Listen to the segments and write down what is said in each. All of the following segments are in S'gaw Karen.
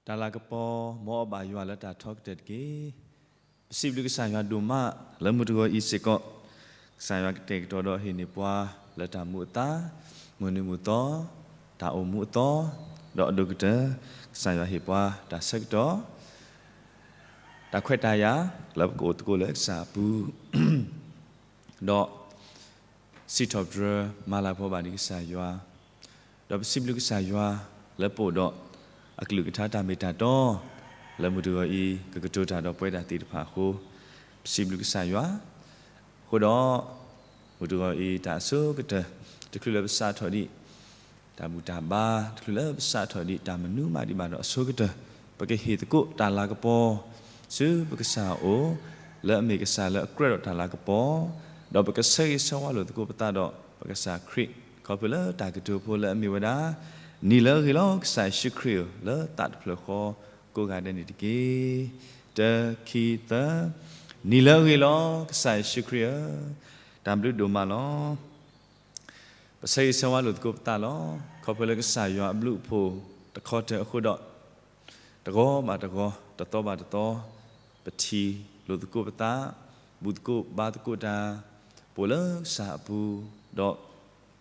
တၢ်လၤကပီၤ မ်အဘၣ်ယွၤလၢတၢ်ထီကတၢၢ်တက့ၢ်. ပစံးဘျုးကစၢ်ယွၤဒိၣ်မး လၢမုၢ်တဂီၤအံၤစ့ၢ်ကီး, ကစၢ်ယွၤကတဲာ်ကတီၤဒီးဟ့ၣ်န့ၢ်ပှၤလၢတၢ်မူအသါ, မုၢ်နံၤမုၢ်သီ, တၢ်အိၣ်မူအသီ, ဒီးအဒိၣ်ကတၢၢ် ကစၢ်ယွၤဟ့ၣ်ပှၤတၢ်ဆၢကတီၢ် တၢ်ခွဲးတၢ်ယာ် လၢပကအိၣ်သကိးလၢကစၢ်အပူၤ ဒီးစံးထီၣ်ပတြၢၤမၤလၤကပီၤဘၣ်ဒံးကစၢ်ယွၤ, ဒီးပစံးဘျုးကစၢ်ယွၤ လၢပအိၣ်ဒီးအကလုၢ်ကထါတၢ်မ့ၢ်တၢ်တီ, လၢမုၢ်တဂီၤအံၤ ကကတိၤတၢ်ဒီးပဝဲဒၣ်သ့ၣ်တဖၣ်အဃိ, ပစံးဘျုးကစၢ်ယွၤ, အဃိဒီး မုၢ်တဂီၤအံၤတၢ်အဆိကတၢၢ် တချုးလၢပစးထီၣ်ဒံး တၢ်ဘူၣ်တၢ်ဘါ တချုးလၢပစးထီၣ်ဒံး တၢ်မနုၤမးဒံးဘၣ်ဒီးအဆိကတၢၢ် ပကဟ့ၣ်သကိးတၢ်လၤကပီၤ ဆူပကစၢ်အအိၣ် လၢအမ့ၢ်ကစၢ်လၢအကြၢးဒီးတၢ်လၤကပီၤ, ဒီးပကဆၢဂ့ၤဆၢဝါလိာ်သကိးပသးဒီး ပကစၢ်ခရံာ် ခီဖျိလၢတၢ်ကတိၤဖိလၢအမ့ၢ်ဝဲဒၣ်, နံၤလၢအဂ့ၤလီၤ ကစၢ်ယ့ၣ်ၡူးခရံာ်ဧၢ, လၢသးတဖျၢၣ်ဃီကိးဂၤဒဲးန့ၣ်တက့ၢ်. တၢ ခံ သၢ, နံၤလၢအဂ့ၤလီၤ ကစၢ်ယ့ၣ်ၡူးခရံာ်ဧၢ, တၢ်ဘျုးဒိၣ်မးလီၤ. ပဆၢဂ့ၤဆၢဝါလိာ်သကိးပသးလီၤ. ခီဖျိလၢကစၢ်ယွၤအဘျုးအဖှိၣ်တခီတၢၤအဃိဒီး, တဂီၤဘၣ်တဂီၤ, တသီဘၣ်တသီ, ပထံၣ်လိာ်သကိးပသး, ဘူၣ်သကိးဘါသကိးတၢ်, ပအိၣ်လၢကစၢ်အပူၤ, ဒီး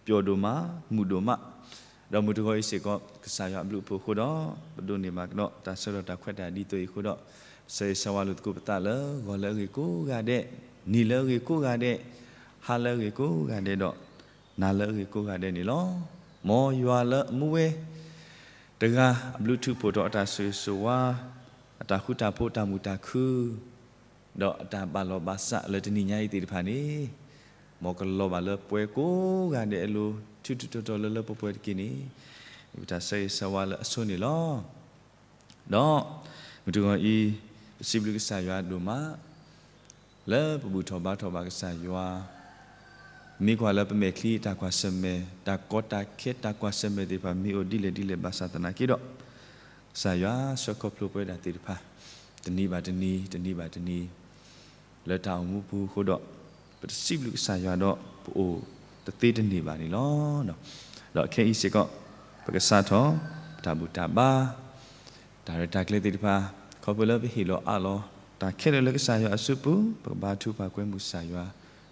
ပျီၣ်ဒိၣ်မး, မုာ်ဒိၣ်မး, ဒီးမုၢ်တဂီၤအံၤစ့ၢ်ကီး ကစၢ်ယွၤအဘျုးအဖှိၣ်အဃိဒီး, ပဒိးန့ၢ်ဘၣ်ကဒီးတၢ်ဆၢကတီၢ်တၢ်ခွဲးတၢ်ယာ်ဒ်သိးအံၤအဃိဒီး, ပဆၢဂ့ၤဆၢဝါလိာ်သကိးပသးလၢဂီၤလၢအဂ့ၤကိးဂၤဒဲး, နံၤလၢအဂ့ၤကိးဂၤဒဲး, ဟါလၢအဂ့ၤကိးဂၤဒဲးဒီး နၤလၢအဂ့ၤကိးဂၤဒဲးန့ၣ်လီၤ. မ်ယွၤလၢအမူဝဲတဂၤ အဘျုးထုးဖှိၣ်ထီၣ်အတၢ်ဆိၣ်ဂ့ၤဆိၣ်ဝါ, အတၢ်ဃူတၢ်ဖိး အတၢ်မုာ်တၢ်ခုၣ်, ဒီးအတၢ်ဘၣ်လီၢ်ဘၣ်စးလၢတနံၤညါအံၤသ့ၣ်တဖၣ်န့ၣ်, မ်ကလီၤဘၣ်လၢပှၤကိးဂၤဒဲးအလိၤ ထူထူတီတီလၢလၢပှဲၤပှဲၤတက့ၢ်န့ၣ်, ပတၢ်ဆၢဂ့ၤဆၢဝါလၢအဆိန့ၣ်လီၤ. ဒီးမုၢ်တဂီၤအံၤ, ပစံးဘျုးကစၢ်ယွၤဒိၣ်မး, လၢပဘူၣ်ထီၣ်ဘါထီၣ်ဘၣ်ကစၢ်ယွၤ, မ့ၢ်ကွၢ်လၢပမဲာ်ချံတၢ်ကွၢ်ဆၢၣ်မဲာ်, တၢ်ကီတၢ်ခဲတၢ်ကွၢ်ဆၢၣ်မဲာ်သ့ၣ်တဖၣ် မ့ၢ်အိၣ်ဒ်လဲၣ်ဒ်လဲၣ်ဘၣ်ဆၣ်သနာ်က့ဒီး, ကစၢ်ယွၤဆှၢခီဖျိပဝဲဒၣ်သ့ၣ်တဖၣ်, တနံၤဘၣ်တနံၤ, တနံၤဘၣ်တနံၤ, လၢတၢ်အိၣ်မူပူၤအဃိဒီး, ပတစံးဘျုးကစၢ်ယွၤဒီး ပအိၣ်တသ့တန့ၢ်ဘၣ်န့ၣ်လီၤ. ဒီးခဲအံၤစ့ၢ်ကီး, ပကစးထီၣ်, ပတၢ်ဘူၣ်တၢ်ဘါ, တၢ်ရဲၣ်တၢ်ကျဲၤသ့ၣ်တဖၣ်, ခီဖျိလၢပဟ့ၣ်လီၤအးလီၤ, တၢ်ခဲလၢာ်လၢကစၢ်ယွၤအစုပူၤ, ပကဘါထုကဖၣ်ကွဲမုာ်ကစၢ်ယွၤ,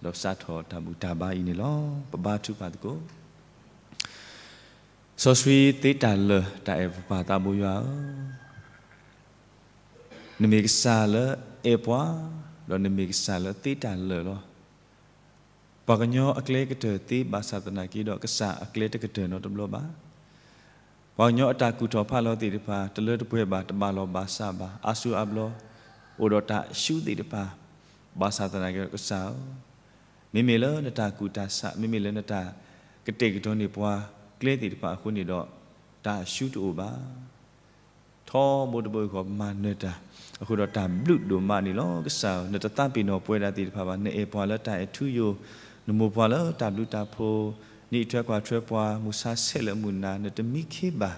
ဒီးပစးထီၣ်တၢ်ဘူၣ်တၢ်ဘါအံၤန့ၣ်လီၤ. ပဘါထုကဖၣ်သကိး စီဆှံသ့တၢ်လၢာ်တၢ်အဲၣ်ပပၢ်သးဘိယွၤဧၢ, နမ့ၢ်ကစၢ်လၢအဲၣ်ပှၤ, ဒီးနမ့ၢ်ကစၢ်လၢသ့တၢ်လၢာ်လီၤ. ပှၤကညီအကျဲကတၢၢ်သ့ဘၣ်ဆၣ်သနာ်က့ဒီး ကစၢ်အကျဲတကတၢၢ်နီတဘျီဘၣ်. ပှၤကညီအတၢ်ကူၣ်ထီၣ်ဖးလီၤသ့ၣ်တဖၣ် တလၢတပှဲၤဘၣ်, တဘၣ်လီၢ်ဘၣ်စးဘၣ်, အါစုအါဘျီ, အိၣ်ဒီးတၢ်အၡူသ့ၣ်တဖၣ်, ဘၣ်ဆၣ်သနာ်က့ဒီးကစၢ်ဧၢ, မ့မ့ၢ်လၢနတၢ်ကူၣ်တၢ်ဆး, မ့မ့ၢ်လၢနတၢ်ကတဲာ်ကတီၤန့ၢ်ပှၤကျဲသ့ၣ်တဖၣ်အဃိန့ၣ်ဒီး, တၢ်အၡူတအိၣ်ဘၣ်. ထီဘိတဘိယူၢ်ဃီမၤနၢၤတၢ်, အဃိဒီးတၢ်ဘျုးဒိၣ်မးန့ၣ်လီၤ. ကစၢ်ဧၢ, နတသးပ့ၤနီၣ်ပဝဲဒၣ်သ့ၣ်တဖၣ်ဘၣ်, နအဲၣ်ပှၤလၢတၢ်အဲၣ်ထူယိာ်, နမိၢ်ပှၤလၢတၢ်ဘျုးတၢ်ဖှိၣ်, နအံးထွဲကွၢ်ထွဲပှၤ, မုၢ်ဆါဆဲးလၢမုၢ်နၤ, နတမံခ့ဘၣ်,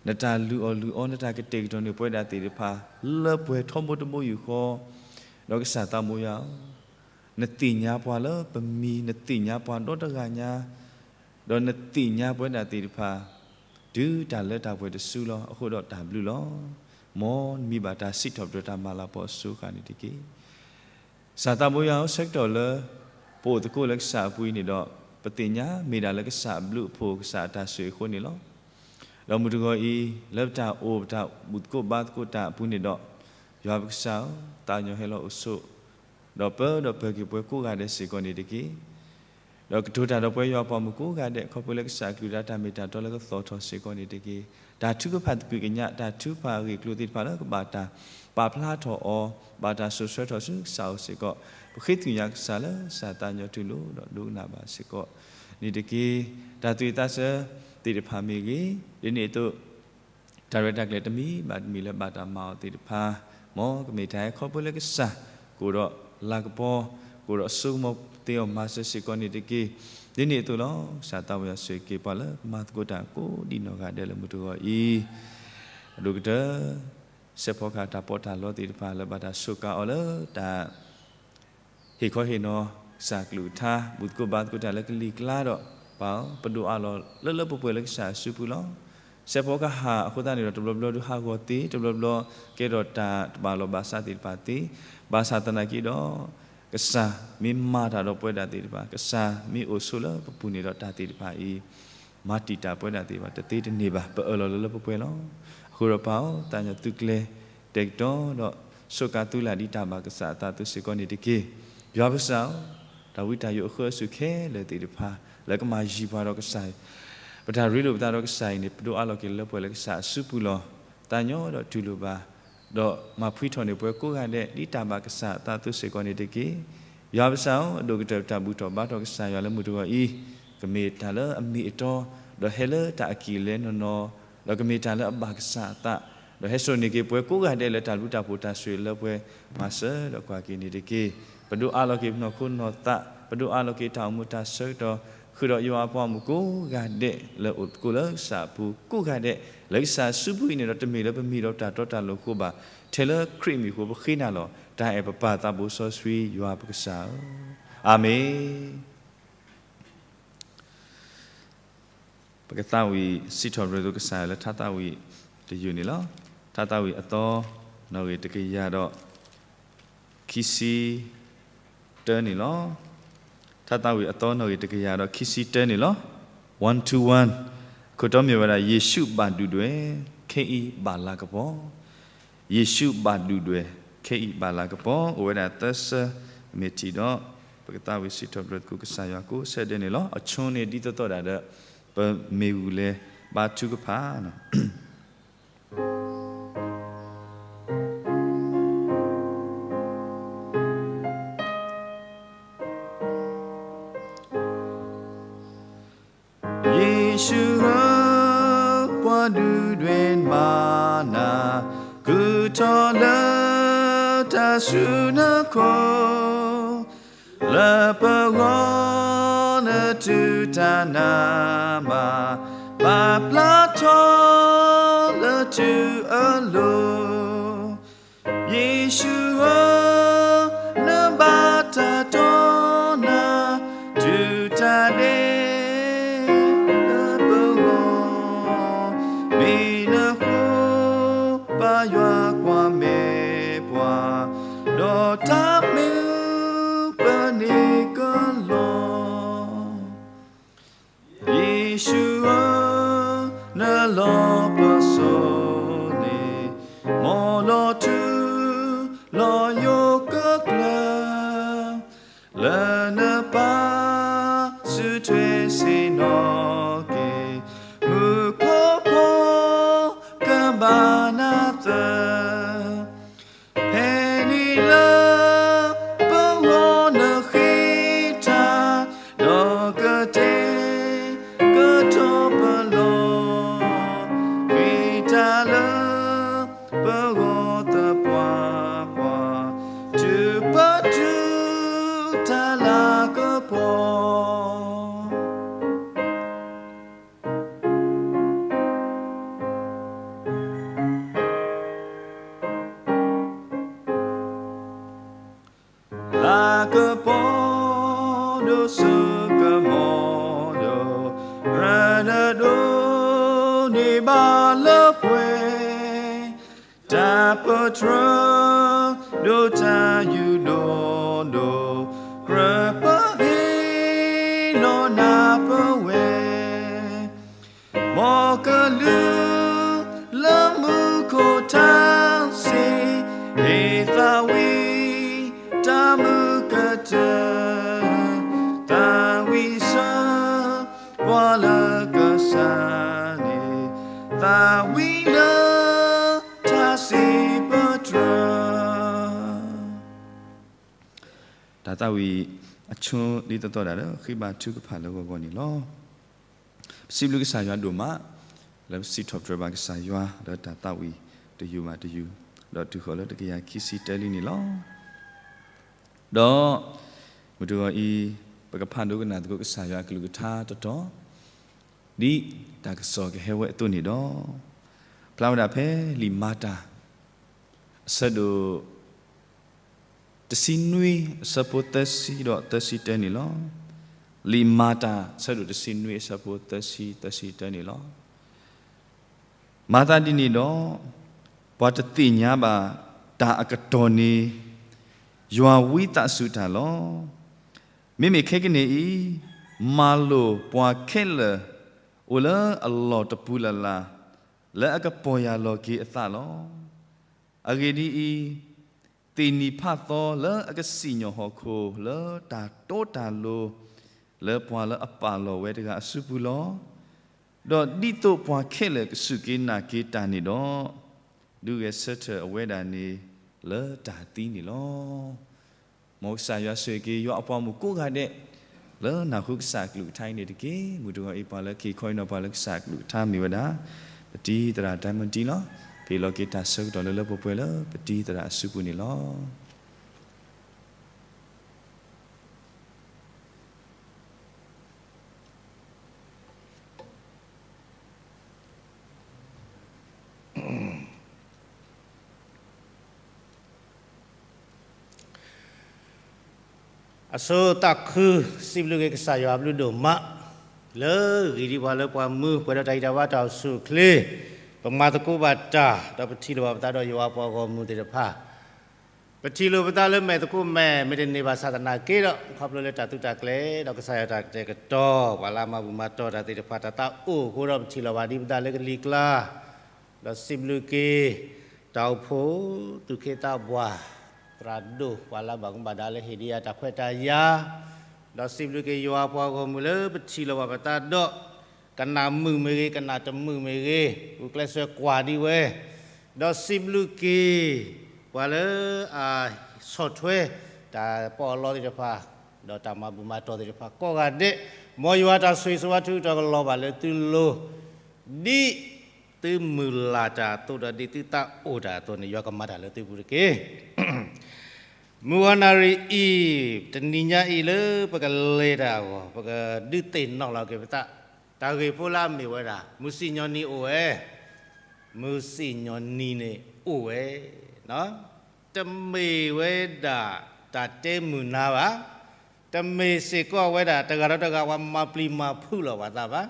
နတၢ်လုၢ်အီၣ်လုၢ်အီ, နတၢ်ကတဲာ်ကတီၤန့ၢ်ပဝဲဒၣ်သ့ၣ်တဖၣ်, လၢပှဲၤထီဘိတဘိယူၢ်ဃီ, ဒီးကစၢ်သးဘိယွၤဧၢ, နသ့ၣ်ညါပှၤလၢပမံၤ, နသ့ၣ်ညါပှၤဒီတဂၤညါ, ဒီးနသ့ၣ်ညါပဝဲဒၣ်သ့ၣ်တဖၣ်, တုၤတၢ်လၢတၢ်ပှဲၤတစုလီၤ. အဃိဒီးတၢ်ဘျုးလီၤ. မ်နမံၤဘၣ်တၢ်စံးထီၣ်ပတြၢၤတၢ်မၤလၤကပီၤအစိၤဃၣ်န့ၣ်တက့ၢ်. ကစၢ်သးဘိယွၤဧၢ, ဆၢကတီၢ်လၢပအိၣ်သကိးလၢကစၢ်အပူၤအံၤန့ၣ်ဒီး, ပသ့ၣ်ညါမ့ၢ်ဒၣ်လၢကစၢ်အဘျုးအဖှိၣ်, ကစၢ်အတၢ်ဆိၣ်ဂ့ၤအဃိန့ၣ်လီၤ. ဒီးမုၢ်တဂီၤအံၤ, လၢပတၢ်အိၣ်ပတၢ်ဘူၣ်သကိးဘါသကိးတၢ်အပူၤန့ၣ်ဒီး, ယွၤပကစၢ်ဧၢ, သးကညီၤဟဲလီၤအိၣ်ဆိး, ဒီးပၢဒီးပၢၤက့ၤပှၤကိးဂၤဒဲးစ့ၢ်ကီးန့ၣ်တက့ၢ်. ဒီးကတိၤတၢ်ဒီးပှၤယွၤပှၤမုၣ်ကိးဂၤဒဲး, ခီဖျိလၢကစၢ်အကလုၢ်ကထါတၢ်မ့ၢ်တၢ်တီလၢကသီၣ်ထီၣ်စ့ၢ်ကီးန့ၣ်တက့ၢ်. တၢ်ထုကဖၣ်သကွံာ်ကညး, တၢ်ထုကဖၣ်အဂ့ၢ်အကျိၤသ့ၣ်တဖၣ်လၢကဘၣ်တၢ်ပာ်ဖျါထီၣ်အီၤ, ဘၣ်တၢ်စိာ်ဆှၢထီၣ်ဆူကစၢ်အအိၣ်စ့ၢ်ကီး, ပဃ့ကညးကစၢ်လၢကစၢ်သးကညီၤတူၢ်လိာ်ဒီးဒိကနၣ်ဘၣ်စ့ၢ်ကီးန့ၣ်တက့ၢ်. တၢ်သူၣ်ဝံၣ်သးဆၢသ့ၣ်တဖၣ်မ့ၢ်ဂ့ၤ, ဒ်န့ၣ်အသိး တၢ်ရဲၣ်တၢ်ကျဲၤတမံၤဘၣ်တမံၤလၢဘၣ်တၢ်မၤအီၤသ့ၣ်တဖၣ်, မ်ကမ့ၢ်တၢ်ဟဲခီဖျိလၢကစၢ်, ကအိၣ်ဒီးလၤကပီၤ, ကအိၣ်ဒီးစိကမီၤသ့အီၤမၤစၢၤစ့ၢ်ကီးန့ၣ်တက့ၢ်. ဒ်န့ၣ်အသိးလီၤ. ကစၢ်သးဘိယွၤဆိၣ်ဂ့ၤက့ၤပှၤလၢမၤသကိးတၢ်ကိးဒံးနီၢ်ဂၤဒဲးလၢမုၢ်တဂီၤအံၤ, အဒိၣ်ကတၢၢ် စဲးဖီကဟၣ်တၢ်ပီးတၢ်လီသ့ၣ်တဖၣ်လၢဘၣ်တၢ်စူးကါအီၤလၢတၢ် ဟ့ၣ်ခီဟ့ၣ်နီၤကစၢ်ကလုၢ်ကထါ, ဘူၣ်သကိးဘါသကိးတၢ်လၢကလံၤကျါဒီး, ပၢ်ဧၢ, ပဒိးအးလီၤလၢလၢပှဲၤပှဲၤလၢကစၢ်အစုပူၤလီၤ. စဲးဖီကဟၣ်အဃိသတးန့ၣ်ဒီး တဘျီဘျီဒုးဟးဂီၤသ့, တဘျီဘျီကဲထီၣ်တၢ်တဘၣ်လီၢ်ဘၣ်စးသ့ၣ်တဖၣ်သ့, ဘၣ်ဆၣ်သနာ်က့ဒီး ကစၢ်မ့ၢ်မၤတၢ်ဒီးပဝဲဒၣ်သ့ၣ်တဖၣ်, ကစၢ်မ့ၢ်အိၣ်ဆိးလၢပပူၤန့ၣ်ဒီး တၢ်သ့ၣ်တဖၣ်အံၤ မၤတံာ်တာ်ပဝဲဒၣ်သ့ၣ်တဖၣ် တသ့တန့ၢ်ဘၣ်. ပအၢၣ်လီၤလၢလၢပှဲၤပှဲၤလီၤ. အဃိဒီးပၢ်ဧၢ, သးကညီၤသုကျဲ တဲာ်ကတီၤဒီးဆိးကါသုလၢ်ဒ်တၢ်ဘၣ်ကစၢ်အသးအသိးစ့ၢ်ကီးန့ၣ်တက့ၢ်. ယွၤပကစၢ်ဧၢ, တၢ်ဝံတၢ်ယိးအဃၢအစူၢ်ခဲလၢာ်သ့ၣ်တဖၣ် လၢကမၤယံၤပှၤဒီးကစၢ်, ပတၢ်ရ့လိာ်ပသးဒီးကစၢ်အံၤန့ၣ် ပဒိးအးလီၤက့ၤလၢပှဲၤလၢကစၢ်အစုပူၤလီၤ. သးကညီၤဒီးတူၢ်လိာ်ဘၣ် ဒီးမၤဖှံထီၣ်န့ၢ်ပှၤကိးဂၤဒဲး ဒ်တၢ်ဘၣ်ကစၢ်အသးအသိးစ့ၢ်ကီးန့ၣ်တက့ၢ်. ယွၤပကစၢ်ဧၢ, အဒိၣ်ကတၢၢ်တၢ်ဘူၣ်ထီၣ်ဘါထီၣ်ကစၢ်ယွၤလၢမုၢ်တဂီၤအံၤ, ကမ့ၢ်တၢ်လၢအမ့ၢ်အတီ, ဒီးဟဲလၢတၢ်အကံၢ်အလဲနီၢ်နီၢ်, ဒီးကမ့ၢ်တၢ်လၢအဘၣ်ကစၢ်အသး, ဒီးဟဲစိာ်န့ၢ်က့ၤပှၤကိးဂၤဒဲးလၢတၢ်ဘျုးတၢ်ဖှိၣ်တၢ်ဆိၣ်ဂ့ၤလၢပှဲၤမၤစၢၤဒီးကွၢ်က့ၤန့ၣ်တက့ၢ်. ပဒိးအးလီၤက့ၤပနီၢ်ခိနီၢ်သး, ပဒိးအးလီၤက့ၤတၢ်အိၣ်မူတၢ်ဆၢကတီၢ်, ဃုာ်ဒီးယွၤအပှၤဂီၢ်မုၢ်ကိးဂၤဒဲး လၢအိၣ်သကိးလၢကစၢ်အပူၤကိးဂၤဒဲး, လၢကစၢ်အစုပူၤအံၤန့ၣ်ဒီး တမ့ၢ်လၢပမံၤဒီးတၢ်တီတၢ်လိၤအဃိဘၣ်, ထဲလၢခရံာ်အမံၤအဃိပဃ့နၤလီၤ. တၢ်အဲၣ်ပပၢ်သးဘိစီဆှံယွၤပကစၢ်ဧၢ, အၤမ့ၣ်. ပကသးဝံၣ်စံးထီၣ်ပတြၢၤကစၢ်ယွၤလၢထါသးဝံၣ်တယုၢ်န့ၣ်လီၤ. ထါသးဝံၣ်အသီ နီၣ်ဂံၢ်တကယၤဒီး ခံဆံတၢန့ၣ်လီၤ. ထါသးဝံၣ်အသီနီၣ်ဂံၢ်တကယၤဒီးခံဆံတၢန့ၣ်လီၤ. One two one, ခိၣ်တီမ့ၢ်ဝဲဒၣ် ယ့ၣ်ၡူးဘၣ်ဒုၣ်ဒွဲၣ်, ခဲအံၤဘၣ်လၤကပီၤ. ယ့ၣ်ၡူးဘၣ်ဒုၣ်ဒွဲၣ်, ခဲအံၤဘၣ်လၤကပီၤ. အိၣ်ဝဲဒၣ်သၢဆၢ, မ့ၢ်ထံၣ်ဒီး ပကသးဝံၣ်စံးထီၣ်ပတြၢၤသကိးကစၢ်ယွၤကိးဆၢဒဲးန့ၣ်လီၤ. အဆိန့ၣ်ဒ်သိးသိးဒၣ်ဒီး ပမ့ၢ်ဂုာ်လဲၤဘါထုကဖၣ် ယ့ၣ်ၡူးဧၢ, ပှၤဒုၣ်ဒွဲၣ်မၤနၤ, ကုၢ်ထီၣ်လၢတၢ်ဆူနခိၣ်, လၢပဂီၢ်နတူၢ်တၢ်နးမး, ဘၣ်ပျၢ်ထီၣ်လၢထူအလိၤ. ယ့ၣ်ၡူးဧၢ, နဘၣ်တၢ်တီနၤ, တူၢ်တၢ်ဒဲးလၢပဂီၢ်, မ့ၢ်နဃိ ပၢ်ယွၤကွၢ်မဲာ်ပှၤ, ဒီးတၢ်မုာ်ပန့ၢ်ကလီၤ. ယ့ၣ်ၡူးဧၢ, နလီၢ်ပစိာ်န့ၣ်, မ်လီၤထူလီၤယိာ်ကကျၢၤ, လၢနပၢ်စုထွဲဆ့ၣ်နီၤက့ၤ, မူခိၣ်ဖိကဘၣ်နၤသၢ, ဖဲန့ၣ်လၢပဂီၢ်နဃ့တၢ်, ဒီးကတဲာ်ကတီၤပလီၢ်, ဃ့တၢ်လၢပဂီၢ်သပှၢ်ပှၢ်, တုၤပတုၤတၢ်လၤကပီၤ. လၤကပီၤဒိၣ်စိကမီၤဒီး, ရၤနဒိးန့ၢ်ဘၣ်လၢပှဲၤ, တၢ်ပတြၢၤဒိၣ်တၢ်ယူၢ်ဒိၣ်ဒိၣ်, ကြၢးပဟ့ၣ်လီၤနၤပဝဲ, မ်ကလုၢ်လၢမူခိၣ်ထါစ့ၣ်, ဟ့ၣ်သးဝံၣ်တၢ်မုာ်ကတၢၢ်, သးဝံၣ်ဆၢပှၤလၢကစၢ်န့ၣ်, သးဝံၣ်လၢထါစ့ၣ်ပတြၢၤ. တၢ်သးဝံၣ်အဆိဒ်သိးသိးဒၣ်ဒီး ဃ့ဘါထုကဖၣ်လၢဂီၤဂီၤန့ၣ်လီၤ. ပစံးဘျုးကစၢ်ယွၤဒိၣ်မး လၢပစံးထီၣ်ပတြၢၤဘၣ်ကစၢ်ယွၤလၢတၢ်သးဝံၣ်တယုၢ်ဘၣ်တယုၢ်, ဒီးတုၤဃီၤလၢတကယၤခံဆံတၢလံန့ၣ်လီၤ. ဒီးမုၢ်တဂီၤအံၤ ပကဖးဒိကနၣ်သကိးကစၢ်ယွၤအကလုၢ်ကထါတတီၤ, ဒ်တၢ်ကစီၣ်ကဟဲဝဲအသိးန့ၣ်ဒီး, ဖျါဝဲဒၣ်ဖဲလံာ်မၤတၢ် အဆၢဒိၣ် တဆံနွံ အဆၢဖိသၢဆံဒီးသၢဆံတၢန့ၣ်လီၤ. လံာ်မၤတၢ် အဆၢဒိၣ်တဆံနွံ အဆၢဖိသၢဆံ သၢဆံတၢန့ၣ်လီၤ. မၤသးဒ်န့ၣ်ဒီး, ပှၤတသ့ၣ်ညါဘၣ်တၢ်အကတီၢ်န့ၣ်, ယွၤဝံသးစူၤတၢ်လီၤ. မ့မ့ၢ်ခဲကနံၣ်အံၤ, မၤလိာ်ပှၤခဲလၢာ်အိၣ်လၢအလီၢ်တပူၤလၢ်လၢ်, လၢအကပီၢ်ယၢ်လီၤက့ၤအသးလီၤ. အဂ့ၢ်ဒ်အံၤ, သ့ၣ်နံၤဖးသီလၢအကစံၣ်ညီၣ်ဟီၣ်ခိၣ်လၢတၢ်တီတၢ်လိၤ, လၢပှၤလၢအပာ်လီၤဝဲတဂၤအစုပူၤလီၤ. ဒီးဒ်သိးပှၤခဲလၢာ်ကစူၢ်က့ၤနာ်က့ၤတၢ်န့ၣ်ဒီး, ဒုးဂဲၤဆၢထၢၣ်အဝဲဒၣ်န့ၣ်လၢတၢ်သံန့ၣ်လီၤ. မ်ကစၢ်ယွၤဆိၣ်ဂ့ၤက့ၤယွၤအပှၤမုၣ်ကိးဂၤဒဲး, လၢနၢ်ဟူကစၢ်အကလုၢ်ကထါအံၤန့ၣ်တက့ၢ်. မုၢ်တဂီၤအံၤပှၤလၢက့ၤခီအံၤနီၤ ပှၤလၢကစၢ်အကလုၢ်ကထါမ့ၢ်ဝဲဒၣ်, ပတံၤသရၣ်တၢ်မတံၤလီၤ. ပဟ့ၣ်လီၤက့ၤတၢ်ဆၢကတီၢ်လၢလၢပှဲၤပှဲၤလၢပတံၤသရၣ်အစုပူၤန့ၣ်လီၤ. အဆိသးခု, စံးဘျုးက့ၤကစၢ်ယွၤအဘျုးဒိၣ်မး, လၢဂ့ၢ်ဒ်ပှၤလၢပှၤမူပှဲၤဒီးတၢ်ဂံၢ်တၢ်ဘါတၢ်အိၣ်ဆူၣ်အိၣ်ချ့, ပမၤသကိးဘၣ်တၢ်, ဒီးပထံၣ်လိာ်ဘၣ်ပသးဒီးယွၤအပှၤဂီၢ်မုၢ်သ့ၣ်တဖၣ် ပထံၣ်လိာ်ပသးလၢမဲာ်သကိးမဲာ် မ့ၢ်တန့ၢ်ဘၣ်ဆၣ်သနာ်က့ဒီး ခီဖျိလၢတၢ်သုးတၢ်ကျဲၤ ဒီးကစၢ်ယွၤတၢ်ကတဲာ်ကတီၤ ပှၤလၢအမၤဘူၣ်မၤတီၢ်တၢ်သ့ၣ်တဖၣ် တၢ်သးအိၣ်အဃိဒီး ပထံၣ်လိာ်ဘၣ်ဒ်ပသးလၢကလံၤကျါ, ဒီးစံးဘျုးက့ၤ တၢ်အိၣ်ဖှိၣ်သူၣ်က့သးပှၢ် သရၣ်ဒိၣ် ပှၤလၢအဘၣ်မူဘၣ်ဒါလၢဟ့ၣ်ဒံးယၤတၢ်ခွဲးတၢ်ယာ်, ဒီးစံးဘျုးက့ၤယွၤပှၤဂီၢ်မုၢ်လၢပထံၣ်လိာ်ဘၣ်ပသးဒီး ကနၣ်မုာ်မ့ၢ်ဂ့ၤ ကနၣ်တမုာ်မ့ၢ်ဂ့ၤ ဂုာ်ကျဲးစၢးကွၢ်ဒံးဝဲ, ဒီးစံးဘျုးက့ၤ ပှၤလၢအဆီၣ်ထွဲ တၢ်ပီးအလီသ့ၣ်တဖၣ် ဒီးတၢ်မၤဘူၣ်မၤတီၢ်သ့ၣ်တဖၣ်ကိးဂၤဒဲး, မ်ယွၤတၢ်ဆိၣ်ဂ့ၤဆိၣ်ဝါထုကဖၣ်ကလီၤဘၣ်လၢသုလိၤ, ဒ်သုမုၢ်လၢ်တၢ်အသိးဒီးဒ်သုသးအိၣ်တၢ်အသိးန့ၣ် ယွၤကမၤတၢ်လၢသုပူၤတက့ၢ်. မုၢ်ဂီၤနၣ်ရံၣ်အံၤ, တနံၤညါအံၤလၢပကလဲၤတၢ်အဂီၢ် ပကဒုးသ့ၣ်နီၣ်လီၤက့ၤပသး, တၢ်ဂ့ၢ်ဖိလၢအမ့ၢ်ဝဲဒၣ် မုၢ်စံၣ်ညီၣ်နံၤအိၣ်ဝဲ, မုၢ်စံၣ်ညီၣ်နံၤန့ၣ်အိၣ်ဝဲ, တမ့ၢ်ဝဲဒၣ်တၢ်တဲမုာ်နၤဘၣ်, တမ့ၢ်စ့ၢ်ကီးဝဲဒၣ် တဂၤဒီးတဂၤပှၤမၤပျံၤမၤဖုးလီၤပသးဘၣ်,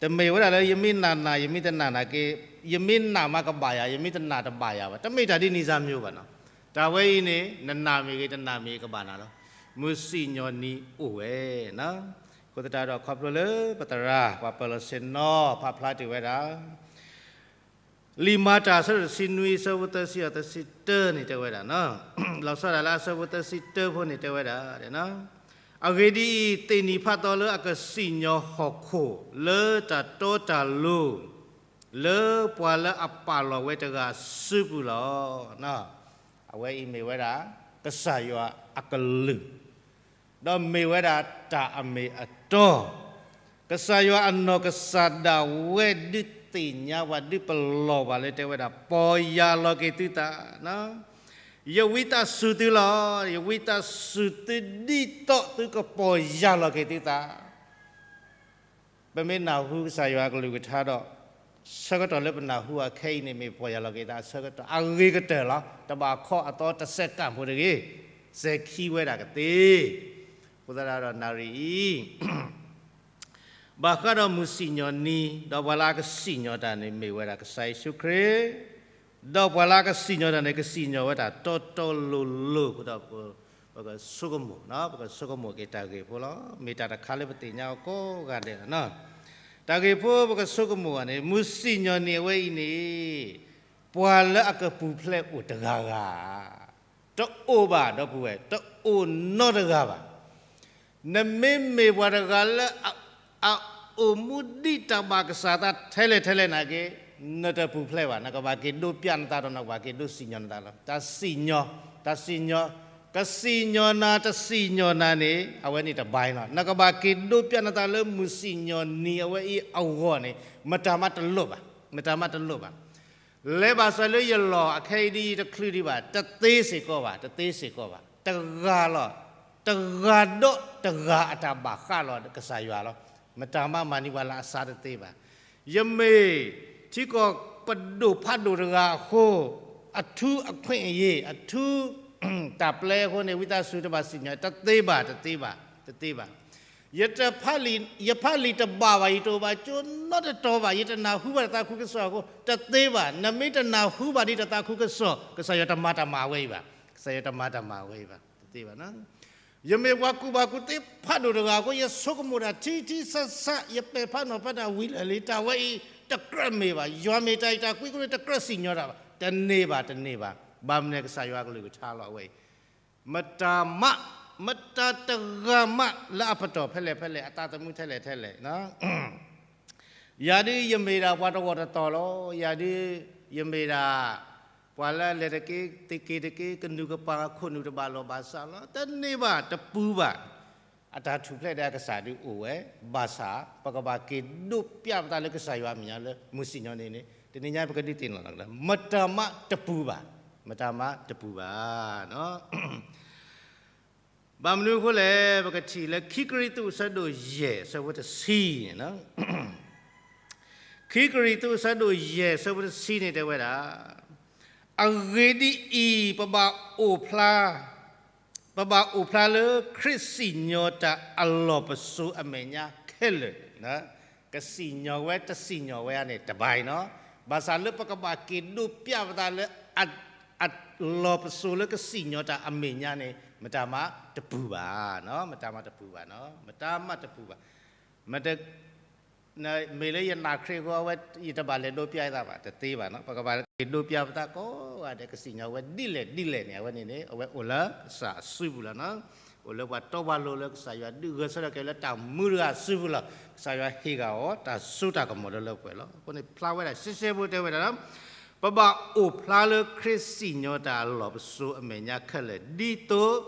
တမ့ၢ်ဝဲဒၣ်လၢယမ့ၢ်နာ်နၤ ယမ့ၢ်တနာ်နၤက့, ယမ့ၢ်နာ်မးကဘၣ်ယၤ ယမ့ၢ်တနာ်တဘၣ်ယၤဘၣ်, တမ့ၢ်တၢ်ဒ်န့ၣ်စၢ်မ့ၢ်ဘၣ်နီၤ, တၢ်ဝဲအံၤန့ၣ် နနာ်မ့ၢ်ဂ့ၤ တနာ်မ့ၢ်ဂ့ၤကဘၣ်နၤလီၤ, မုၢ်စံၣ်ညီၣ်နံၤအိၣ်ဝဲနီၤ, အဃိသတးဒီးခီဖျိလၢပသရၣ် ပှၤပၢၤလီၢ်ဆ့ၣ်နီၤ ပာ်ဖျါတ့ၢ်ဝဲဒၣ် လံာ်မၤတၢ်အဆၢဒိၣ်တဆံနွံ အဆၢဖိသၢဆံအသၢဆံတၢန့ၣ်တဲဝဲဒၣ်, လီၤဆီဒၣ်လၢအဆၢဖိသၢဆံတၢဖိန့ၣ်တဲဝဲဒၣ်, အဂ့ၢ်ဒ်အံၤ, သ့ၣ်နံၤဖးသီလၢအကစံၣ်ညီၣ်ဟီၣ်ခိၣ် လၢတၢ်တီတၢ်လိၤ, လၢပှၤလၢအပာ်လီၤဝဲတဂၤအစုပူၤလီၤ. အဝဲအံၤမ့ၢ်ဝဲဒၣ် ကစၢ်ယွၤအကလုၢ် ဒီးမ့ၢ်ဝဲဒၣ်တၢ်အမ့ၢ်အတီ, ကစၢ်ယွၤအနီၢ်ကစၢ်ဒၣ်ဝဲဒုးသ့ၣ်ညါပှၤ ဒုးပလီၢ်ပှၤလၢတဲဝဲဒၣ် ပီၢ်ယၢ်လီၤက့ၤသုသး, ယဝံသးစူၤသုလီၤ, ယဝံသးစူၤသုဒ်သိးသုကပီၢ်ယၢ်လီၤက့ၤသုသး ပမ့ၢ်နၢ်ဟူကစၢ်ယွၤအကလုၢ်ကထါဒီး ဆၢကတီၢ်လၢပနၢ်ဟူအခဲအံၤန့ၣ် မ့ၢ်ပီၢ်ယၢ်လီၤက့ၤသးအဆၢကတီၢ်အဂ့ၤကတၢၢ်လီၤ. တဘၣ်ခီအသီတစဲးကၣ်ဖိတဂ့ၤ, စဲၤခံဝဲဒၣ်ကသ့. အဃိသတးဒီးနၣ်ရံၣ်အံၤ ဘၣ်ဃးဒီးမုၢ်စံၣ်ညီၣ်နံၤ ဒီးပှၤလၢအကစံၣ်ညီၣ်တၢ်န့ၣ်မ့ၢ်ဝဲဒၣ်ကစၢ်ယ့ၣ်ၡူးခရံာ်, ဒီးပှၤလၢအကစံၣ်ညီၣ်တၢ်န့ၣ် ကစံၣ်ညီၣ်ဝဲဒၣ်တီတီလိၤလိၤအဃိဒီး ပကဆိကမိၣ်, ပကဆိကမိၣ်က့ၤတၢ်ဂ့ၢ်ဖိလီၤ. မ့ၢ်တၢ်တခါလၢပသ့ၣ်ညါအီၤကိးဂၤဒဲးလီၤ. တၢ်ဂ့ၢ်ဖိပကဆိကမိၣ်ဘၣ်န့ၣ် မုၢ်စံၣ်ညီၣ်နံၤအဝဲအံၤန့ၣ် ပှၤလၢအကပူၤဖျဲးအိၣ်တဂၤဂၤ တအိၣ်ဘၣ်ဒီပုၢ်ဝဲၢ်, တအိၣ်နီတဂၤဘၣ်. နမ့မ့ၢ်ပှၤတဂၤလၢ အအိၣ်မူဒ်တၢ်ဘၣ်ကစၢ်သးထဲလဲၣ်ထဲလဲၣ်နာ်က့, နတပူၤဖျဲးဘၣ်, နကဘၣ်က့ၤဒိးပျၢ်နသးဒီး နကဘၣ်က့ၤဒိးစံၣ်ညီၣ်နသးလီၤ. တၢ်စံၣ်ညီၣ်, တၢ်စံၣ်ညီၣ်, ကစံၣ်ညီၣ်နၤ တစံၣ်ညီၣ်နၤန့ၣ် အဝဲန့ၣ်တဘၣ်လီၤ. နကဘၣ်က့ၤဒိးပျၢ်နသးလၢမုၢ်စံၣ်ညီၣ်နံၤအဝဲအံၤအဂီၢ်န့ၣ် မတၤမးတလိၣ်ဘၣ်, မတၤမးတလိၣ်ဘၣ်. လဲၤဘၣ်စၢၤလၢယလီၢ်အခဲအံၤဒ်အံၤတချုးဒံးဘၣ်, တသ့စ့ၢ်ကီးဘၣ်, တသ့စ့ၢ်ကီးဘၣ်. တဂၤလီၤ, တဂၤဒီးတဂၤအတၢ်ဘၣ်ဃးလီၤကစၢ်ယွၤလီၤ. မတၤမးမၤန့ၢ်ပှၤလၢအစၢ်တသ့ဘၣ်. ယမ့ၢ်ထံကီၢ်ပဒိၣ်ဖးဒိၣ်တဂၤအဃိ, အထူအခွင့်အရေး, အထူ တၢ်ပျဲအဃိန့ၣ် ဝံသးစူၤတဘၣ်စံၣ်ညီၣ်, တသ့ဘၣ်, တသ့ဘၣ်, တသ့ဘၣ်. ယတဖးလံာ်, ယဖးလံာ်တဘၣ်ဘၣ်, ယတအိၣ်ဘၣ်ကၠိနီတတီၤဘၣ်, ယတနၢ်ဟူဘၣ်တသးခုကစီၣ်အဃိ တသ့ဘၣ်. နမ့ၢ်တနၢ်ဟူဘၣ်ဒ်တသးခုကစီၣ် ကစၢ်ယွၤတမၤတၢ်မၤဝဲအံၤဘၣ်. ကစၢ်ယွၤတမၤတၢ်မၤဝဲအံၤဘၣ်. တသ့ဘၣ်. ယမ့ၢ်ပှၤကူၣ်ဘၣ်ကူၣ်သ့ဖးဒိၣ်တဂၤအဃိ ယဆိကမိၣ်တၢ်ထံထံဆးဆး, ယပဲာ်ဖးနီၤဖးတၢ်ဝံၤလၢာ်လံ, တၢ်ဝဲအံၤတကြၢးမ့ၢ်ဘၣ်. ယွၤမ့ၢ်တၢ်အဲၣ်တၢ်ကွံအဃိန့ၣ် တကြၢးစံၣ်ညီၣ်တၢ်ဘၣ်. တန့ၢ်ဘၣ်, တန့ၢ်ဘၣ်. ဘၣ်မနုၤလဲၣ်, ကစၢ်ယွၤအကလုၢ်ကထါလီၤ အဝဲအံၤ မတၤမး, မတၤတဂၤမးလၢအပတီၢ်ဖဲလဲၣ်ဖဲလဲၣ်, အသးသမူထဲလဲၣ်ထဲလဲၣ်, ယၤဒုးယမ့ၢ်ဒၣ်ပှၤတဂီၢ်တတီၤလီၤ. ယၤဒုးယမ့ၢ်ဒၣ် ပှၤလၢအလဲၤတက့ၤသက့ၤတက့ၤ ကနုာ်ကပၤ ခိၣ်နူာ်တဘၣ်လိာ်ဘၣ်စးလီၤ. တန့ၢ်ဘၣ်, တပူၤဘၣ်. အတၢ်ထူၣ်ဖျဲးဒီးအကစၢ်ဒုးအိၣ်ဝဲ, ဘၣ်ဆၣ် ပကဘၣ်က့ၤဒိးပျၢ်ပသးလၢကစၢ်ယွၤအမဲာ်ညါလၢ မုၢ်စံၣ်ညီၣ်န့ၣ်န့ၣ် တနံၤညါပကဒုးသ့ၣ်နီၣ်လီၤ, မတၤမးတပူၤဘၣ်, မတၤမးတပူၤဘၣ်. ဘၣ်မနုၤအဃိလဲၣ်, ပကထံၣ်လၢခံ ကရံၣ်သူး အဆၢဒိၣ်ယဲၢ် အဆၢဖိတဆံန့ၣ်, ခံ ကရံၣ်သူး အဆၢဒိၣ်ယဲၢ် အဆၢဖိတဆံန့ၣ် တဲဝဲဒၣ်, အဂ့ၢ်ဒ်အံၤ, ပဘၣ်အိၣ်ဖျါ ပဘၣ်အိၣ်ဖျါလၢ ခရံာ်စံၣ်ညီၣ်တၢ်အလီၢ်ပစိာ်အမဲာ်ညါခဲလၢာ်, ကစံၣ်ညီၣ်ဝဲတစံၣ်ညီၣ်ဝဲန့ၣ် တဘၣ်အံၤနီၤ, ဘၣ်ဆၣ်လၢပကဘၣ်က့ၤဒိးပျၢ်ပသးလၢ အလီၢ်ပစိာ်လၢကစံၣ်ညီၣ်တၢ်အမဲာ်ညါန့ၣ် မတၤမးတပူၤဘၣ်, မတၤမးတပူၤဘၣ်, မတၤမးတပူၤဘၣ်. မ့ၢ်လၢယနာ်ခရံာ်အဃိ အဝဲယတဘၣ်လဲၤဒိးပျၢ်ယသးဘၣ်, တသ့ဘၣ်နီၤ. ပကဘၣ်က့ၤဒိးပျၢ်ပသးကိးဂၤဒဲး ကစံၣ်ညီၣ်ဝဲဒ်လဲၣ်ဒ်လဲၣ်န့ၣ် အဝဲန့ၣ်န့ၣ် အဝဲအိၣ်လၢကစၢ်အစုပူၤလီၤနီၤ. အိၣ်လၢပှၤတီပှၤလိၤလၢကစၢ်ယွၤဒုးဂဲၤဆၢထၢၣ်က့ၤလၢတၢ်မူတဂၤအစုပူၤလီၤ. ကစၢ်ယွၤဟ့ၣ်ဂ့ၤအီၤတၢ်စိတၢ်ကမီၤလၢလၢပှဲၤပှဲၤလီၤ. အဃိန့ၣ် ဖျါဝဲဒၣ်ရှဲရှဲဖိတဲဝဲဒၣ်လီၤ, ပဘၣ်အိၣ်ဖျါလၢခရံာ်စံၣ်ညီၣ်တၢ်အလီၢ်ပစိာ်အမဲာ်ညါခဲလၢာ် ဒ်သိး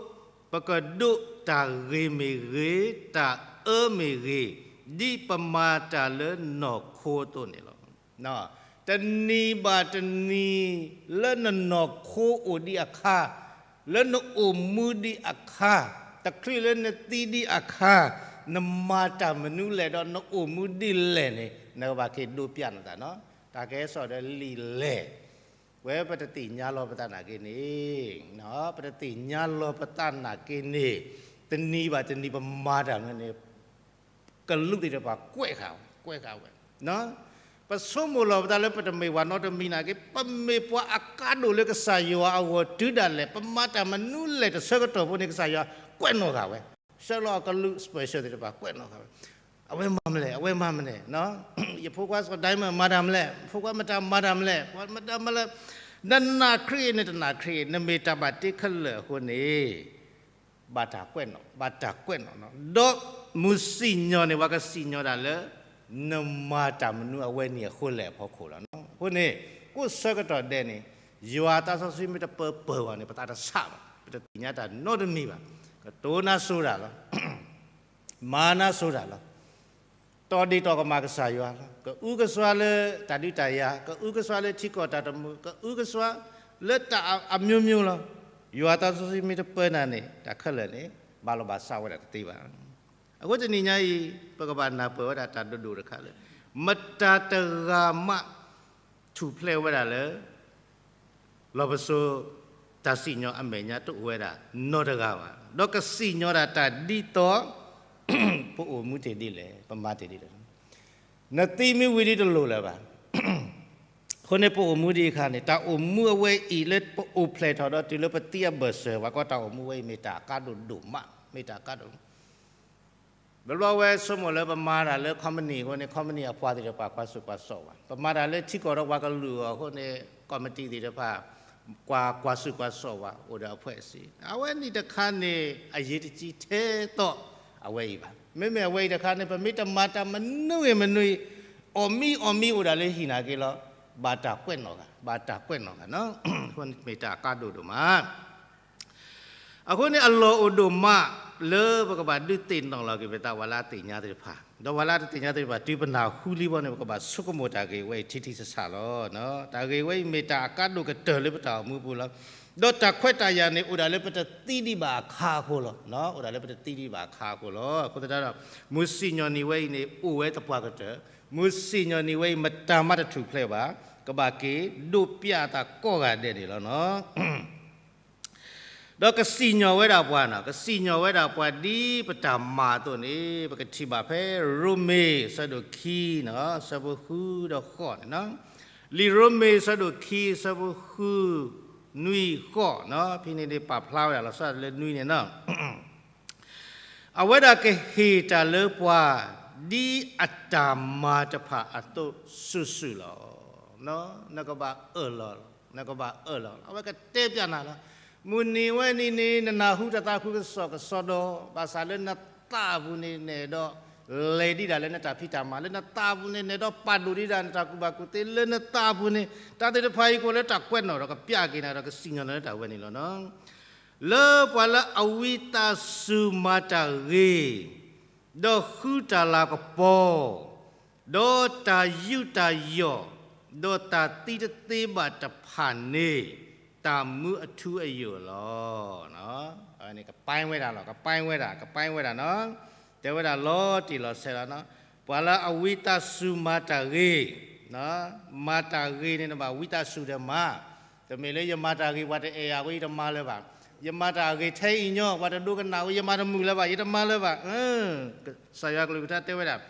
ပကဒိးတၢ်ဂ့ၤမ့ၢ်ဂ့ၤ, တၢ်အၢမ့ၢ်ဂ့ၤ, ဒ်ပမၤတၢ်လၢနီၢ်ခိအသိးန့ၣ်လီၤ. တနံၤဘၣ်တနံၤ လၢနနီၢ်ခိအိၣ်ဒံးအခါ, လၢနအိၣ်မူဒံးအခါ, တချုးလၢနသံဒံးအခါ, နမၤတၢ်မနုၤလဲၣ်ဒီးနအိၣ်မူဒ်လဲၣ်န့ၣ် နကဘၣ်က့ၤဒိးပျၢ်နသးနီၤ. တၢ်ကဲစီၣ်ဒီးလံာ်လဲၢ် ဝဲပတသ့ၣ်ညါလီၤပသးနာ်က့န့ၣ်, ပတသ့ၣ်ညါလီၤပသးနာ်က့န့ၣ်, တနံၤဘၣ်တနံၤပမၤတၢ်န့ၣ် ကလူးသ့ၣ်တဖၣ်ကွဲးဃာ်ဝဲ, ကွဲးဃာ်ဝဲ. ပဆိကမိၣ်လီၤပသးလၢပတမ့ၢ်ပှၤနီတမံၤနာ်က့, ပမ့ၢ်ပှၤအကါဒိၣ်လၢကစၢ်ယွၤအဂီၢ်တုၤဒၣ်လဲာ်, ပမၤတၢ်မနုၤလဲၣ်တဆၢကတီၢ်ဖိန့ၣ် ကစၢ်ယွၤကွဲးနီၣ်ဃာ်ဝဲ. ဆှၢလီၤအကလူး special သ့ၣ်တဖၣ်ကွဲးနီၣ်ဃာ်ဝဲ. အဝဲမၤမလဲၣ်, အဝဲမၤမလဲၣ်, ယဖိခွါစီၤ Diamond မၤတၢ်မလဲၣ်, ဖိခွါမတၤမၤတၢ်မလဲၣ်, ပှၤမတၤမလဲၣ်, နနာ်ခရံာ်အံၤန့ၣ် တနာ်ခရံာ်အံၤ, နမ့ၢ်တၢ်ဘၣ်တ့ခဲလၢာ်အဃိန့ၣ် ဘၣ်တၢ်ကွဲးနီၣ်, ဘၣ်တၢ်ကွဲးနီၣ်နီၤ. ဒီးမုၢ်စံၣ်ညီၣ်န့ၣ် ပှၤကစံၣ်ညီၣ်တၢ်လၢ နမၤတၢ်မနုၤအဝဲန့ၣ်အဃိလဲၣ်အဖီခိၣ်လီၤ. အဃိန့ၣ် ကိးဆၢကတီၢ်ဒဲးန့ၣ် ယွၤသးစီဆှံမ့ၢ်တပၢၤပၢၤဘၣ်န့ၣ် ပသးတဆးဘၣ်, ပတသ့ၣ်ညါတၢ်နီတမံၤဘၣ်. ကတိၤနါစိၤတၢ်လီၤ. မၤနါစိၤတၢ်လီၤ. တီၢ်ဒ့ၣ်တီၢ်ကမၣ်ကစၢ်ယွၤလီၤ. ကအုကစွါလၢတၢ်ဒုးတၢ်ယၤ, ကအုကစွါလၢထံကီၢ်တၢ်တမုာ်, ကအုကစွါလၢတၢ်အမျိုးမျိုးလီၤ. ယွၤသးစီဆှံမ့ၢ်တပၢၤနၤန့ၣ် တၢ်ခဲလၢာ်န့ၣ် ဘၣ်လိာ်ဘၣ်စးဝဲဒၣ်တသ့ဘၣ်. အဃိတနံၤညါအံၤ ပကဘၣ်နၢ်ပၢၢ်ဝဲဒၣ်တၢ်ဒိၣ်ဒိၣ်တခါလၢ မတၤတဂၤမး ထူၣ်ဖျဲးဝဲဒၣ်လၢ လီၢ်ပစိာ် တၢ်စံၣ်ညီၣ်အမဲာ်ညါတအိၣ်ဝဲဒၣ်နီတဂၤဘၣ်. ဒီးကစံၣ်ညီၣ်ဒၣ်တၢ်ဒ်သိး ပအိၣ်မူတ့ၢ်ဒ်လဲၣ်, ပမၤတ့ၢ်ဒ်လဲၣ်. နသံမ့ၢ်ဝံၤဒ်တလိၣ်လၢၤဘၣ်. အဃိန့ၣ် ပအိၣ်မူဒံးအခါန့ၣ် တၢ်အိၣ်မူအဝဲအံၤလၢပအိၣ်ဖျဲၣ်ထီၣ်ဒီးတုၤလၢပသံအဘၢၣ်စၢၤ ပှၤကိးတၢ်အိၣ်မူဝဲအံၤ မ့ၢ်တၢ်အကါဒိၣ်ဒိၣ်မး, မ့ၢ်တၢ်အကါဒိၣ် ဘျီဘျီဝဲဆိကမိၣ်လၢပမၤတၢ်လၢ company အဃိန့ၣ် company အပှၤသ့ၣ်တဖၣ်ကွၢ်ဆူၣ်ကွၢ်စိးဝဲ, ပမၤတၢ်လၢထံကီၢ်ဒီးပှၤကလုာ်အဂီၢ်အဃိန့ၣ် committee သ့ၣ်တဖၣ် ကွၢ်ကွၢ်ဆူၣ်ကွၢ်စိးဝဲ အိၣ်ဒီးအဖွဲ့အစည်း အဝဲန့ၣ်တခါန့ၣ် အရေးတကြီးထဲသိးအဝဲအံၤဘၣ်. မ့မ့ၢ်အဝဲအံၤတခါန့ၣ် ပမ့ၢ်တမၤတၢ်မနုၤဂ့ၤမနုၤအံၤ အီၣ်မံအီၣ်မံအိၣ်ဒၣ်လၢဟံၣ်နာ်က့လီၤ, ဘၣ်တၢ်ကွဲးနီၣ်ဂၤ, ဘၣ်တၢ်ကွဲးနီၣ်ဂၤနီၤ, အဃိန့ၣ်မ့ၢ်တၢ်အကါဒိၣ်ဒိၣ်မး အဃိန့ၣ် အလီၢ်အိၣ်ဒိၣ်မး လၢပကဘၣ်ဒုးသ့ၣ်နီၣ်လီၤက့ၤပသး ပှၤလၢအသ့ၣ်ညါသ့ၣ်တဖၣ်, ဒီးပှၤလၢအတသ့ၣ်ညါသ့ၣ်တဖၣ် တုၤပနၢ်ဟူလံဘၣ်န့ၣ် ပကဘၣ်ဆိကမိၣ်တၢ်ဂ့ၢ်ဝဲအံၤထံထံဆးဆးလီၤ. တၢ်ဂ့ၢ်ဝဲအံၤမ့ၢ်တၢ်အကါဒိၣ်ကတၢၢ်လၢပတၢ်အိၣ်မူပူၤလီၤ. ဒီးတၢ်ခွဲးတၢ်ယာ်န့ၣ် အိၣ်ဒၣ်လၢပတသံဒံးဘၣ်အခါအဃိလီၤ. အိၣ်ဒၣ်လၢပတသံဒံးဘၣ်အခါအဃိလီၤ. အဃိသတးဒီး မုၢ်စံၣ်ညီၣ်နံၤဝဲအံၤန့ၣ် အိၣ်ဝဲသပှၢ်ကတၢၢ်, မုၢ်စံၣ်ညီၣ်နံၤဝဲအံၤ မတၤမးတထူၣ်ဖျဲးဘၣ်, ကဘၣ်က့ၤဒိးပျၢ်အသးကိးဂၤဒဲးန့ၣ်လီၤနီၤ. ဒီးကစံၣ်ညီၣ်ဝဲဒၣ်ပှၤနီၤ, ကစံၣ်ညီၣ်ဝဲဒၣ်ပှၤဒ်ပတၢ်မၤအသိးန့ၣ် ပကထံၣ်ဘၣ်ဖဲရိမ့ၤ အဆၢဒိၣ်ခံနီၤ, အဆၢဖိဃုဒီးဃိးန့ၣ်နီၤ, လံာ်ရိမ့ၤ အဆၢဒိၣ်ခံ အဆၢဖိဃု နွံ ဃိးနီၤ, ဖဲန့ၣ်ဒ်ပာ်ဖျါဝဲဒၣ်လီၤဆီဒၣ်တၢ်လၢနွံန့ၣ်နီၤ အဝဲဒၣ်ကဟ့ၣ်တၢ်လၢပှၤ ဒ်အတၢ်မၤတဖၣ်အသိးစုာ်စုာ်လီၤ. နကဘၣ်အၢၣ်လီၤ, နကဘၣ်အၢၣ်လီၤ, အဝဲကတဲပျးနၤလီၤ. မုၢ်နံၤဝဲနံၤန့ၣ် နနၢ်ဟူတၢ်သးခုကစီၣ်ကစီၣ်ဒီး ဘၣ်ဆၣ်လၢနသးပူၤန့ၣ် နအဲၣ်ဒိးလဲၤဒံးဒၣ်လၢနတၢ်ဖံးတၢ်မၤ, လၢနသးပူၤန့ၣ် နအဲၣ်ဒိးပာ်ဒိၣ်ဒံးဒၣ်နတၢ်ကူၣ်ဘၣ်ကူၣ်သ့, လၢနသးပူၤန့ၣ် တၢ်သ့ၣ်တဖၣ်အံၤကအိၣ်လၢတၢ်ကွဲးနီၣ်ဒီးကပျးက့ၤနၤဒီးကစံၣ်ညီၣ်နၤလၢတၢ်ဝဲန့ၣ်လီၤနီၤ. လၢပှၤလၢအဝံသးစူၤမၤတၢ်ဂ့ၤ, ဒီးဃုတၢ်လၤကပီၤ, ဒီးတၢ်ယူးတၢ်ယီၣ်, ဒီးတၢ်သံတသ့ဘၣ်တဖၣ်န့ၣ် တၢ်မူအထူအယိာ်လီၤ. ကပာ်ဝဲဒၣ်လီၤ, ကပာ်ဝဲဒၣ်, ကပာ်ဝဲဒၣ်နီၤ. တဲဝဲဒၣ်လီၤတံၢ်လီၤဆဲးလီၤနီၤ. ပှၤလၢအဝံသးစူၤမၤတၢ်ဂ့ၤ, မၤတၢ်ဂ့ၤန့ၣ် နဘၣ်ဝံသးစူၤဒီးမၤ တမ့ၢ်လၢယမၤတၢ်ဂ့ၤ ပှၤတအဲၣ်ယၤဝဲ ယတမၤလၢၤဘၣ်. ယမၤတၢ်ဂ့ၤထဲအံၤညီ ပှၤတဒိကနၣ်ဝဲ ယမၤတမုာ်လၢၤဘၣ်, ယတမၤလၢၤဘၣ်. ကစၢ်ယွၤကလုၢ်ကထါတဲဝဲဒၣ်,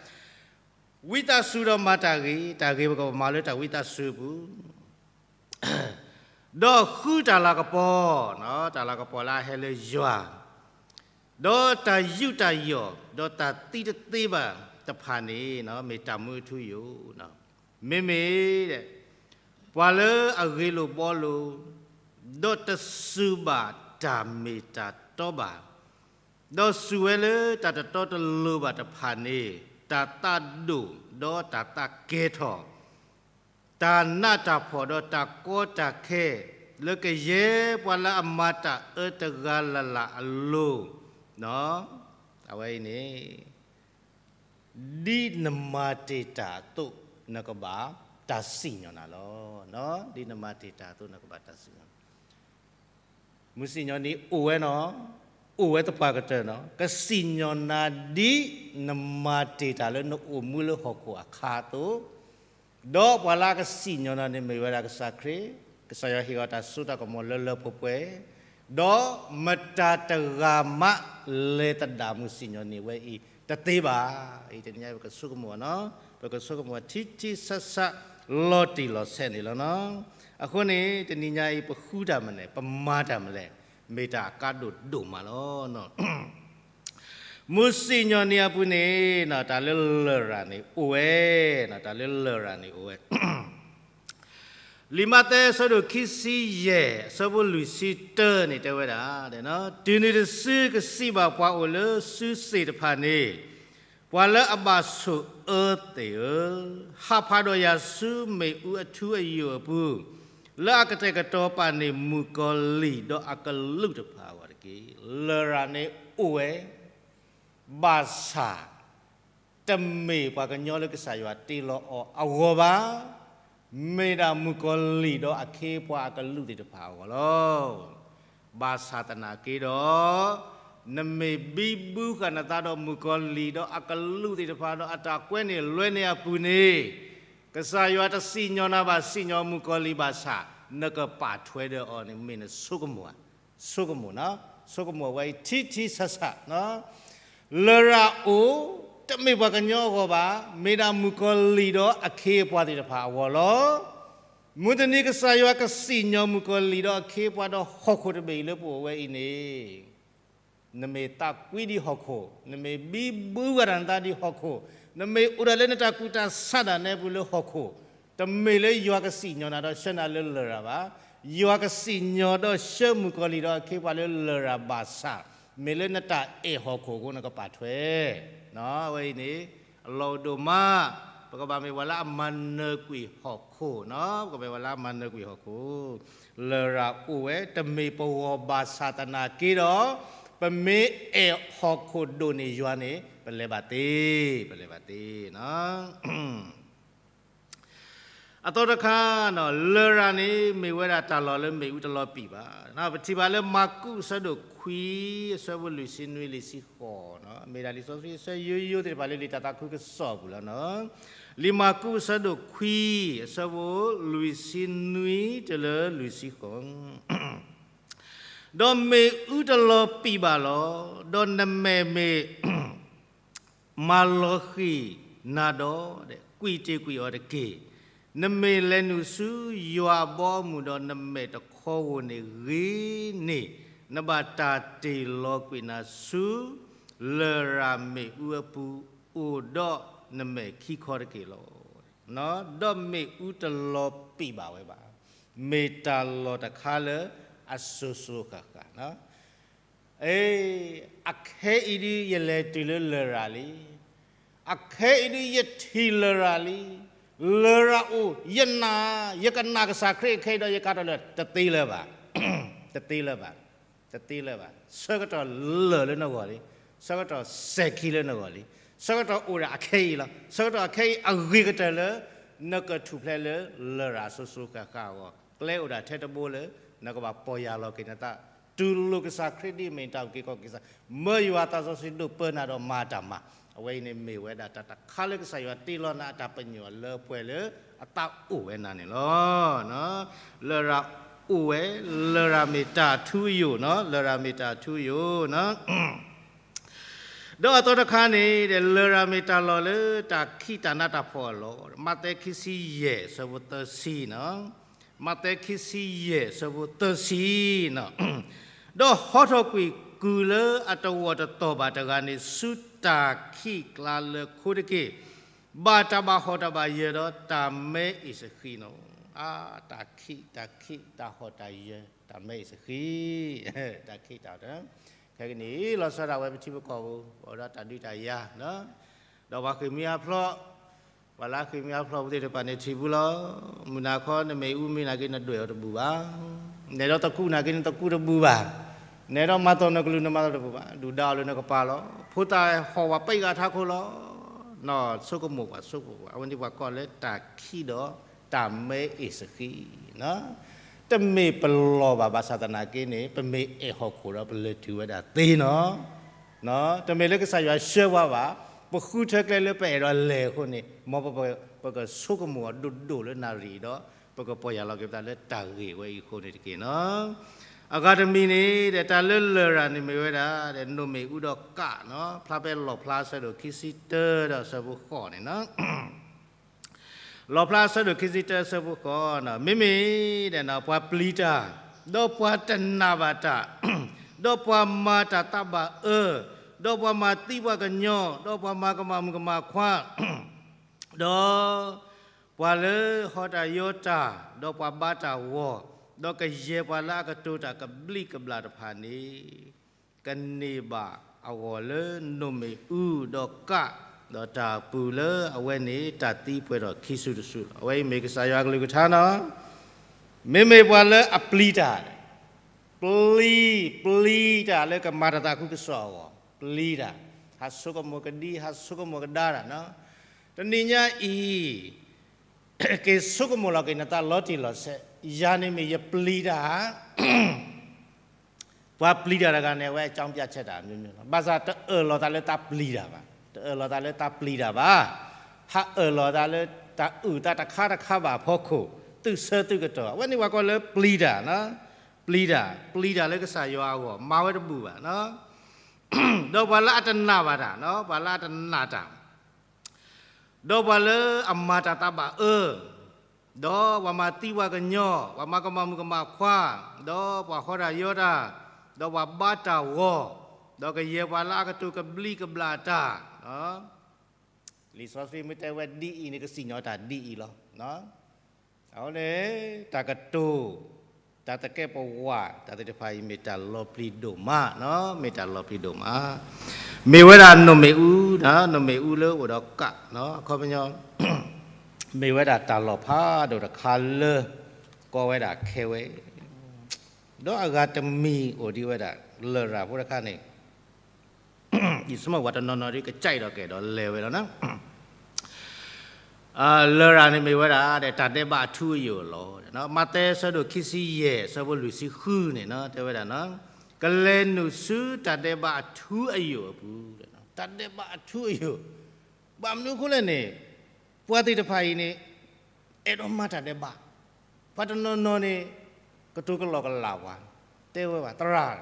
ဝံသးစူၤဒီးမၤတၢ်ဂ့ၤ, တၢ်ဂ့ၤပကဘၣ်မၤလၢတၢ်ဝံသးစူၤအပူၤ, ဒီးဃုတၢ်လၤကပီၤ, တၢ်လၤကပီၤလၢအဟဲလၢယွၤ, ဒီးတၢ်ယူးတၢ်ယီၣ်, ဒီးတၢ်သံတသ့ဘၣ်တဖၣ်န့ၣ် မ့ၢ်တၢ်မူအထူအယိာ် မ့မ့ၢ် ပှၤလၢအဂ့ၤလိာ်ဘှီလိာ်, ဒီးတစူၢ်ဘၣ်တၢ်မ့ၢ်တၢ်တီဘၣ်, ဒီးစူၢ်ဝဲလၢတၢ်တတီတလိၤဘၣ်တဖၣ်န့ၣ် တၢ်သးဒိၣ်ဒီးတၢ်သးကဲၤထီၣ်, တၢ်နးတၢ်ဖှီၣ်ဒီးတၢ်ကီတၢ်ခဲ, လၢကယဲၢ်ပှၤလၢအမၤတၢ်အၢတဂၤလၢ်လၢ်အလိၤ, အဝဲအံၤန့ၣ် ဒ်နမၤတ့ၢ်တၢ်အသိး နကဘၣ်တၢ်စံၣ်ညီၣ်နၤလီၤ. ဒ်နမၤတ့ၢ်တၢ်အသိး နကဘၣ်တၢ်စံၣ်ညီၣ် မုၢ်စံၣ်ညီၣ်န့ၣ်အိၣ်ဝဲနီၤ, အိၣ်ဝဲသပှၢ်ကတၢၢ်နီၤ, ကစံၣ်ညီၣ်နၤဒ်နမၤတ့ၢ်တၢ်လၢနအိၣ်မူလၢဟီၣ်ခိၣ်အခါအသိး, ဒီးပှၤလၢအကစံၣ်ညီၣ်နၤန့ၣ်မ့ၢ်ဝဲဒၣ်ကစၢ်ခရံာ်, ကစၢ်ယွၤဟ့ၣ်အီၤတၢ်စိတၢ်ကမီၤလၢလၢပှဲၤပှဲၤ, ဒီးမတၤတဂၤမးလဲၤသဒၣ်မုၢ်စံၣ်ညီၣ်န့ၣ်ဝဲအံၤတသ့ဘၣ်. အံၤတနံၤညါပကဆိကမိၣ်နီၤ, ပကဆိကမိၣ်ထံထံဆးဆးလီၤတံၢ်လီၤဆဲးန့ၣ်လီၤနီၤ. အဃိန့ၣ် တနံၤညါအံၤ ပဃုတၢ်မနုၤလဲၣ်, ပမၤတၢ်မနုၤလဲၣ်, မ့ၢ်တၢ်အကါဒိၣ်ဒိၣ်မးလီၤ. မုၢ်စံၣ်ညီၣ်န့ၣ်အပူၤန့ၣ် တၢ်လၢလရာ်န့ၣ်အိၣ်ဝဲ, တၢ်လၢလရာ်န့ၣ်အိၣ်ဝဲ လံာ်မးသဲအဆၢဒိၣ်ခံဆံယဲၢ် အဆၢဖိလွံၢ်ဆံတၢန့ၣ်တဲဝဲဒၣ်, တုၤနုၤတစုကစံးဘၣ်ပှၤအိၣ်လၢစုစ့ၣ်တဖၣ်န့ၣ်, ပှၤလၢအဘၣ်ဆိၣ်အၢသ့ၣ်ဧၢ, ဟးဖးဒီးယၤဆူမ့ၣ်အူအထူအယိာ်အပူၤ, လၢအကတဲာ်ကတီၤပာ်န့ၢ်မုၣ်ကီၤလံၢ်ဒီးအကလူးတဖၣ်အဂီၢ်တက့ၢ်. လရာ်န့ၣ်အိၣ်ဝဲ ဘၣ်ဆၣ် တမ့ၢ်ပှၤကညီလၢကစၢ်ယွၤတ့လီၤအီၤအဂီၢ်ဘၣ်, မ့ၢ်ဒၣ်မုၣ်ကီၤလံၢ်ဒီးအခ့အပှၤအကလူးသ့ၣ်တဖၣ်အဂီၢ်လီၤ. ဘၣ်ဆၣ်သနာ်က့ဒီး, နမ့ၢ်ဘံဘူဃာ်နသးဒီးမုၣ်ကီၤလံၢ်ဒီးအကလူးသ့ၣ်တဖၣ်ဒီးအတၢ်ကွဲန့ၢ်လွဲန့ၢ်အပူၤန့ၣ်, ကစၢ်ယွၤတစံၣ်ညီၣ်နၤဘၣ်, စံၣ်ညီၣ်မုၣ်ကီၤလံၢ်ဘၣ်ဆၣ်, နကပာ်ထွဲဒီးအီၤန့ၣ် မ့ၢ်နဆိကမိၣ်ဧါ. ဆိကမိၣ်, ဆိကမိၣ်ဝဲအံၤထံထံဆးဆး, လရာ်အိၣ်, တမ့ၢ်ပှၤကညီအဂီၢ်ဘၣ်, မ့ၢ်ဒၣ်မုၣ်ကီၤလံၢ်ဒီးအခ့အပှၤသ့ၣ်တဖၣ်အဂီၢ်လီၤ. မုၢ်တနံၤကစၢ်ယွၤကစံၣ်ညီၣ်မုၣ်ကီၤလံၢ်ဒီးအခ့အပှၤဒီး ဟီၣ်ခိၣ်တဘ့ၣ်အံၤလၢပအိၣ်ဝဲအံၤန့ၣ် နမ့ၢ်သးကွံဒ်ဟီၣ်ခိၣ်, နမ့ၢ်ဘံဘူဃာ်နသးဒ်ဟီၣ်ခိၣ်, နမ့ၢ်အိၣ်ဒၣ်လၢနတၢ်ကူၣ်တၢ်ဆးဒၣ်နဲပူၤလၢဟီၣ်ခိၣ်, တမ့ၢ်လၢယွၤကစံၣ်ညီၣ်နၤဒီးဆှၢနၤလၢလရာ်ဘၣ်. ယွၤကစံၣ်ညီၣ်ဒီးဆှၢမုၣ်ကီၤလံၢ်ဒီးအခ့အပှၤလၢလရာ်ဘၣ်ဆၣ်, မ့ၢ်လၢနတၢ်အဲၣ်ဟီၣ်ခိၣ်အဃိ နကပာ်ထွဲ အဝဲအံၤန့ၣ် အလီၢ်အိၣ်ဒိၣ်မး, ပကဘၣ်မ့ၢ်ပှၤလၢအမၤနၢၤကွံာ်ဟီၣ်ခိၣ်နီၤ, ပကမ့ၢ်ပှၤလၢအမၤနၢၤကွံာ်ဟီၣ်ခိၣ်, လရာ်အိၣ်ဝဲ တမ့ၢ်ပဂီၢ်ဘၣ်ဆၣ်သနာ်က့ဒီး, ပမ့ၢ်အဲၣ်ဟီၣ်ခိၣ်ဒိၣ်န့ၢ်ယွၤန့ၣ် ပလဲၤဘၣ်သ့, ပလဲၤဘၣ်သ့နီၤ. အသီတခါ, လရာ်န့ၣ် မ့ၢ်ဝဲဒၣ်တၢ်လီၢ်လၢမ့ၣ်အူတလီၤပံာ်ဘၣ်. ပထံၣ်ဘၣ်လၢမၢ်ကူးအဆၢဒိၣ်ခွံ အဆၢဖိလွံၢ်ဆံနွံလွံၢ်ဆံဃိး, မ့ၢ်ဒၣ်လံာ်စီဆှံအဆၢယိယိသ့ၣ်တဖၣ်လၢလံာ်တၢ်သးခုကစီၣ်အပူၤလီၤနီၤ. လံာ်မၢ်ကူးအဆၢဒိၣ်ခွံ အဆၢဖိလွံၢ်ဆံနွံတုၤလၢလွံၢ်ဆံဃိး ဒီးမ့ၣ်အူတလီၤပံာ်ဘၣ်လီၤ. ဒီးနမဲာ်မ့ၢ် မၤလီၤဃံၤနၤဒီး ကွံာ်တ့ၢ်ကွံာ်အီၤတက့ၢ်. နမ့ၢ်လဲၤနုာ်ဆူယွၤအဘီအမုၢ်ဒီးနမဲာ်တခီဧိၤန့ၣ်ဂ့ၤန့ၣ်, နဘၣ်တၢ်တ့ၢ်လီၤကွံာ်နၤဆူ လရာ်မ့ၣ်အူအပူၤ အိၣ်ဒီးနမဲာ်ခံခီတက့ၢ်လီၤ. ဒီးမ့ၣ်အူတလီၤပံာ်ဘၣ်ဝဲဘၣ်. မ့ၢ်တၢ်လီၢ်တခါလၢအစိၤစိၤဃၣ်ဃၣ် အ့, အခဲအံၤဒုးယလဲၤတုၤလၢလရာ်လံ. အခဲအံၤဒုးယထံၣ်လရာ်လံ. လရာ်အိၣ် ယနာ်, ယကနာ်ကစၢ်ခရံာ်ခဲအံၤဒီးယကါထီၣ်လၢ တသ့လၢၤဘၣ်, တသ့လၢၤဘၣ်, တသ့လၢၤဘၣ်. ဆၢကတီၢ်လၢာ်လၢနဂီၢ်လံ. ဆၢကတီၢ်စဲၤခံလၢနဂီၢ်လံ. ဆၢကတီၢ်အိၣ်ဒၣ်အခဲအံၤလီၤ. ဆၢကတီၢ်အခဲအံၤအဂ့ၤကတၢၢ်လၢ နကထူၣ်ဖျဲးလၢလရာ်စိၤစိၤဃၣ်ဃၣ်အဂီၢ်, ကျဲအိၣ်ဒၣ်ထဲတဘိလၢ နကဘၣ်ပီၢ်ယၢ်လီၤက့ၤနသး, တူၢ်လိာ်ကစၢ်ခရံာ်ဒ်အမ့ၢ်တၢ်အုၣ်က့ၤခီၣ်က့ၤကစၢ်, မၢယွၤသးစီဆှံဒိၣ်ပၢနၤဒီးမၤတၢ်မၤ, အဝဲအံၤန့ၣ်မ့ၢ်ဝဲဒၣ်တၢ်တခါလၢကစၢ်ယွၤတ့လီၤနၤအတၢ်ပညိၣ်အလၢပှဲၤလၢ အသးအိၣ်ဝဲနၤန့ၣ်လီၤ. လရာ်အိၣ်ဝဲ, လရာ်မ့ၢ်တၢ်ထူအယိာ်နီၤ, လရာ်မ့ၢ်တၢ်ထူအယိာ်နီၤ. ဒီးအသီတခါန့ၣ် လရာ်မ့ၢ်တၢ်လီၢ်လၢတၢ်ခံးတၢ်နးတၢ်ဖှီၣ်အလီၢ်, မးသဲခံဆံယဲၢ်ဆၢဖိသၢဆံနီၤ, မးသဲခံဆံယဲၢ်ဆၢဖိသၢဆံနီၤ. ဒီးဟီထီၣ်ကွံာ်ကုၢ်လၢအတဝီၢ်တတီၢ်ဘၣ်တဂၤန့ၣ် ဆူတၢ်ခံးကျါလၢခိတက့ၢ်, ဘၣ်တၢ်ဘၣ်ဟီၣ်တၢ်ဘၣ်ယၢၤဒီးတၢ်မဲအ့ၣ်စဃံးနီၤ. အါ, တၢ်ခံး, တၢ်ခံး, တၢ်ဟီၣ်တၢ်ယၢၤ, တၢ်မဲအ့ၣ်စဃံး, တၢ်ခံးတၢ်, ခဲကနံၣ်အံၤ လီၤဆီဒၣ်ဝဲပထံပကီၢ်ပူၤ အိၣ်ဒီးတၢ်ဒုးတၢ်ယၤ, ဒီးပှၤဃ့ၢ်မှံဟးဖျိး, ပှၤလၢအဃ့ၢ်မှံဟးဖျိးပူၤသ့ၣ်တဖၣ်န့ၣ်ထံၣ်ပူၤလီၤ. မုၢ်နၤခီနမ့ၣ်အူမ့ၢ်နၤက့ၤနဒွဲၣ်အီၤတဘူၣ်ဘၣ်. နဲဒီးသကူးနၤက့ၤနသကူးတဘူၣ်ဘၣ်. နဲဒီးမၤသီၣ်နကလုၢ်နမၤသီၣ်တဘူၣ်ဘၣ်. ဒုၣ်ဒါအီၤလၢနကပၤလီၤ. ဖိသၣ်ဟီၣ်ဝးပံးဂၤထးခိၣ်လီၤ. နီၢ်ဆိကမိၣ်ပှၤဆိကမိၣ်ပှၤ အဝဲန့ၣ်ပှၤကိးလၢတၢ်ခံးဒီးတၢ်မဲအ့ၣ်စဃံး တမ့ၢ်ပလီၢ်ဘၣ် ဘၣ်ဆၣ်သနာ်က့န့ၣ် ပမ့ၢ်အဲၣ်ဟီၣ်ခိၣ်ဒီးပလဲၤတုၤဝဲဒၣ်သ့နီၤ. တမ့ၢ်လၢကစၢ်ယွၤဆှၢပှၤဘၣ်, ပဃုထၢကျဲလၢပအဲၣ်ဒိးလဲၤအဃိန့ၣ် မ်ပကဆိကမိၣ်အီၤဒိၣ်ဒိၣ်လၢနၣ်ရံၣ်ဒီး ပကပီၢ်ယၢ်လီၤက့ၤပသးလၢတၢ်ဂ့ၢ်ဝဲအံၤအဃိန့ၣ်တက့ၢ်နီၤ. အဂၤတမံၤန့ၣ် တၢ်လၢလရာ်န့ၣ်မ့ၢ်ဝဲဒၣ် နိၣ်မ့ၣ်အူဒီးကးနီၤ, ဖျါဖဲလီၣ်ဖျါအဆၢဒိၣ်ခံဆံတၢဒီးအဆၢဖိဃိးန့ၣ်နီၤ. လီၣ်ဖျါအဆၢဒိၣ်ခံဆံတၢအဆၢဖိဃိးနီၤ, မ့မ့ၢ်ဒ်န့ၣ် ပှၤပျံၤတၢ်, ဒီးပှၤတနာ်ဘၣ်တၢ်, ဒီးပှၤမၤတၢ်သးဘၣ်အၢ, ဒီးပှၤမၤသံပှၤကညီ, ဒီးပှၤမၤကမၣ်မုၣ်ကမၣ်ခွါ, ဒီးပှၤလၢဟီၣ်တၢ်ယီၤတၢ်, ဒီးပှၤဘါတၢ်ဂီၤ, ဒီးကယဲၢ်ပှၤလၢအကတိၤတၢ်ကဘျံးကဘျၣ်တဖၣ်န့ၣ် ကန့ၢ်ဘၣ်အဂီၢ်လၢနိၣ်မ့ၣ်အူဒီးကး, ဒီးတၢ်အပူၤလၢအဝဲန့ၣ် တၢ်သံပှဲၤထီၣ်ခံစုတစုလီၤ. အဝဲအံၤမ့ၢ်ကစၢ်ယွၤအကလုၢ်ကထါနီၤ. မ့မ့ၢ်ပှၤလၢအပျံၤတၢ်, ပျံၤ, ပျံၤတၢ်လၢကမၤတၢ်သးခုကစီၣ်အဂီၢ်, ပျံၤတၢ်, ဟးဆိကမိၣ်ကဒံ, ဟးဆိကမိၣ်ကဒါတၢ်နီၤ. တနံၤညါအံၤ က့ၤဆိကမိၣ်လီၤက့ၤနသးလီၤတံၢ်လီၤဆဲး, ယၤန့ၣ်မ့ၢ်ယပျံၤတၢ်ဧါ, ပှၤပျံၤတၢ်တဂၤန့ၣ် အဝဲအကြောင်းပြချက်တၢ် မျိုးမျိုးလီၤ. ဘၣ်ဆၣ်တအၢၣ်လီၤသးလၢသးပျံၤတၢ်ဘၣ်, တအၢၣ်လီၤသးလၢသးပျံၤတၢ်ဘၣ်, ဟးအၢၣ်လီၤသးလၢတၢ်အုၣ်သးတခါတခါဘၣ်အဖီခိၣ်, သုးဆၢသုးကတီၢ်, အဝဲန့ၣ်ပှၤကိးလၢပျံၤတၢ်, ပျံၤတၢ်, ပျံၤတၢ်လၢကစၢ်ယွၤအဂီၢ် မၤဝဲတဘူၣ်ဘၣ် ဒီးပှၤလၢအတနာ်ဘၣ်တၢ်, ပှၤလၢအတနာ်တၢ်, ဒီးပှၤလၢအမၤတၢ်သးဘၣ်အၢ, ဒီးပှၤမၤသံပှၤကညီ, ပှၤမၤကမၣ်မုၣ်ကမၣ်ခွါ, ဒီးပှၤဟီတၢ်ယီတၢ်, ဒီးပှၤဘါတၢ်ဂီၤ, ဒီးကယဲၢ်ပှၤလၢအကတိၤကဘျံးကဘျၣ်တၢ်, လံာ်စီဆှံမ့ၢ်တဲဝဲဒ်အံၤန့ၣ် ကစံၣ်ညီၣ်တၢ်ဒ်အံၤလီၤ. အဃိန့ၣ် တၢ်ကတိၤ, တၢ်သကဲးပဝး, တၢ်သ့ၣ်တဖၣ်အံၤ မ့ၢ်တၢ်လီၤပျံၤဒိၣ်မး, မ့ၢ်တၢ်လီၤပျံၤဒိၣ်မး, မ့ၢ်ဝဲဒၣ်နိၣ်မ့ၣ်အူ, နိၣ်မ့ၣ်အူလၢအိၣ်ဒီးကး, အခီပညီ မ့ၢ်ဝဲဒၣ်တၢ်လီၢ်ဖးဒိၣ်တခါလၢ ကိးဝဲဒၣ်ခဲဝဲ, ဒီးအဂၤတမံၤအိၣ်ဒံးဝဲဒၣ် လရာ်ဖိတခါန့ၣ် ယဆိကမိၣ်ပှၤတနီၤနီၤဒ်ကစၢ်ဒီးကဲဒီးလဲၤဝဲလီၤနီၤ. လရာ်န့ၣ်မ့ၢ်ဝဲဒၣ် တၢ်ဒဲးဘးအထူအယိာ်အလီၢ်, မးသဲအဆၢဒိၣ်ခံဆံယဲၢ် အဆၢဖိလွံၢ်ဆံဃုန့ၣ် တဲဝဲဒၣ်, ကလဲၤနုာ်ဆူတၢ်ဒဲးဘးအထူအယိာ်အပူၤ, တၢ်ဒဲးဘးအထူအယိာ်, ဘၣ်မနုၤအဃိလဲၣ်န့ၣ် ပှၤသ့ၣ်တဖၣ်အံၤန့ၣ် အဲၣ်ဒိးမၤတၢ်ဒဲးဘး, ပှၤတနီၤနီၤန့ၣ် ကတိၤကလီကလးပှၤ, တဲဝဲဘၣ် သရၣ်,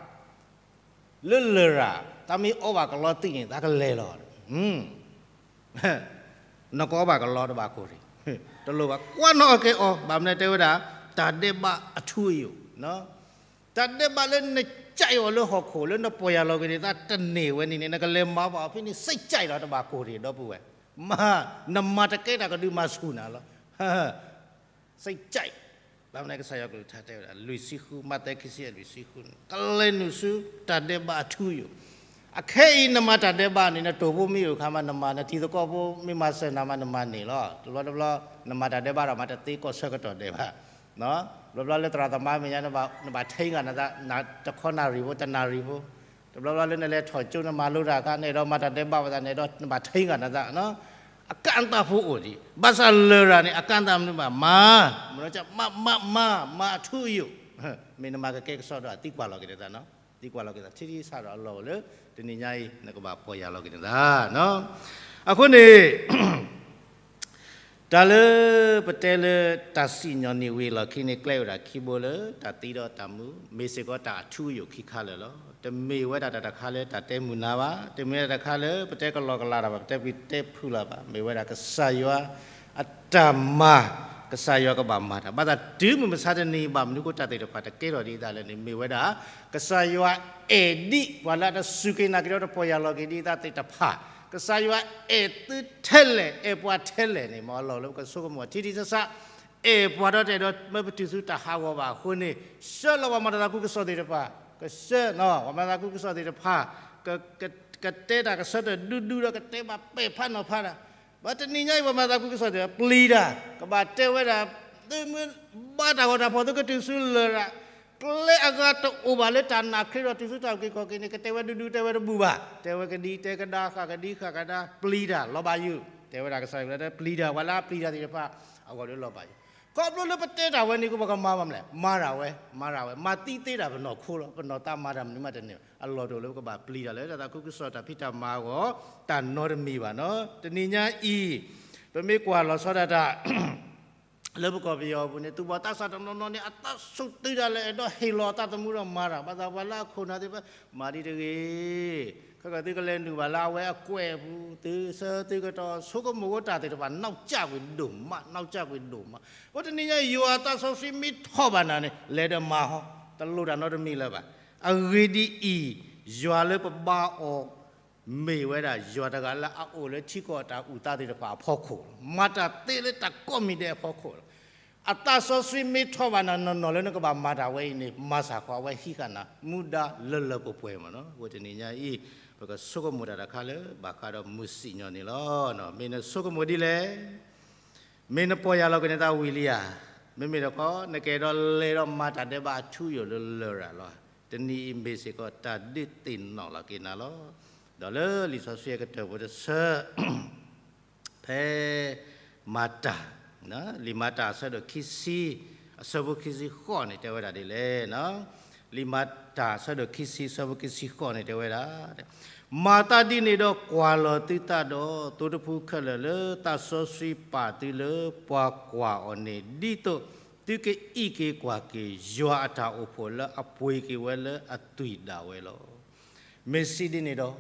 လၢလရာ် တၢ်မ့ၢ်အီဘၣ်ကလီသံးန့ၣ် တၢ်ကလဲၤလီၤ. နကအီဘၣ်ကလီတဘၣ်ကိၢ်ရံၣ်, တလိၣ်ဘၣ် ကွၢ်နီၣ်အီၤကဲအီ, ဘၣ်မနုၤတဲဝဲဒၣ် တၢ်ဒဲးဘးအထူအယိာ်, တၢ်ဒဲးဘးလၢနကးအီၤလၢဟီၣ်ခိၣ် လၢနပီၢ်ယၢ်လီၤက့ၤန့ၣ် တၢ်တန့ၢ်ဝဲန့ၣ်န့ၣ် နကလဲၤမၤဘၣ်အီၤဖဲန့ၣ် စိတ်ကြိုက်လီၤ တဘၣ်ကိၢ်ရံၣ် ဒီပုၢ်ဝဲၢ်, မၤ, နမၤတကဲတၢ်ကဒုးမၤဆူၣ်နၤလီၤ. စိတ်ကြိုက်, ဘၣ်မနုၤကစၢ်ယွၤကလုၢ်ကထါတဲဝဲဒၣ် လွံၢ်ဆံဃု မးသဲခံဆံယဲၢ် လွံၢ်ဆံဃုန့ၣ် ကလဲၤနုာ်ဆူတၢ်ဒဲးဘးအထူအယိာ်, အခဲအံၤနမၤတၢ်ဒဲးဘးန့ၣ် နတိၢ်ဖိမ့ၢ်အိၣ်အခါမး နမၤ နထံသကိးဖိမ့ၢ်မၤစၢၤနၤမး နမၤန့ၢ်လီၤ. တဘျီတဘျီ နမၤတၢ်ဒဲးဘးဒီးမၤတသ့ကီၢ်ဆၢကတီၢ်ဒဲးဘး, တဘျီတဘျီလၢသရၣ်သမါမဲာ်ညါ နဘၣ် နဘၣ်ထိန်းကနၤသး တခီနၣ်ရံၣ်ဖိ တနၣ်ရံၣ်ဖိ, တဘျီတဘျီလၢနလဲၤထီၣ်ကၠိ နမၤလိတၢ်အခါ နအဲၣ်ဒိးမၤတၢ်ဒဲးဘးဝဲသတး နအဲၣ်ဒိး နဘၣ်ထိန်းကနၤသး အကန့်အသတ်ဖိအိၣ်ဒံး, ဘၣ်ဆၣ်လရာ်န့ၣ် အကန့်အသတ်မနုၤဘၣ် မၤ, မ့ၢ်မၤ မၤအထူအယိာ်, မ့ၢ်နမၤကကဲကစီဒီး အသံကွၢ်လီၤက့ၤနသး, သံကွၢ်လီၤက့ၤသး ထံထံဆးဆးဒီးအလီၢ်အိၣ်လၢ တနံၤညါအံၤ နကဘၣ်ပီၢ်ယၢ်လီၤက့ၤနသး. အဃိန့ၣ် တၢ်လၢပတဲလၢတၢ်စံၣ်ညီၣ်န့ၢ်ဝံၤအလီၢ်ခံန့ၣ် ကျဲအိၣ်ဒၣ်ခံဘိလၢ တၢ်သံဒီးတၢ်မူ, မ့ၢ်စ့ၢ်ကီးတၢ်အထူအယိာ်ခံခါလၢာ်လီၤ. တမ့ၢ်ဝဲဒၣ်တၢ်တခါလၢတၢ်တဲမုာ်နၤဘၣ်, တမ့ၢ်ဝဲဒၣ်တၢ်တခါလၢပတဲကလီကလီတၢ်ဘၣ်, ပတဲပူၤတဲဖုးလၢၤဘၣ်, မ့ၢ်ဝဲဒၣ်ကစၢ်ယွၤအတၢ်မၤ, ကစၢ်ယွၤကဘၣ်မၤတၢ်, ဘၣ်ဆၣ်တုၤမုၢ်မဆါတနံၤ ဘၣ်မနုၤဃိတၢ်သ့ၣ်တဖၣ်တကဲထီၣ်ဒ်အံၤဒ်လဲၣ်န့ၣ် မ့ၢ်ဝဲဒၣ် ကစၢ်ယွၤအဲၣ်ဒံးပှၤလၢအတစူၢ်က့ၤနာ်က့ၤဒီးတပီၢ်ယၢ်လီၤက့ၤဒ်အံၤ တၢ်သ့ၣ်တဖၣ်, ကစၢ်ယွၤအဲၣ်သုထဲလဲၣ် အဲၣ်ပှၤထဲလဲၣ်န့ၣ် မ့ၢ်အလီၢ်လၢပကဆိကမိၣ် ထံထံဆးဆး အဲၣ်ပှၤဒီးတအဲၣ်ဒိးမၢပတုာ်ဆူတၢ်ဟးဂီၤဘၣ်အဃိန့ၣ် ဆှၢလီၤပှၤမၤတၢ်သးခုကစီၣ်သ့ၣ်တဖၣ်, ကဆှၢ ပှၤမၤသးခုကစီၣ်သ့ၣ်တဖၣ် က ကတဲတၢ်ကဆၢထၢၣ်ဒူဒူဒီး ကတဲဘၣ်ပဲာ်ဖးနီၤဖးတၢ်, ဘၣ်တနံၤညါအံၤ ပှၤမၤသးခုကစီၣ်သ့ၣ်တဖၣ် ပျံၤတၢ်, ကဘၣ်တဲဝဲဒၣ် သုမ့ၢ်ဘါတၢ်ဂီၤတၢ်ဖီၣ် သုကတုၤဆူလရာ် ကျဲအဂၤတအိၣ်ဘၣ်လၢတၢ်နာ်ခရံာ်ဒီးတုၤဆူတၢ်အုၣ်က့ၤခီၣ်က့ၤန့ၣ် ကတဲဝဲဒူဒူတဲဝဲတဘူၣ်ဘၣ်, တဲဝဲကဒံတဲကဒါ ဃၣ်ကဒံဃၣ်ကဒါ ပျံၤတၢ်လီၤဘၣ်ယုၢ်, တဲဝဲဒၣ်ကစၢ်ယွၤလၢပျံၤတၢ် ပှၤလၢအပျံၤတၢ်သ့ၣ်တဖၣ် အဂီၢ်ဒီးလီၤဘၣ်ယုၢ်, ခီဖျိလၢပတဲတၢ်ဝဲန့ၣ် ပကမၤဘၣ်မနုၤလဲၣ်, မၤတၢ်ဝဲ မၤတၢ်ဝဲ မၤသံသ့တၢ်ပနီၢ်ခိလီၤ, ပနီၢ်သးမၤတၢ်မနုၤမးတန့ၢ်, အလီၢ်တအိၣ်လၢပကဘၣ်ပျံၤတၢ်လၢတၢ်သးခုကစီၣ် တၢ်ဖံးတၢ်မၤအဂီၢ် တၢ်နီတမံၤဘၣ်နီၤ, တနံၤညါအံၤ ပမ့ၢ်ကွၢ်လီၤဆီဒၣ်တၢ် လၢပကီၢ်ပယီၤအပူၤန့ၣ် သူၣ်ဘီၣ်သးစၢ်တနီၤနီၤန့ၣ် အသးဆူၣ်တုၤဒၣ်လဲာ် အဲၣ်ဒိးဟ့ၣ်လီၤအသးသမူဒီးမၤတၢ်, ဘၣ်ဆၣ်ပှၤလၢအခိၣ်နၢ်သ့ၣ်တဖၣ် မၤဒ်တဂ့ၤ, ခဲကီးသုကလဲၤနုာ်ဘၣ်လၢအဝဲအကွဲးအပူၤ သုဆၢသုကတီၢ် ဆိကမိၣ်ဝဲတၢ်သ့ၣ်တဖၣ် နောက်ကျကွေ့ဒိၣ်မး နောက်ကျကွေ့ဒိၣ်မး, အဃိတနံၤညါ ယွၤအသးစီဆှံမ့ၢ်ထီၣ်ဘၣ်နၤန့ၣ် လဲၤဒီးမၤဟီ တလိၣ်တၢ်နီတမံၤလၢၤဘၣ်, အဂ့ၢ်ဒ်အံၤ ယွၤလၢပဘါအီၤ မ့ၢ်ဝဲဒၣ်ယွၤတဂၤလၢအအိၣ်လၢထံကီၢ်တၢ်အုၣ်သးသ့ၣ်တဖၣ်အဖီခိၣ်လီၤ, မၤတၢ်သ့လၢတၢ်ကိးမံၤဒဲးအဖီခိၣ်လီၤ, အသးစီဆှံမ့ၢ်ထီၣ်ဘၣ်နၤနီၢ်နီၢ်လၢနကဘၣ်မၤတၢ်ဝဲအံၤန့ၣ် မၤစၢ်ဃီၤအဝဲဟံးဃာ်နၤ မူဒါလၢလၢပှဲၤပှဲၤမးနီၤ, အဃိတနံၤညါအံၤ ပကဆိကမိၣ်တၢ်တခါလၢ ဘၣ်ဃးဒီးမုၢ်စံၣ်ညီၣ်န့ၣ်လီၤ, မ့ၢ်နဆိကမိၣ်ဒ်လဲၣ် မ့ၢ်နပီၢ်ယၢ်လီၤက့ၤနသးဝံၤလံဧါ, မ့မ့ၢ်တခီ နကအဲၣ်ဒိးလဲၤဒီးမၤတၢ်ဒဲးဘးအထူအယိာ်လၢလရာ်လီၤ, တနံၤအံၤမ့ၢ်စ့ၢ်ကီးတၢ်ဒုးသ့ၣ်နီၣ်လီၤက့ၤနၤလီၤ, ဒီးလၢလံာ်စီဆှံအကတၢၢ်ဖိတဆၢ ဖဲမၤတၢ်, လံာ်မၤတၢ်အဆၢဒိၣ်ခံဆံ, အဆၢဖိခံဆံဃိးန့ၣ် တဲဝဲဒၣ်ဒ်လဲၣ်, လံာ်မၤတၢ်အဆၢဒိၣ်ခံဆံ အဆၢဖိခံဆံဃိးန့ၣ် တဲဝဲဒၣ်, မၤသးဒ်န့ၣ်ဒီးကွၢ်လီၤသုသးဒီး သိတဖုခဲလၢာ်လၢသးစီဆှံပာ်သုလၢပှၤကွၢ်အီၤန့ၣ် ဒ်သိးသုကအံးက့ၤကွၢ်က့ၤ ယွၤအတၢ်အိၣ်ဖှိၣ်လၢအပှ့ၤက့ၤဝဲလၢအသွံၣ်ဒၣ်ဝဲလီၤ. မ့ၢ်စံးဒ်န့ၣ်ဒီး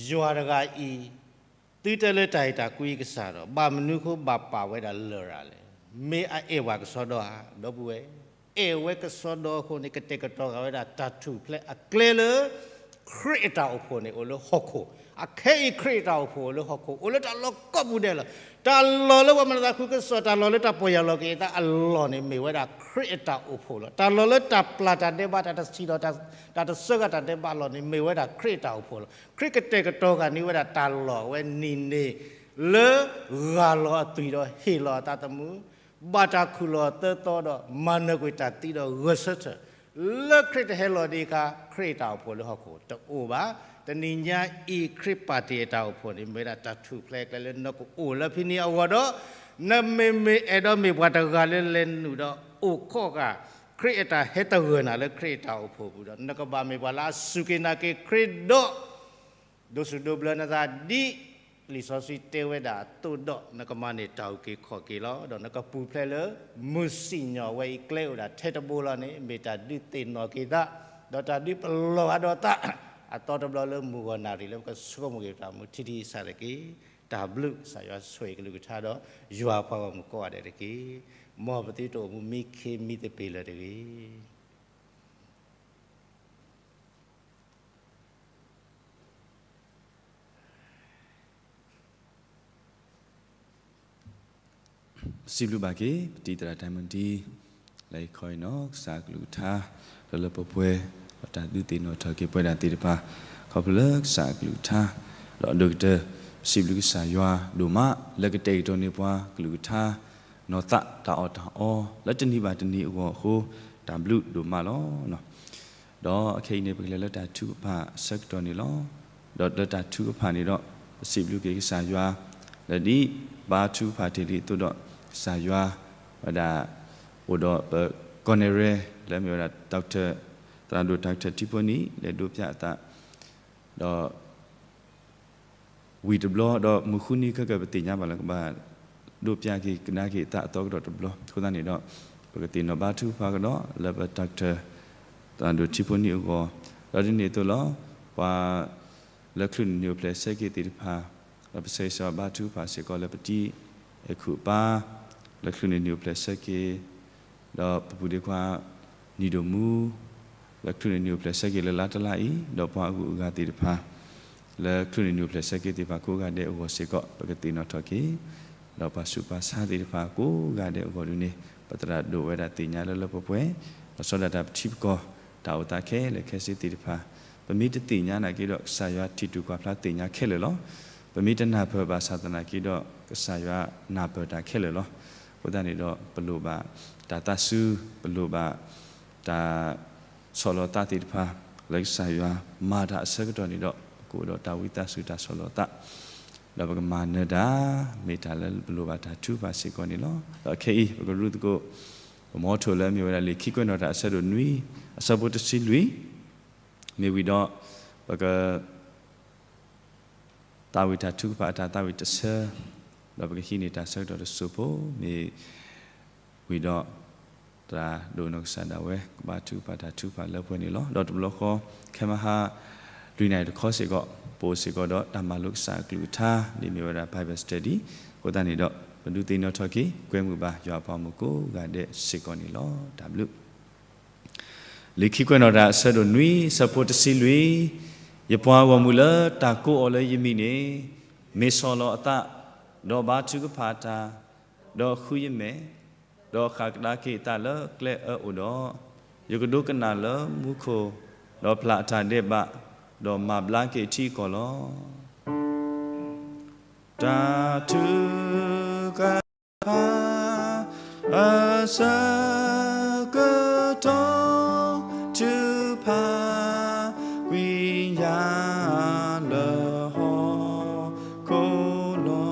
ယွၤတဂၤအံၤ သုတဲလၢတၢ်အဲၣ်တၢ်ကွံကစၢ်ဒီး ဘၣ်မနုၤအဃိဘၣ်ပာ်ဝဲဒၣ်လရာ်လဲၣ်. မ့ၢ်အအဲၣ်ပှၤကစီဒီဧါ, ဒီပုၢ်ဝဲၢ်, အဲၣ်ဝဲကစီဒီအဃိန့ၣ် ကတဲာ်ကတီၤဃာ်ဝဲဒၣ်တၢ်ထူၣ်ဖျဲးအကျဲလၢ ခရံာ်အတၢ်အိၣ်ဖှိၣ်န့ၣ် အိၣ်လၢဟီၣ်ခိၣ်, အခဲအံၤခရံာ်အတၢ်အိၣ်ဖှိၣ်အိၣ်လၢဟီၣ်ခိၣ်, အိၣ်လၢတၢ်လီၢ်ကိးပူၤဒဲးလီၤ. တၢ်လီၢ်လၢပှၤမၤသးခုကစီၣ်, တၢ်လီၢ်လၢတၢ်ပီၢ်ယၢ်လီၤက့ၤအသးအလီၢ်န့ၣ် မ့ၢ်ဝဲဒၣ်ခရံာ်အတၢ်အိၣ်ဖှိၣ်လီၤ. တၢ်လီၢ်လၢတၢ်ပျၢ်တၢ်ဒဲးဘး တၢ်တဆံးဒီး တၢ်တဆၢဂၤတၢ်ဒဲးဘးအလီၢ်န့ၣ် မ့ၢ်ဝဲဒၣ်ခရံာ်အတၢ်အိၣ်ဖှိၣ်လီၤ. ခရံာ်ကတဲာ်ကတီၤဃာ်န့ၢ်ဝဲဒၣ်တၢ်လီၢ်အဝဲန့ၣ်န့ၣ် လၢဂၢ်လီၤအသွံၣ်ဒီးဟ့ၣ်လီၤအသးသမူ, ဘၣ်တၢ်ခူၣ်လီၤအသၢသီဒီးမၤနၢၤကွံာ်တၢ်သံဒီးဂဲၤဆၢထၢၣ်, လၢခရံာ်တဟဲလီၤဒံးအခါ ခရံာ်အတၢ်အိၣ်ဖှိၣ်လၢဟီၣ်ခိၣ်တအိၣ်ဘၣ်. တနံၤညါအံၤ ခရံာ်ပာ်တ့ၢ်အတၢ်အိၣ်ဖှိၣ်န့ၣ် မ့ၢ်ဝဲဒၣ်တၢ်ထူၣ်ဖျဲးအကျဲလၢနကအိၣ်လၢဖဲန့ၣ်အဂီၢ်ဒီး နမ့မ့ၢ်အဲၣ်ဒိးမ့ၢ်ပှၤတဂၤလၢလဲၤနုာ်ဒီးအိၣ်ခိးဃာ် ခရံာ်အတၢ်ဟဲသဂၢၢ်နၤလၢခရံာ်အတၢ်အိၣ်ဖှိၣ်ပူၤဒီး နကဘၣ်မ့ၢ်ပှၤလၢအစူၢ်က့ၤနာ်က့ၤခရံာ်ဒီး ဒိးစူၣ်ဒိးဘျၢနသးဒ် လံာ်စီဆှံတဲဝဲဒၣ်အသိးဒီး နကမၤန့ၢ်တၢ်အုၣ်က့ၤခီၣ်က့ၤလီၤ. ဒီးနကပူၤဖျဲးလၢ မုၢ်စံၣ်ညီၣ်ဝဲအံၤကျဲအိၣ်ဒၣ်ထဲတဘိလီၤန့ၣ် မ့ၢ်တၢ်ဒုးသ့ၣ်နီၣ်က့ၤသး, ဒီးတၢ်ဒုးပလီၢ်အဒီးသး အသီတဘျီလၢမုၢ်ဂီၤနၣ်ရံၣ်လၢပကဆိကမိၣ်က့ၤတၢ်မူထံထံဆးတက့ၢ်. တၢ်ဘျုးကစၢ်ယွၤဆိၣ်ဂ့ၤကလုၢ်ကထါဒီး ယွၤပှၤဂီၢ်မုၢ်ကိးဂၤဒဲးတက့ၢ်. မ်ပသုတအိၣ်မူမံခ့မံသပ့ၤလၢၤတဂ့ၤ. ပစံးဘျုးဘၣ်က့ၤ ပတံၤသရၣ်တၢ်မုၢ်တံၤ လၢအံၤခီအံၤနီၤ ကစၢ်အကလုၢ်ကထါ လၢလၢပှဲၤပှဲၤ ဒီးတၢ်ဒုးသ့ၣ်နီၣ်ထီၣ်က့ၤပဝဲဒၣ်သ့ၣ်တဖၣ် ခီဖျိလၢကစၢ်အကလုၢ်ကထါ ဒီးအဒိၣ်ကတၢၢ် ပစံးဘျုးကစၢ်ယွၤဒိၣ်မး လၢကတဲာ်ကတီၤန့ၢ်ပှၤကလုၢ်ကထါ နီၢ်သးတၢ်အီၣ်တၢ်အီ လၢတနံၤဘၣ်တနံၤအဂီၢ်အဃိ တၢ်ဘျုးဒိၣ်မးလီၤ. ဒီးအခဲအံၤန့ၣ် ပကလဲၤလၢတၢ်ထုကဖၣ်အဆၢကတီၢ်န့ၣ်လီၤ. ဒီးလၢတၢ်ထုကဖၣ်န့ၣ်ဒီး ပစံးဘျုးက့ၤကစၢ်ယွၤ လၢဒ်ပဘါထုကဖၣ်တ့ၢ်လံအသိးဒီး ကစၢ်ယွၤဝဲဒၣ် အိၣ်ဒီးပကီၢ်နဲၣ်ရဲၣ် လၢအမ့ၢ်ဝဲဒၣ် doctor သရၣ်ဒိၣ် doctor ထံဖိနံၣ် လဲၤဒိးပၠးအသး ဒီး ဝံၤတဘျီ ဒီးမုၢ်ဃုနံၤခဲကၢၢ် ပသ့ၣ်ညါဘၣ်လၢကဘၣ်ဒိးပၠးက့ၤကဒါက့ၤအသးအသီကဒီးတဘျီ အဃိသတးန့ၣ်ဒီး ပကသ့ၣ်နီၣ်ဘါထုကဖၣ်ကဒီး လၢပ doctor သရၣ်ဒိၣ်ထံဖိနံၣ်အဂီၢ် ဒီးဒ်န့ၣ်အသိးလီၤ. ပှၤလၢချုးန့ၢ်နံၣ်အိၣ်ဖျဲၣ်ဆၢက့ၤသ့ၣ်တဖၣ် ဒီးပဆၢဂ့ၤဆၢဝါဘါထုကဖၣ်စ့ၢ်ကီးလၢပတံၤအဲၣ်ခိၣ်အပၢ် လၢချုးန့ၢ်နံၣ်အိၣ်ဖျဲၣ်ဆၢက့ၤ ဒီးပပုၢ်ဒ့ခွါ နံၤဒိၣ်မူ လၢချုးန့ၢ်နံၣ်အိၣ်ဖျဲၣ်ဆၢက့ၤလၢလါတလါအံၤ ဒီးပှၤအဂုၤအဂၤသ့ၣ်တဖၣ် လၢချုးန့ၢ်နံၣ်အိၣ်ဖျဲၣ်ဆၢက့ၤသ့ၣ်တဖၣ်ကိးဂၤဒဲးအဂီၢ်စ့ၢ်ကီး ပကသ့ၣ်နီၣ်ထီၣ်က့ၤ ဒီးပှၤဆူးပှၤဆါသ့ၣ်တဖၣ်ကိးဂၤဒဲးအဂီၢ်ဒ်န့ၣ် ပသရၣ်ဒိၣ်ဝဲဒၣ်သ့ၣ်ညါလၢလၢပှဲၤပှဲၤ လီၤဆီဒၣ်တၢ်ပထံပကီၢ် တၢ်အိၣ်သးခဲလၢာ်ခဲဆ့သ့ၣ်တဖၣ် ပမ့ၢ်တသ့ၣ်ညါနာ်က့ဒီး ကစၢ်ယွၤထံၣ်တူၢ်ကွၢ်ဖျါသ့ၣ်ညါခဲလၢာ်လီၤ. ပမ့ၢ်တနၢ်ပၢၢ်ဘၣ်ဆၣ်သနာ်က့ဒီး ကစၢ်ယွၤနၢ်ပၢၢ်တၢ်ခဲလၢာ်လီၤ. အဃိသတးန့ၣ်ဒီး ပလိၣ်ဘၣ်တၢ်သးစူၤ ပလိၣ်ဘၣ်တၢ် ဆီၣ်လီၤသးသ့ၣ်တဖၣ် လၢကစၢ်ယွၤမၤတၢ်အဆၢကတီၢ်န့ၣ်ဒီး ပကအိၣ်ဒီးတၢ်ဝံသးစူၤတၢ်ဆီၣ်လီၤသး ဒီးပကမၤနၢၤတၢ် မ့ၢ်တၢ်လၢပလိၣ်ဘၣ်တၢ်ထုကဖၣ်စ့ၢ်ကီးန့ၣ်လီၤ. ဒီးခဲအံၤ ပကရူၢ်သကိး ပမီထိၣ်လၢမ့ၢ်ဝဲဒၣ်လံာ်ခံကွဲးနီၣ်တၢ်အဆၢဒိၣ်နွံ အဆၢဖိတဆံလွံၢ် မ့ၢ်ဝံၤဒီး ပက သးဝံၣ်တၢ်ထုကဖၣ်အတၢ်သးဝံၣ်တဆၢ ဒီးပကဟံးန့ၢ်တၢ်ဆၢကတီၢ်တစိၢ်ဖိ မ့ၢ်ဝံၤဒီး သရၣ်ဒိၣ်နီၢ်ကစၢ်ဒၣ်ဝဲ ကဘါထုကဖၣ်တၢ်ထုကဖၣ်လၢပှဲၤန့ၣ်လီၤ. ဒီးတဘျီဃီ ခဲမဟါ လွံၢ်နၣ်ရံၣ်တခီစ့ၢ်ကီး ပအိၣ်စ့ၢ်ကီးဒီးတၢ်မၤလိကစၢ်အကလုၢ်ကထါ ဒ်မ့ၢ်ဝဲဒၣ် Bible study အဃိသတးန့ၣ်ဒီး ပဒုးသ့ၣ်နီၣ်ထီၣ်က့ၤ ကွဲမုာ်ဘၣ်ယွၤအပှၤမုၣ်ကိးဂၤဒဲးစ့ၢ်ကီးန့ၣ်လီၤ. တၢ်ဘျုး လံာ်ခံကွဲးနီၣ်တၢ်အဆၢဒိၣ်နွံ ဆၢဖိတဆံလွံၢ်, ယပှၤဂီၢ်မုၢ်လၢတၢ်ကိးအီၤလၢယမံၤန့ၣ်, မ့ၢ်ဆီၣ်လီၤအသး, ဒီးဘါထုကဖၣ်တၢ်, ဒီးဃုယမဲာ်, ဒီးဃၣ်ကဒါက့ၤအသးလၢကျဲအၢအိၣ်ဒီး, ယကဒိကနၣ်လၢမူခိၣ်, ဒီးပျၢ်အတၢ်ဒဲးဘး, ဒီးမၤဘျါက့ၤအထံအကီၢ်လီၤ. တၢ်ထုကဖၣ် အဆၢကတီၢ် ထုကဖၣ် ကွံာ်ယၤလၢဟီၣ်ခိၣ်လီ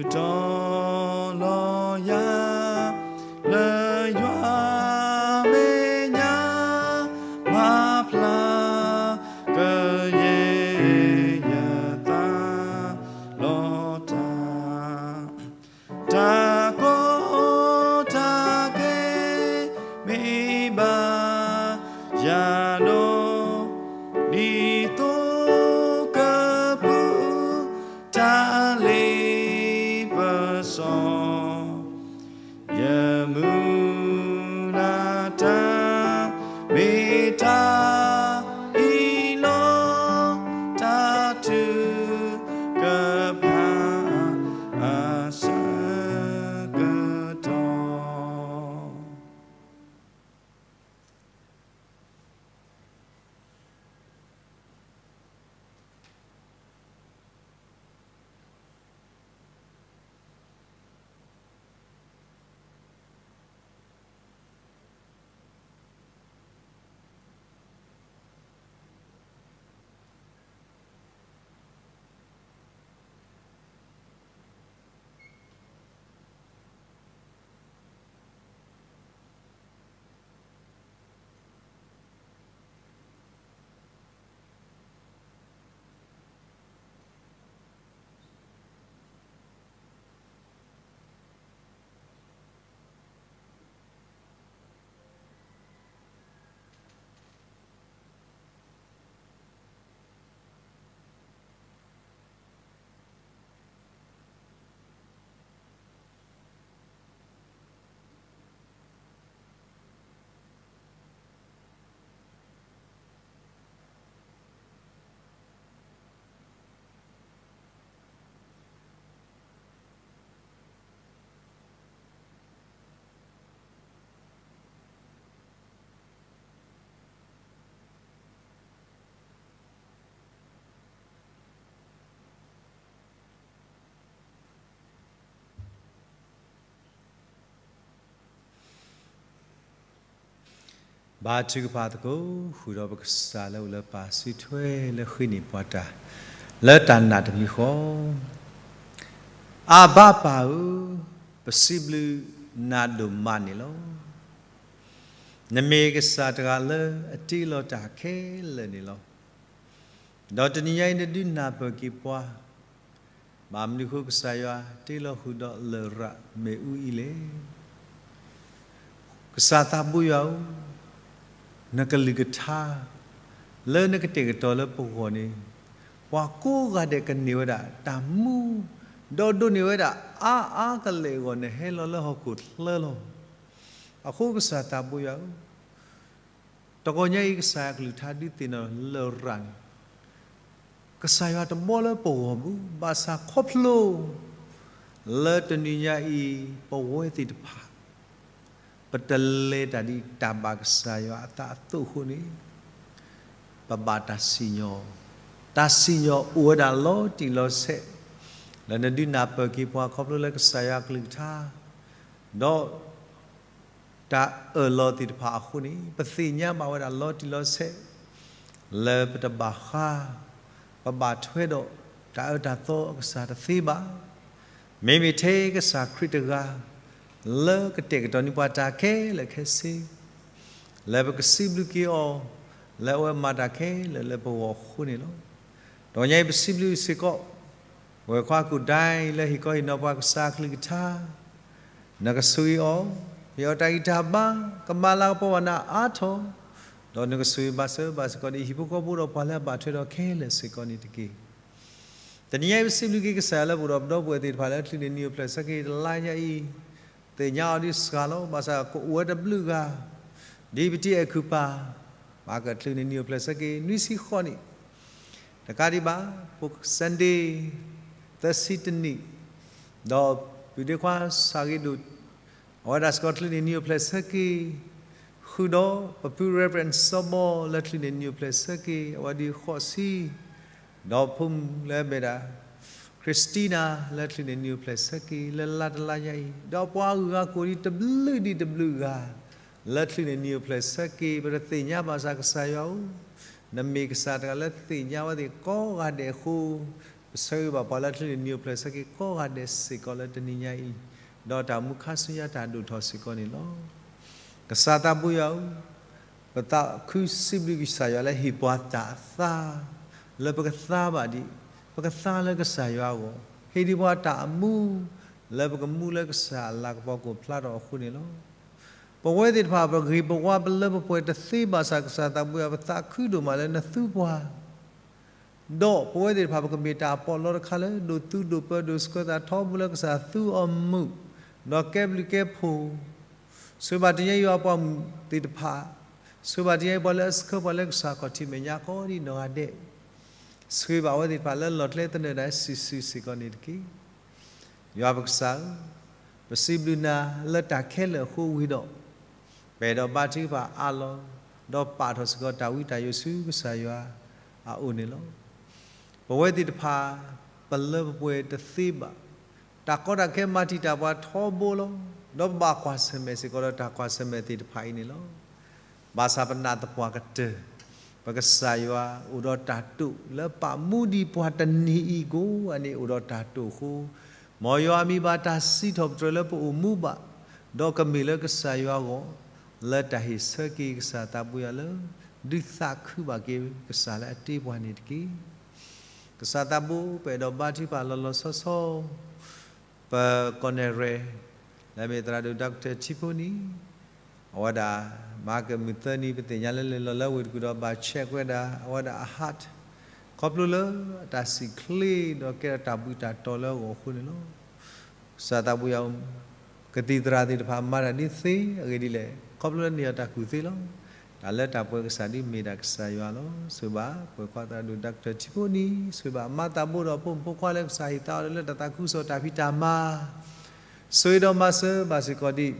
ၤ. ဒုးတီၤလီၤယၤ လၢယွၤမဲာ်ညါ မၤဖျါ ကယဲၢ်ယသးလီၤတၢ်, တၢ်ကီတၢ်ခဲ မ့ၢ်ဘၣ်ယၤဒီး, ဒ်သိးကပူၤ တၢ်လ့ပစီ ယမုၢ်လၢ်တၢ် မ့ၢ်တၢ်အံၤလီၤ. တၢ်ထုကဖၣ် အဆၢကတီၢ် ဘါထုကဖၣ်သကိး ဃုာ်ဒီးပကစၢ်လၢအိၣ်လၢပၢ်စုထွဲလၢဃ့န့ၢ်ပှၤတၢ် လၢတၢ်နာ်တမံၤဃီ, အၤဘၣ်ပၢ်ဧၢ, ပစံးဘျုးနၤဒိၣ်မးန့ၣ်လီၤ. နမ့ၢ်ကစၢ်တဂၤလၢအတ့လီၤတၢ်ခဲလၢာ်န့ၣ်လီၤ. ဒီးတနံၤညါအံၤနဒုးနၢ်ပၢၢ်က့ၤပှၤ ဘၣ်မနုၤအဃိကစၢ်ယွၤတ့လီၤဃုာ်ဒီးလရာ်မ့ၣ်အူအံၤလဲၣ်. ကစၢ်သးဘိယွၤဧၢ, နကလုၢ်ကထါ လၢနကတဲာ်ကတီၤလၢပဂီၢ်န့ၣ်, ပှၤကိးဂၤဒဲးကန့ၢ်ဝဲဒၣ်တၢ်မူ, ဒီးဒိးန့ၢ်ဝဲဒၣ်အါအါကလဲာ်အဂီၢ် နဟဲလီၤလၢဟီၣ်ခိၣ်ချၢလီၤ. အဃိကစၢ်သးဘိယွၤဧၢ, တဂီၤညါအံၤကစၢ်ယွၤကလုၢ်ကထါဒုးသ့ၣ်နီၣ်လရာ်န့ၣ်, ကစၢ်ယွၤတဘီလၢပဂီၢ်ပူၤ ဘၣ်ဆၣ်ခီဖျိ လၢတနံၤညါအံၤ ပဝဲသ့ၣ်တဖၣ် ပတလဲၤတၢ်ဒ်တၢ်ဘၣ်ကစၢ်ယွၤအသးအသိးအဃိန့ၣ်, ပဘၣ်တၢ်စံၣ်ညီၣ်, တၢ်စံၣ်ညီၣ်အိၣ်ဝဲဒၣ်လီၤတံၢ်လီၤဆဲး, လၢနဒုးနၢ်ပၢၢ်က့ၤပှၤခီဖျိလၢကစၢ်ယွၤကလုၢ်ကထါ, ဒီး တၢ်အၢၣ်လီၤသ့ၣ်တဖၣ်အဃိန့ၣ် ပသ့ၣ်ညါဘၣ်ဝဲဒၣ်လီၤတံၢ်လီၤဆဲး လၢပတဘၣ်ဃါ, ပဘၣ်ထွဲဒီးတၢ်အၢတၢ်သီအကစၢ်တသ့ဘၣ်. မ့မ့ၢ်ထဲကစၢ်ခရံာ်တဂၤ လၢကတဲာ်ကတီၤန့ၢ်ပှၤတၢ်ခဲလၢာ်ခဲဆ့, လၢပကစံးဘျုးက့ၤအီၤ လၢအဝဲမၤတၢ်ခဲလၢာ်လၢပဂီၢ်အဃိန့ၣ်လီၤ. တနံၤညါအံၤပစံးဘျုးစ့ၢ်ကီး ပဝဲၢ်ခွါကူၣ်ဒဲးလၢဟ့ၣ်ကီဟ့ၣ်နီၤပှၤကစၢ်အကလုၢ်ကထါ, နကဆိၣ်ဂ့ၤအီၤ, ဟ့ၣ်အီၤတၢ်ဂံၢ်တၢ်ဘါ, ကမၤလၤကပီၤဘၣ်နၤအါထီၣ်, ဒီးနကဆိၣ်ဂ့ၤဘၣ်စၢၤဘၣ်စ့ၢ်ကီးဒ်အဟံၣ်ဖိဃီဖိဒီးပှၤလၢအဘၣ်ထွဲဒီးခဲလၢာ်စ့ၢ်ကီးန့ၣ်တက့ၢ်. တနံၤညါအံၤပစံးဘျုးက့ၤကစၢ်ယွၤလၢပအိၣ်ဒီးပဒီပုၢ်ဝဲၢ်သ့ၣ်တဖၣ်လၢအချုးန့ၢ်နံၣ်အိၣ်ဖျဲၣ်ဆၢက့ၤတလါညါအံၤ, သ့ၣ်ညါအီၤဒ်စှၤလီၤ, ဘၣ်ဆၣ်ကအိၣ်ဝဲတဘျုးဂၤ ဒ်ပတံၢ်အဲၣ်ခုၣ်ပၢ်, ဘၣ်ကချုးန့ၢ်နံၣ်အိၣ်ဖျဲၣ်ဆၢက့ၤ နွံဆံဃိးနံၣ်, တကးဒံးဘၣ် ဖိ Sunday သၢဆံတနံၣ်, ဒီးပုၢ်ဒ့ခွါစၢ်ဂ့ၤဒိၣ် အဝဲဒၣ်စ့ၢ်ကီးချုးန့ၢ်နံၣ်အိၣ်ဖျဲၣ်ဆၢက့ၤ, ဃုာ်ဒီးပပုၢ် Reverend စီၤဘီ လၢချုးန့ၢ်နံၣ်အိၣ်ဖျဲၣ်ဆၢက့ၤ အဝဲဒၣ်ဃိးဆံ, ဒီးဖိမုၣ်လၢအမ့ၢ်ဒၣ် Christina လၢချုးန့ၢ်နံၣ်အိၣ်ဖျဲၣ်ဆၢက့ၤ လၢလါတလါညါအံၤ, ဒီးပှၤအဂၤကိးဒံးတဘျုးဒံးတဘျုးဂၤ လၢချုးန့ၢ်နံၣ်အိၣ်ဖျဲၣ်ဆၢက့ၤ ပတသ့ၣ်ညါဘၣ်ဆၣ်ကစၢ်ယွၤဧၢ, နမ့ၢ်ကစၢ်တဂၤလၢသ့ၣ်ညါဝဲသ့ၣ်ကိးဂၤဒဲးအဃိ, ပဆၢဂ့ၤဘၣ်ပှၤလၢချုးန့ၢ်နံၣ်အိၣ်ဖျဲၣ်ဆၢက့ၤကိးဂၤဒဲးစ့ၢ်ကီးလၢတနံၤညါအံၤ, ဒီးတၢ်မူခါဆူညါတၢ်ဒိၣ်ထီၣ်စ့ၢ်ကီးန့ၣ်လီၤ. ကစၢ်သးဘိယွၤဧၢ, ပသးခုစံးဘျုးကစၢ်ယွၤလၢဟ့ၣ်ပှၤတၢ်သါ, လၢပကသါဘၣ်ဒံး, ပကသါလၢကစၢ်ယွၤအဂီၢ်, ဟ့ၣ်ဒံးပှၤတၢ်အမူ, လၢပကမူလၢကစၢ်အလၤကပီၤကအိၣ်ဖျါထီၣ်အဃိန့ၣ်လီၤ. ပဝဲသ့ၣ်တဖၣ်ပဂ့ၤပဝါပလၢပပှဲၤတသ့ဘၣ်ဆၣ်ကစၢ်သးဘိယွၤ ပသးခုဒိၣ်မးလၢနသူပှၤ ဒီးပဝဲသ့ၣ်တဖၣ် ပကမ့ၢ်တၢ်ပီးလီတခါလၢ ဒိးသူဒိးပၢဒိးဆှၢသးထီဘိလၢကစၢ်သူအီၤမုာ်, ဒီးကဲဘျုးကဲဖှိၣ်, ဆိၣ်ဂ့ၤဘၣ်တနံၤညါအံၤပှၤမုၣ်သ့ၣ်တဖၣ်, ဆိၣ်ဂ့ၤဘၣ်တနံၤညါအံၤပှၤလၢအဆှၢပှၤလၢကစၢ်ခီၣ်ထံးမဲာ်ညါကိးဒံးနီၢ်ဂၤဒဲး, ဆိၣ်ဂ့ၤဘၣ်အဝဲသ့ၣ်တဖၣ်လၢလီၢ်ကျဲသနၢၣ်ဒၣ်စုာ်စုာ်စ့ၢ်ကီးန့ၣ်တက့ၢ်. ယွၤပကစၢ်ဧၢ, ပစံးဘျုးနၤလၢတၢ်ခဲလၢာ်အဃိဝံၤဒီး, ပအဲၣ်ဒိးဘါထုကဖၣ်အးလီၤ, ဒီးပာ်ထီၣ်စ့ၢ်ကီးတၢ်ဝံတၢ်ယိးဆူကစၢ်ယွၤအအိၣ်န့ၣ်လီၤ. ပဝဲသ့ၣ်တဖၣ် ပလၢပပှဲၤတသ့ဘၣ်. တၢ်ကီတၢ်ခဲမၤတံာ်တာ်ပှၤထီဘိလီၤ. ဒီးပဘၣ်ကွၢ်ဆၢၣ်မဲာ်စ့ၢ်ကီးဒီးတၢ်ကွၢ်ဆၢၣ်မဲာ်သ့ၣ်တဖၣ်အံၤန့ၣ်လီၤ. ဘၣ်ဆၣ်ပနာ်သပှၢ်ကတၢၢ်, ပကစၢ်ယွၤအိၣ်ဒီးတၢ်တိာ်လၢပာ်မူဒံးပှၤတနံၤအံၤကိးဂၤန့ၣ် အိၣ်ဒီးတၢ်တိာ်အဃိ, မ်ယွၤအမံၤဘၣ်တၢ်စံးထီၣ်ပတြၢၤလၢပအိၣ်မူဘၣ်, ဒီးကမ့ၢ်လၢကစၢ်ယွၤအဂီၢ်, လၢတၢ်ဟ့ၣ်ဆၢက့ၤကစၢ်သးဘိယွၤလၢ ဒုးသးခုဘၣ်က့ၤကစၢ်လၢအတ့ပှၤန့ၣ်တက့ၢ်. ကစၢ်သးဘိ ပအဲၣ်ဒိးဘါထုကဖၣ်လီၤလီၤဆီဆီ, ပကီၢ်နဲၣ်ရဲၣ် လၢအမ့ၢ်သရၣ်ဒိၣ် Doctor ထံဖိနံၣ်, အဝဲဒၣ် မဟါကမုၢ်သၢနံၤ ပသ့ၣ်ညါလၢလဲၤလီၤလၢဝ့ၢ်တကူၣ်ဒီးဘၣ် check ဝဲဒၣ် အဝဲဒၣ်အ heart ခီဖျိလၢအတၢ်စံၣ်ချ့ဒီးကဲထီၣ်တၢ်ဘှံးတၢ်တီၤလၢအဂီၢ်အဃိန့ၣ်လီၤ. ကစၢ်သးဘိယွၤ ကသံၣ်သရၣ်သ့ၣ်တဖၣ်မၤတၢ်ဒ်သ့အဂ့ၢ်ဒ်လဲၣ်, ခီဖျိလၢန့ၢ်အီၤတၢ်ကူၣ်သ့လီၤ. တၢ်လၢတၢ်ပှဲၤကစၢ်ဒ်မ့ၢ်ဒၣ်ကစၢ်ယွၤလီၤ. ဆိၣ်ဂ့ၤဘၣ် ပှဲၤခွါသရၣ်ဒိၣ် Doctor ထံဖိနံၣ်, ဆိၣ်ဂ့ၤဘၣ်အမါသးဘိဒီးဖိမုၣ်ဖိခွါလၢကစၢ်ဟ့ၣ်သါအီၤလၢတၢ်သးခုကစီၣ်တၢ်ဖံးတၢ်မၤ, ဆိၣ်ဂ့ၤဒီးမၤစၢၤဘၣ်စ့ၢ်ကီးဒံး,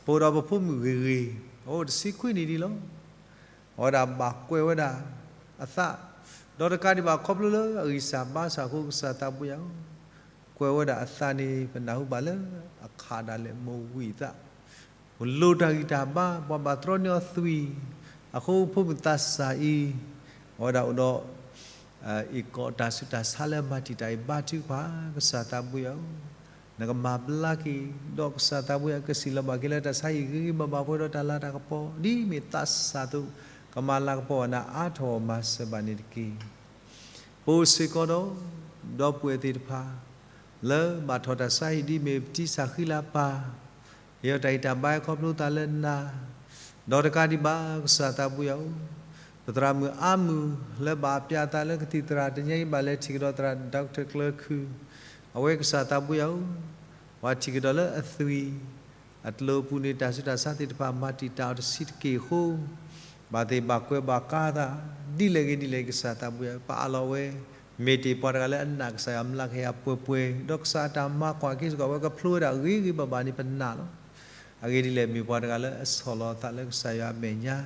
ပအိၣ်ဒီးပဖိမုၣ်ဂ့ၤဂ့ၤ, အအိၣ်တဆံခွံနံၣ်ဒံးလီၤ. အဝဲဒၣ်ဘၣ်ကွဲးဝဲဒၣ်အသး, ဒီးတကးဒံးဘၣ်ခီဖျိလၢအဂံၢ်စၢ်ဘါစၢ်အဃိ ကစၢ်သးဘိယွၤ ကွဲးဝဲဒၣ်အသးန့ၣ် ပနၢ်ဟူဘၣ်လၢအခးဒၣ်လဲာ်မိၢ်ဝံၤအသး, ပလိၣ်တၢ်ဂံၢ်တၢ်ဘါ, ပှၤဘၣ်တြီန့ၢ်အီၤသွံၣ်, အဃိဖိမုၣ်သးစၢ်အံၤ, အဝဲဒၣ်အိၣ်ဒီး အ့ၣ်ကီးတၢ်ဆူးတၢ်ဆါလၢမၤတံာ်တာ်အံၤ ဘါထုကဖၣ် ကစၢ်သးဘိယွၤဧၢ, နကမၤဘျါက့ၤ, ဒီးကစၢ်သးဘိယွၤ ကစံၣ်လီၤဘၣ်က့ၤလၢတၢ်ဆါဟံၣ်ဂ့ၤဂ့ၤဘၣ်ဘၣ် ပှဲၤဒီးတၢ်လၤတၢ်ကပီၤ ဒ်မ့ၢ်သးစၢ်အသိး, ကမၤလၤကပီၤဘၣ်နၤအါထီၣ်မၤစၢၤဘၣ်န့ၣ်တက့ၢ်. ပအိၣ်စ့ၢ်ကီးဒီး ဒီပုၢ်ဝဲၢ်သ့ၣ်တဖၣ် လၢဘၣ်ထီၣ်တၢ်ဆါဟံၣ်ဒ်မ့ၢ်ပတံၤစၢ်ဃံလၤပၢ်, ဟ့ၣ်အီၤတၢ်ဂံၢ်တၢ်ဘါ ခီဖျိသးလၢနၤ, ဒီးတကးဒံးဘၣ် ကစၢ်သးဘိယွၤဧၢ, ပသရၣ်မုၣ်အါမုၢ် လၢဘၣ်ပျးသးလၢကသံၣ်သရၣ်တနံၤအံၤ ဘၣ်လဲၤထံၣ်ကဒီးသရၣ် Doctor ကျၢၤခု, အဝဲကစၢ်သးဘိယွၤဧၢ, ပှၤထံၣ်ကဒီးလၢအသွံၣ် အကျိၤအပူၤန့ၣ် တၢ်ဆူးတၢ်ဆါသ့ၣ်တဖၣ် မၤတံာ်တာ်အီၤတဆံးတက့ၢ်အဃိ, ဘၣ်သ့ၣ်ဘၣ်ကွဲးဘၣ်ကါသး ဒ်လဲၣ်ဂ့ၤဒ်လဲၣ် ကစၢ်သးဘိယွၤ ပအၢၣ်လီၤဝဲ, မ့ၢ်တ့ၢ်ပှၤတဂၤလၢအနာ်ကစၢ်ယွၤမျးကယၤပှဲၤပှဲၤ, ဒီးကစၢ်အတၢ်မၤကွၢ်က့ၤစ့ၢ်ကီး အဝဲကဖျိဝဲဒၣ်ဂ့ၤဂ့ၤဘၣ်ဘၣ်န့ၣ် ပနာ်လီၤ. အဂ့ၢ်ဒ်လဲၣ် မ့ၢ်ပှၤတဂၤလၢအဆီၣ်လီၤအသးလၢကစၢ်ယွၤအမဲာ်ညါ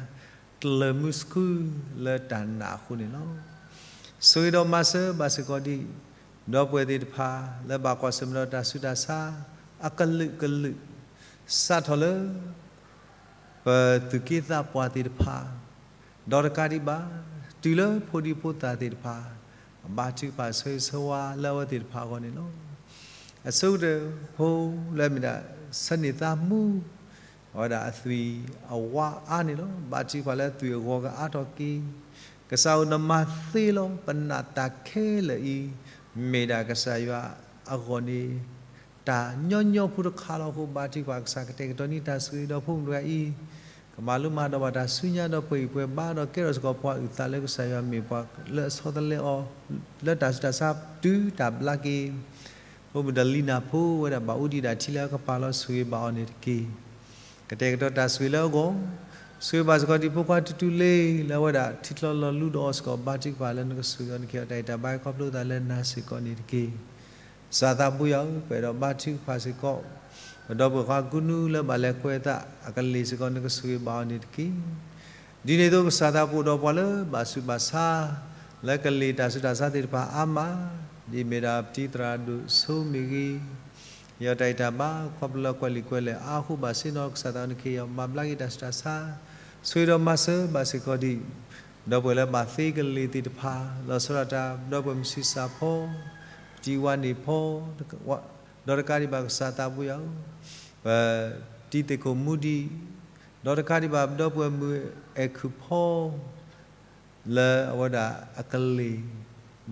ကျၢၤမုၢ်ဆူၣ်လၢတၢ်နာ်အဃိန့ၣ်လီၤ. ဆိၣ်ဂ့ၤဒီးမၤစၢၤဘၣ်စ့ၢ်ကီးဒံး ဒီပုၢ်ဝဲၢ်သ့ၣ်တဖၣ် လၢဘၣ်ကွၢ်ဆၢၣ်မဲာ်ဒီးတၢ်ဆူးတၢ်ဆါ အကလုာ်ကလုာ် စးထီၣ်လၢ ပသူၣ်က့သးပှၢ်သ့ၣ်တဖၣ်, ဒီးတကးဒံးဘၣ် တုၤလၢဖိဒံဖိသၣ်သ့ၣ်တဖၣ် အဘါထုကဖၣ်ဆၢဂ့ၤဆၢဝါလၢအဝဲသ့ၣ်တဖၣ်အဂီၢ်န့ၣ်လီၤ. အဆိကတၢၢ်ဖိလၢအမ့ၢ်ဒၣ် ဆၢန့ၢ်သးမူ အဝဲဒၣ်အသွံၣ်အဝါအါန့ၣ်လီၤ. ဘါထုကဖၣ်လၢအသွံၣ်အဂီၤကအါထီၣ်က့ၤ, ကစၢ်ဧၢ နမၤသ့လီၤ ပနာ်တၢ်ခဲလၢာ်အံၤ မ့ၢ်ဒၣ်ကစၢ်ယွၤအဂီၢ်န့ၣ် တၢ်ညီညီဖိတခါလီၤအဃိ ဘါထုကဖၣ်ကစၢ်ကတဲာ်ကတီၤန့ၢ်တၢ်ဆိၣ်ဂ့ၤဒီးဖိမုၣ်တဂၤအံၤ, ကမၤလိမၤဒိးဘၣ်တၢ်ဆူညါဒီးပှဲၤအံၤပှဲၤဘါ ဒီးကဲထီၣ်စ့ၢ်ကီးပှၤအုၣ်သးလၢကစၢ်ယွၤမ့ၢ်ပှၤလၢအဆီတလဲအီၤ လၢတၢ်ဆူးတၢ်ဆါတုၤတၢ်ဘျါက့ၤ ဖိမုၣ်ဒီးလံနၢ်ဖိဝဲဒၣ်ဘၣ်အူဒံးဒၣ်ထံလၢအကပၤလီၤ ဆိၣ်ဂ့ၤဘၣ်အီၤန့ၣ်တက့ၢ်. ကတဲာ်ကတီၤတၢ်ဆိၣ်ဂ့ၤလၢအဂီၢ်, ဆိၣ်ဂ့ၤဘၣ်စ့ၢ်ကီးဒံးဖိခွါတူတူလ့ လၢအဝဲဒၣ်ထံချီလီၤလူဒီးအီၤစ့ၢ်ကီး ဘါထုကဖၣ်လၢနကဆိၣ်ဂ့ၤအီၤ နကဟ့ၣ်အီၤတၢ်ဂံၢ်တၢ်ဘါခီဖျိသးလၢနၤစ့ၢ်ကီးန့ၣ်တက့ၢ်. ကစၢ်သးဘိယွၤဧၢ, ပအဲၣ်ဒိးဘါထုကဖၣ်စ့ၢ်ကီး ပဒီပုၢ်ဝဲၢ်ခွါကူနူလၢဘၣ်လဲၤကွဲးအသးအကလ့ၢ်စ့ၢ်ကီး နကဆိၣ်ဂ့ၤဘၣ်အီၤန့ၣ်တက့ၢ်. ဒ်န့ၣ်အသိးကစၢ်သးဘိအိၣ်ဒီးပှၤလၢဘၣ်ဆူးဘၣ်ဆါ လၢကလ့ၢ်တၢ်ဆူးတၢ်ဆါသ့ၣ်တဖၣ်အါမး, ဒ်မ့ၢ်ဒၣ်ပတံၤသရၣ်ဒိၣ်စိမ့ၢ်ဂ့ၤ, ဟ့ၣ်အီၤတၢ်ဂံၢ်တၢ်ဘါခီဖျိလၢကွၢ်လံာ်ကွၢ်လဲၢ်အါအဃိဘၣ်ဆ့ၣ်နီၤ ကစၢ်သးနကဟ့ၣ်အီၤမၤဘျါက့ၤတၢ်ဆူးတၢ်ဆါ, ဆိၣ်ဂ့ၤဒီးမၤစၢၤဘၣ်စ့ၢ်ကီးဒံး ပဒီပုၢ်ဝဲၢ်လၢဘၣ်သ့ကလ့ၢ်သ့ၣ်တဖၣ်, လီၤဆီဒၣ်တၢ် ပဒီပုၢ်ဝဲၢ်မုၢ်ဆံးစၢ်ဖီ, ပတံၤဝါန့ၢ်ဖီ, ဒီးတကးဒံးဘၣ်ကစၢ်သးဘိယွၤဧၢ, ပတံၤသ့ၣ်ခိၣ်မူဒံး, ဒီးတကးဒံးဘၣ်ပဒီပုၢ်ဝဲၢ်မုၢ်အဲၣ်ခုၣ်ဖီ လၢအဝဲဒၣ်အကလ့ၢ်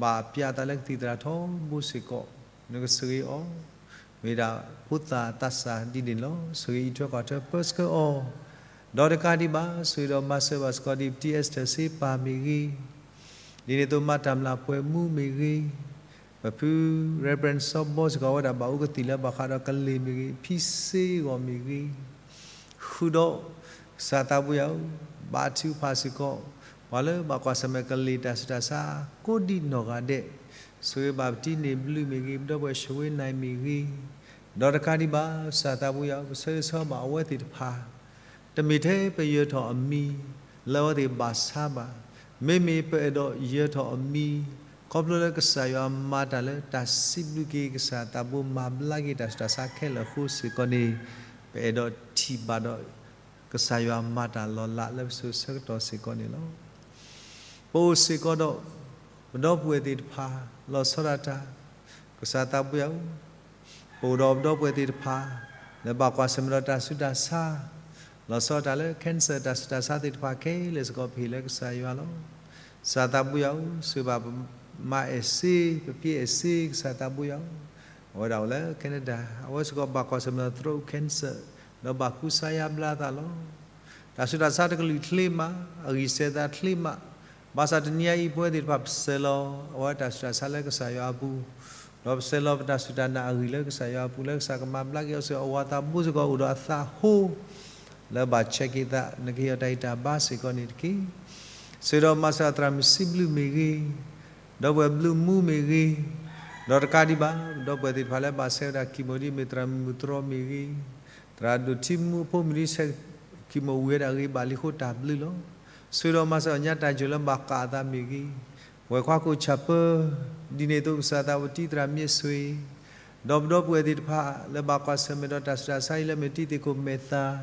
ဘၣ်ပျးအသးလၢကသံၣ်သရၣ်ထီဘိစ့ၢ်ကီး, နကဆိၣ်ဂ့ၤအီၤ, မ့ၢ်ဒၣ်ဖိသၣ်သးစၢ်ဒ်န့ၣ်လီၤ. ဆိၣ်ဂ့ၤအံးထွဲကွၢ်ထွဲပၢဆှၢအီၤ, ဒီးတကးဒံးဘၣ် ဆိၣ်ဂ့ၤဒီးမၤစၢၤဘၣ်စ့ၢ်ကီးဒံး ပတံၤ Esther စ့ပၢ်မ့ၢ်ဂ့ၤ, ဒ်န့ၣ်အသိးမၤတၢ်မျၢ်ပှဲၤမူမ့ၢ်ဂ့ၤ, ပဖု Reverend စီၤဘီစ့ၢ်ကီး အဝဲဒၣ်ဘၣ်အူကသံၣ်လၢဘၣ်ဃးဒီးကလ့ၢ်မ့ၢ်ဂ့ၤ, ဖံစ့အဂီၢ်မ့ၢ်ဂ့ၤ, ဃုာ်ဒီး ကစၢ်သးဘိယွၤဧၢ, ဘါထုကဖၣ်စ့ၢ်ကီး ပှၤလၢဘၣ်ကွၢ်ဆၢၣ်မဲာ်ကလ့ၢ်တၢ်ဆူးတၢ်ဆါ ကိးဒံးနီၢ်ဂၤဒဲး, ဆိၣ်ဂ့ၤဘၣ်ပတံၤန့ၣ်ဘျုးမ့ၢ်ဂ့ၤ, ပဒီပုၢ်ဝဲၢ် ရှဝ့နၢၣ် မ့ၢ်ဂ့ၤ, ဒီးတကးဒံးဘၣ် ကစၢ်သးဘိယွၤဧၢ, ပဆၢဂ့ၤဆၢဝါဘၣ်အဝဲသ့ၣ်တဖၣ် တမ့ၢ်ထဲပယၢၤထီၣ်အမံၤ လၢအဝဲသ့ၣ်ဘၣ်ဆါဘၣ်, မ့မ့ၢ်ပအဲၣ်ဒိးယၢၤထီၣ်အမံၤ ခီဖျိလၢကစၢ်ယွၤမၤတၢ်လၢတၢ်စံးဘျုးက့ၤ ကစၢ်သးဘိမၤဘျါက့ၤတၢ်ဆူးတၢ်ဆါခဲလၢာ်အဃိစ့ၢ်ကီးန့ၣ်, ပအဲၣ်ဒိးထံၣ်ဘၣ်ဒီး ကစၢ်ယွၤမၤတၢ်လီၤလးလၢပစိၤဆၢကတီၢ်စ့ၢ်ကီးန့ၣ်လီၤ. ပအိၣ်စ့ၢ်ကီးဒီး ပဒီပုၢ်ဝဲၢ်သ့ၣ်တဖၣ် လီၤဆီဒၣ်တၢ် ကစၢ်သးဘိယွၤဧၢ, ပအိၣ်ဒီးပဒီပုၢ်ဝဲၢ်သ့ၣ်တဖၣ် လၢဘၣ်ကွၢ်ဆၢၣ်မဲာ်ဒီးတၢ်ဆူးတၢ်ဆါ, လီၤဆီဒၣ်တၢ်လၢ cancer တၢ်ဆူးတၢ်ဆါသ့ၣ်တဖၣ်ခဲလၢာ်စ့ၢ်ကီး ပဟ့ၣ်လၢကစၢ်ယွၤလီၤ. ကစၢ်သးဘိယွၤဧၢ, ဆိၣ်ဂ့ၤဘၣ်ပမါအဲၣ်စ့, ပပျဲအဲၣ်စ့ ကစၢ်သးဘိယွၤဧၢ, အဝဲဒၣ်အိၣ်လၢ Canada, အဝဲစ့ၢ်ကီးဘၣ်ကွၢ်ဆၢၣ်မဲာ်ဒီး throat cancer ဒီးဘၣ်ကူစါယါဘျါအသးလီၤ. တၢ်ဆူးတၢ်ဆါတကလုာ်ချ့မး, အဂံၢ်စဲးသးချ့မး, ဘၣ်ဆၣ်တနံၤအံၤ ပဝဲသ့ၣ်တဖၣ်ပဆဲးလီၤ အဝဲတၢ်ဆူးတၢ်ဆါလၢကစၢ်ယွၤအပူၤ, ဒီးပဆဲးလီၤပတၢ်စူၢ်တၢ်နာ်အဂံၢ်လၢကစၢ်ယွၤအပူၤ လၢကစၢ်ကမၤဘျါက့ၤအီၤစ့ၢ်ကီး, အဝၤသးဘိစ့ၢ်ကီးအိၣ်ဒီးအသးဟိ လၢဘၣ်ဆဲးက့ၤသး နကဟ့ၣ်အီၤတၢ်ဂံၢ်တၢ်ဘါစ့ၢ်ကီးန့ၣ်တက့ၢ်. ဆိၣ်ဂ့ၤဒီးမၤစၢၤသရၣ်မုၣ်စံးဘျုးမ့ၢ်ဂ့ၤ, ဒီပုၢ်ဝဲၢ်ဘျုးမူမ့ၢ်ဂ့ၤ, ဒီးတကးဒံးဘၣ် ဒီပုၢ်ဝဲၢ်သ့ၣ်တဖၣ်လၢဘၣ်ဆဲးဝဲဒၣ် chemo ဒ်မ့ၢ်သရၣ်မုၣ်မုၢ်တြီမ့ၢ်ဂ့ၤ, သရၣ်ဒိၣ်ထံမူအဖိမုၣ်ဒ်ဆဲး chemo ဝံၤဝဲဒၣ်အဂ့ၤဘၣ်လံအဃိတၢ်ဘျုးလီၤ. ဆိၣ်ဂ့ၤဒီးမၤစၢၤအညါတၢ်ယိာ်လၢဘၣ်ဃးအသးမ့ၢ်ဂ့ၤ, ပဝဲၢ်ခွါကိးဆၣ်ပၢ, ဒ်န့ၣ်အသိးကစၢ်သးဘိတံၤသရၣ်မ့ၢ်အဆွ့, ဒီးပဒီပုၢ်ဝဲၢ်သ့ၣ်တဖၣ် လၢဘၣ်ကွၢ်ဆၢၣ်မဲာ်ဒီးတၢ်ဆူးတၢ်ဆါအံၤလၢမ့ၢ်တံၤသ့ၣ်ခိၣ်မဲာ်သၣ်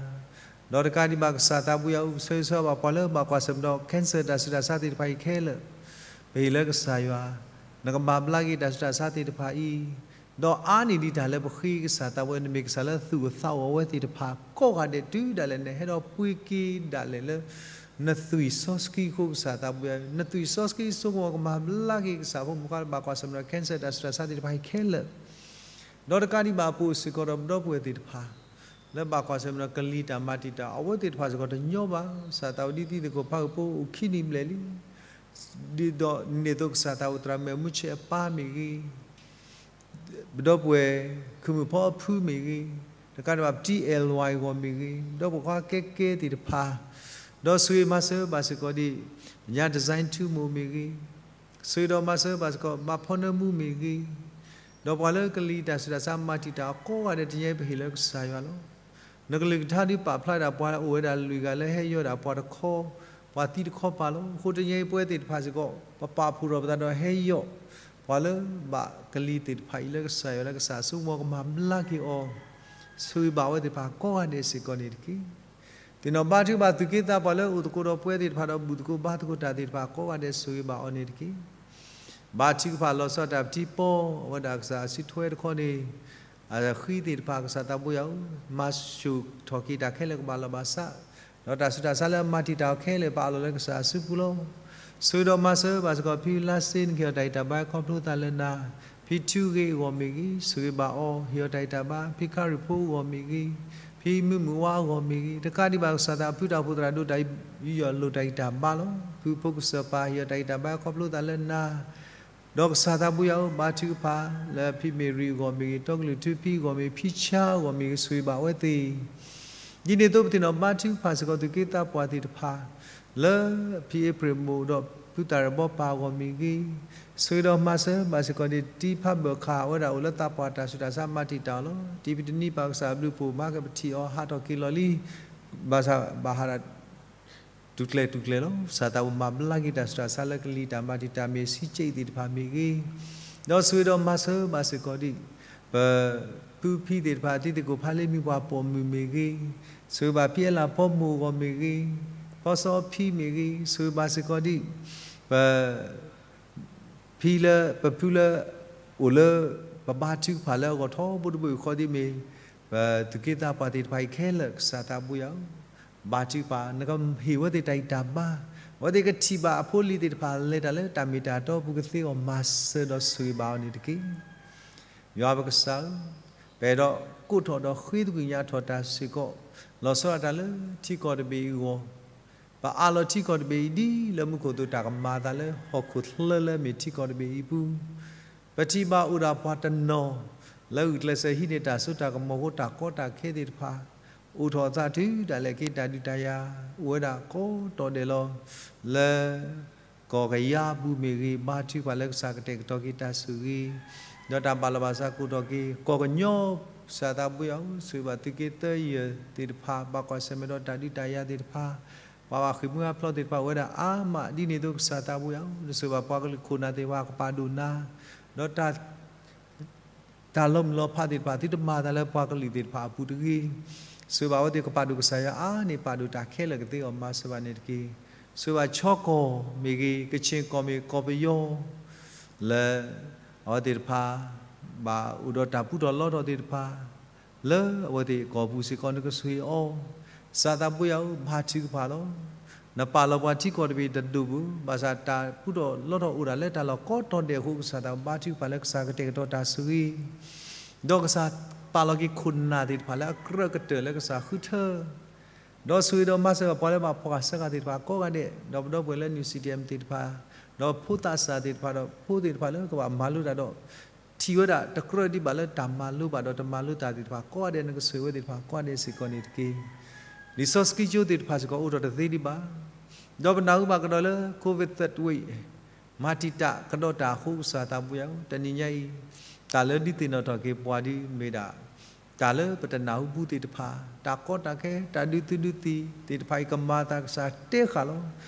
ဒီးတကးဒံးဘၣ်ကစၢ်သးဘိယွၤအိၣ်ဆၢဂ့ၤဆၢဝါဘၣ်ပှၤလၢဘၣ်ကွၢ်ဆၢၣ်မဲာ်ဒီး cancer တၢ်ဆူးတၢ်ဆါသ့ၣ်တဖၣ်အံၤခဲလၢာ်, ပဟ့ၣ်လၢကစၢ်ယွၤ, နကမၤဘျါက့ၤတၢ်ဆူးတၢ်ဆါသ့ၣ်တဖၣ်အံၤ, ဒီးအါန့ၢ်ဒံးတၢ်လၢပဃ့ကစၢ်သးဘိယွၤ, နမ့ၢ်ကစၢ်လၢသူၣ်အိၣ်သးအိၣ်အဝဲသ့ၣ်တဖၣ်ကိးဂၤဒဲးတုၤဒၣ်လဲာ် နဟဲဒီးပှ့ၤက့ၤဒၣ်လဲာ်လၢ နသွံၣ်စီဆှံအဃိကစၢ်သးဘိယွၤ, နသွံၣ်စီဆှံအစိကမီၤကမၤဘျါက့ၤကစၢ်ဖိမုၣ်ဖိခွါလၢဘၣ်ကွၢ်ဆၢၣ်မဲာ်ဒီး cancer တၢ်ဆူးတၢ်ဆါသ့ၣ်တဖၣ်အံၤခဲလၢာ် ဒီးတကးဒံးဘၣ်အပှၤစ့ၢ်ကီးဒီးပဒီပုၢ်ဝဲၢ်သ့ၣ်တဖၣ် လၢဘၣ်ကွၢ်ဆၢၣ်မဲာ်ဒီးကလံၤတၢ်မၤတံာ်တာ် အဝဲသ့ၣ်တဖၣ်စ့ၢ်ကီးတညီဘၣ်, ကစၢ်သးအိၣ်ဒ်သိးသကိးဖးဂၢၢ်ဖိအိၣ်ခံနံၣ်ဘျဲၣ်လံ, ဒ်သိးန့ၣ်အသိးကစၢ်သးအိၣ်သရၣ်မုၣ်အမူဆဲးအပၢ်မ့ၢ်ဂ့ၤ, ပဒီပုၢ်ဝဲၢ် ခုၣ်မုၣ်ဖီအဖုမ့ၢ်ဂ့ၤ, တကးဒံးဘၣ်ပတံအဲၣ်လွဲၢ်အဂီၢ်မ့ၢ်ဂ့ၤ, ဒီးပှၤခွါကဲကဲသ့ၣ်တဖၣ်, ဒီးဆိၣ်ဂ့ၤမၤစၢၤဘၣ်စ့ၢ်ကီးဒံး, ပညါ design ထူမိၢ်မ့ၢ်ဂ့ၤ, ဆိၣ်ဂ့ၤဒီးမၤစၢၤဘၣ်စ့ၢ်ကီး ဘၣ်ဖီနၢမူမ့ၢ်ဂ့ၤ, ဒီးပှၤလၢကလံၤတၢ်ဆူးတၢ်ဆါမၤတံာ်တာ်အီၤကိးဂၤဒဲး တနံၤအံၤပဟ့ၣ်လၢကစၢ်ယွၤလီၤ. နကလုၢ်ကထါဒုးပာ်ဖျါဒၣ်ပှၤအိၣ်ဝဲဒၣ်လွံၢ်ဂၤလၢဟဲယီၢ်ဒၣ်ပှၤတခီ, ပှၤသံတခီပၤလီၤ. အဃိတနံၤအံၤပဝဲသ့ၣ်တဖၣ်စ့ၢ်ကီး ပပာ်ဖှိၣ်ထီၣ်ပသးဒီးဟဲယီၢ် ပှၤလၢဘၣ်ကလံၤသ့ၣ်တဖၣ်အံၤလၢကစၢ်ယွၤလၢကစၢ်ဆိကမိၣ်ကမၤဘျါက့ၤအီၤ, ဆိၣ်ဂ့ၤဘၣ်အဝဲသ့ၣ်တဖၣ်ကိးဂၤဒဲးစ့ၢ်ကီးန့ၣ်တက့ၢ်. သ့ၣ်နီၣ်ဘါထုကဖၣ်သူၣ်က့သးပှၢ်လၢအိၣ်သကိးဒီးပဝဲသ့ၣ်တဖၣ်ဒီး ဘူၣ်သကိးဘါသကိးတၢ်သ့ၣ်တဖၣ်ကိးဂၤဒဲးဆိၣ်ဂ့ၤဘၣ်အီၤန့ၣ်တက့ၢ်. ဘါထုကဖၣ်လီၤဆီဒၣ်တၢ်ပထံပီ, အဝဲဒၣ်ကစၢ်အစုထွဲတခီန့ၣ်, အဃံသ့ၣ်တဖၣ်ကစၢ်သးဘိယွၤဧၢ, မၤဆူၣ်ထီၣ်က့ၤတၢ်ခဲလၢာ်ကဘၣ်လီၤဘၣ်စး, ဒီးတၢ်ဆူးတၢ်ဆါလၢအမၤတံာ်တာ်အီၤခဲလၢာ် ပအးလီၤလၢကစၢ်အစုပူၤလီၤ. ဆိၣ်ဂ့ၤဒီးမၤစၢၤဘၣ်စ့ၢ်ကီး ဖံလါစ့ နကဟ့ၣ်အီၤတၢ်ဂံၢ်တၢ်ဘါခီဖျိသးလၢနၤ, ဖံထူဂ့ၤအဂီၢ်မ့ၢ်ဂ့ၤ, ဆိၣ်ဂ့ၤဘၣ်အီၤ ဟ့ၣ်အီၤတၢ်ဂံၢ်တၢ်ဘါ, ဖံခါရံၣ်ဖိအဂီၢ်မ့ၢ်ဂ့ၤ, ဖံမုၢ်မုၢ်ဝါအဂီၢ်မ့ၢ်ဂ့ၤ, တကးဒံးဘၣ်ကစၢ်သးအဖုတၢ်အိၣ်ဖှိၣ်သရၣ်ဒိၣ်တၢ်ယူးယီၣ်လိာ်တၢ်ဂံၢ်တၢ်ဘါလီၤ. ဖုဖိကစၢၢ်ပၢ် ဟ့ၣ်အီၤတၢ်ဂံၢ်တၢ်ဘါခီဖျိသးလၢနၤ, ဒီးကစၢ်သးဘိယွၤဧၢ, ဘါထုကဖၣ်လၢဖံမ့ၢ်ရံအဂီၢ်မ့ၢ်ဂ့ၤ, တီကလုာ်ထူဖံအဂီၢ်မ့ၢ်ဂ့ၤ, ဖံဆါအဂီၢ်မ့ၢ်ဂ့ၤ, ဆိၣ်ဂ့ၤဘၣ်အဝဲသ့ၣ် ဒ်န့ၣ်အသိး ပသ့ၣ်နီၣ်ဘါထုကဖၣ်စ့ၢ်ကီးသူၣ်က့သးပှၢ်သ့ၣ်တဖၣ်, လၢဖံအ့ဖြ့ၣ်မိၢ်ဒီးဖုသၣ်ရၢၣ်ဘီပၢ်အဂီၢ်မ့ၢ်ဂ့ၤ, ဆိၣ်ဂ့ၤဒီးမၤစၢၤဘၣ်စ့ၢ်ကီးန့ၣ် တံၤဖးဘၢၣ်ခၣ်အဝဲဒၣ်အိၣ်လၢသးပှၢ်တၢ်ဆူးတၢ်ဆါမၤတံာ်တာ်အီၤလီၤ. တံၤဖံးတနံၤပာ်ကစၢ်အဘျုးဖှိၣ် မၤကပထံၣ်အီၤဟးထီၣ်က့ၤလီၤလံ ဘၣ်ဆၣ်ဘၣ်ဟးဒၣ် တူၢ်ကျဲၤတူၢ်ကျဲၤလီၤ. ကစၢ်သးအိၣ်မၤဘျါက့ၤတၢ်ဆူးတၢ်ဆါလၢကလံၤတၢ်မၤတံာ်တာ်မ့ၢ် ဆံးကၠံသ့ၣ်တဖၣ်မ့ၢ်ဂ့ၤ, ဒီးဆိၣ်ဂ့ၤဒီးမၤစၢၤဘၣ်စ့ၢ်ကီးဒံး ပပုၢ်ဖံသ့ၣ်တဖၣ် တံၤသကိးဖးလ့မံၤပှၢ်ပိာ်မုၣ်မ့ၢ်ဂ့ၤ, ဆိၣ်ဂ့ၤဘၣ်ဖံအဲလးဖီမိၢ်အဂီၢ်မ့ၢ်ဂ့ၤ, ဖီစီဖံမ့ၢ်ဂ့ၤ, ဆိၣ်ဂ့ၤဘၣ်စ့ၢ်ကီးဒံး ပ ဖံလၢ ပဖုလၢ အိၣ်လၢ ပဘါထုကဖၣ်လၢအဂီၢ်ထီဘိတဘိယူၢ်ဃီဒ်မ့ၢ် ပသူၣ်က့သးပှၢ်သ့ၣ်တဖၣ်အံၤခဲလၢာ် ကစၢ်သးဘိယွၤဧၢ, ဘါထုကဖၣ် နကဟ့ၣ်ဝဲသ့ၣ်တၢ်ဂံၢ်တၢ်ဘါ, အဝဲသ့ၣ်ကထံၣ်ဘၣ်အဖိအလံၤသ့ၣ်တဖၣ်လဲၤတၢ်လၢတၢ်မ့ၢ်တၢ်တီအပူၤ ကသ့အီၤမၤစၢၤဒီးဆိၣ်ဂ့ၤဘၣ်အီၤန့ၣ်တက့ၢ်. ယွၤပကစၢ်ဧၢ, ပအဲၣ်ဒိးကိးထီၣ်ဒီးဃ့သကွံၢ်ညါထီၣ်တၢ်စ့ၢ်ကီး, လီၤဆီဒၣ်တၢ်လၢထံကီၢ်တဘ့ၣ်အံၤအဂီၢ်, ပအးလီၤထံကီၢ်တဘ့ၣ်အံၤဒ်လၢမူခိၣ်အသိး တၢ်ကမၤအသးလၢဟီၣ်ခိၣ်ချၢလၢအမ့ၢ်ထံကီၢ်တဘ့ၣ်အံၤအပူၤ, ပထံၣ်ဘၣ်အိၣ်ဒၣ်ပှၤတနီၤ လၢဂုာ်ကျဲးစၢးဟံးန့ၢ်တၢ်စိတၢ်ကမီၤအဃိ တၢ်ကီတၢ်ခဲသ့ၣ်တဖၣ် အိၣ်ထီၣ်အသးတုၤဒၣ်လဲာ်က့ၤ တၢ်ဒုးတၢ်ယၤ အိၣ်ဝဲဒၣ်ကိးတီၤဒဲးလီၤ. လၢ ကီၢ်ကယၤအပူၤမ့ၢ်ဂ့ၤ, ဘါထုကဖၣ်လၢကစၢ်ကတဲာ်ကတီၤက့ၤတၢ်ဆိၣ်ဂ့ၤ, ဒီးတၢ်ဘၣ်လီၤဘၣ်စးကိးထီၣ်က့ၤ ကီၢ်ကညီ, ကစၢ်သးဘိယွၤဧၢ, ဆိၣ်ဂ့ၤဘၣ်သုးက့သၢယဲၢ်သ့ၣ်တဖၣ် ဘၣ်ကွၢ်ဆၢၣ်မဲာ်ဒီးတၢ်ဒုးတၢ်ယၤသ့ၣ်တဖၣ်, ပှၤဘၣ်ဃ့ၢ်မှံဟးဖျိးသ့ၣ်တဖၣ် အိၣ်ဝဲဒၣ်အါမး, ဒ်န့ၣ်အသိးကစၢ်သးဘိယွၤဧၢ, နဆိၣ်ဂ့ၤဘၣ်ပှၤကလုာ်ခိၣ်နၢ်သ့ၣ်တဖၣ် ကပာ်ဒိၣ်နၤ, ဒီးတၢ် တၢ်လီၤမုၢ်လီၤဖးသ့ၣ်တဖၣ် သုတမၤအသးလၢပှၤကလုာ်သ့ၣ်တဖၣ်အပူၤတဂ့ၤ. ဆိၣ်ဂ့ၤဘၣ်အဝဲသ့ၣ်ကပာ်ဒိၣ်ကစၢ်ယွၤအါန့ၢ် ပာ်ဒိၣ်တၢ်ခဲလၢာ်ကသ့အီၤမၤစၢၤဘၣ်န့ၣ်တက့ၢ်. ဆိၣ်ဂ့ၤဘၣ်ခၠီကီၢ်မ့ၢ်ဂ့ၤ, ကခ့ၣ်ကီၢ်မ့ၢ်ကီၢ်ပယီၤ, လၢအဝဲသ့ၣ်တဖၣ် ဘၣ်အိၣ်ဒီးတၢ်ပူထီၣ်လီထီၣ်သ့ၣ်တဖၣ် လၢအဝဲသ့ၣ်ကီၢ်ပူၤစ့ၢ်ကီး နကဆိၣ်ဂ့ၤအီၤ, ကစၢ်သးဘိယွၤဧၢ, ဘါထုကဖၣ်လီၤ. နပာ်လီၤပှၤထံကီၢ်တဘ့ၣ်တဒူၣ်ပူၤ, ဘၣ်ဆၣ်တၢ်ပူထီၣ်လီထီၣ်အိၣ်ဒၣ်လၢတၢ်လီၢ်ကိးတီၤဒဲးအဃိ ကစၢ်သးဘိယွၤ ဘါထုကဖၣ်လၢကစၢ်ကတဲာ်ကတီၤတၢ်ဆိၣ်ဂ့ၤ, ဒီးကစၢ်ပာ်လီၤက့ၤခိၣ်နၢ်သ့ၣ်တဖၣ်လၢအကြၢးကတၢၢ်လၢကစၢ်ဃုထၢ ဒီးဆိၣ်ဂ့ၤဒီးမၤစၢၤဘၣ်ပှၤလၢဘၣ်ဖှီၣ်ဃာ်ဆၢဃာ်သ့ၣ်တဖၣ်ကိးဂၤဒဲး, ဒီးပဒီပုၢ်ဝဲၢ်လၢ နယူး စံၣ်တံၣ်အဲၣ်မ့ၣ် သ့ၣ်တဖၣ်, ဒီးဖိသးစၢ်သ့ၣ်တဖၣ်, ဒီးဖိသ့ၣ်တဖၣ်လၢကဘၣ်မၤလိတၢ်ဒီး ထံၣ်ဝဲဒၣ်တကြၢးဒံးဘၣ်လၢတၢ်မၤလိဘၣ်ဒီးတမၤလိတၢ်သ့ၣ်တဖၣ်ကိးဂၤဒဲး, နကဆိၣ်ဂ့ၤဝဲသ့ၣ်တဖၣ်ကိးဂၤဒဲးစ့ၢ်ကီးန့ၣ်တက့ၢ်. လံာ်စီဆှံကၠိသ့ၣ်တဖၣ်စ့ၢ်ကီးအိၣ်ထီၣ်တသ့ဒံးဘၣ်, ဒီးပနၢ်ဟူဘၣ်ကဒီးလၢ COVID third wave မၤတံာ်တာ်ကဒီးတၢ်အဃိ ကစၢ်သးဘိယွၤဧၢ, တနံၤညါအံၤ တၢ်လၢဒုးသ့ၣ်နီၣ်ထီၣ်က့ၤပှၤဒ်မ့ၢ်ဒၣ် တၢ်လၢပတနၢ်ဟူပူၤသ့ၣ်တဖၣ်, တၢ်ကီတၢ်ခဲ, တၢ်ဒုးသုးဒုးသံၣ်သ့ၣ်တဖၣ်အံၤ ကမၤအသးကစၢ်တဲဃာ်လီၤ.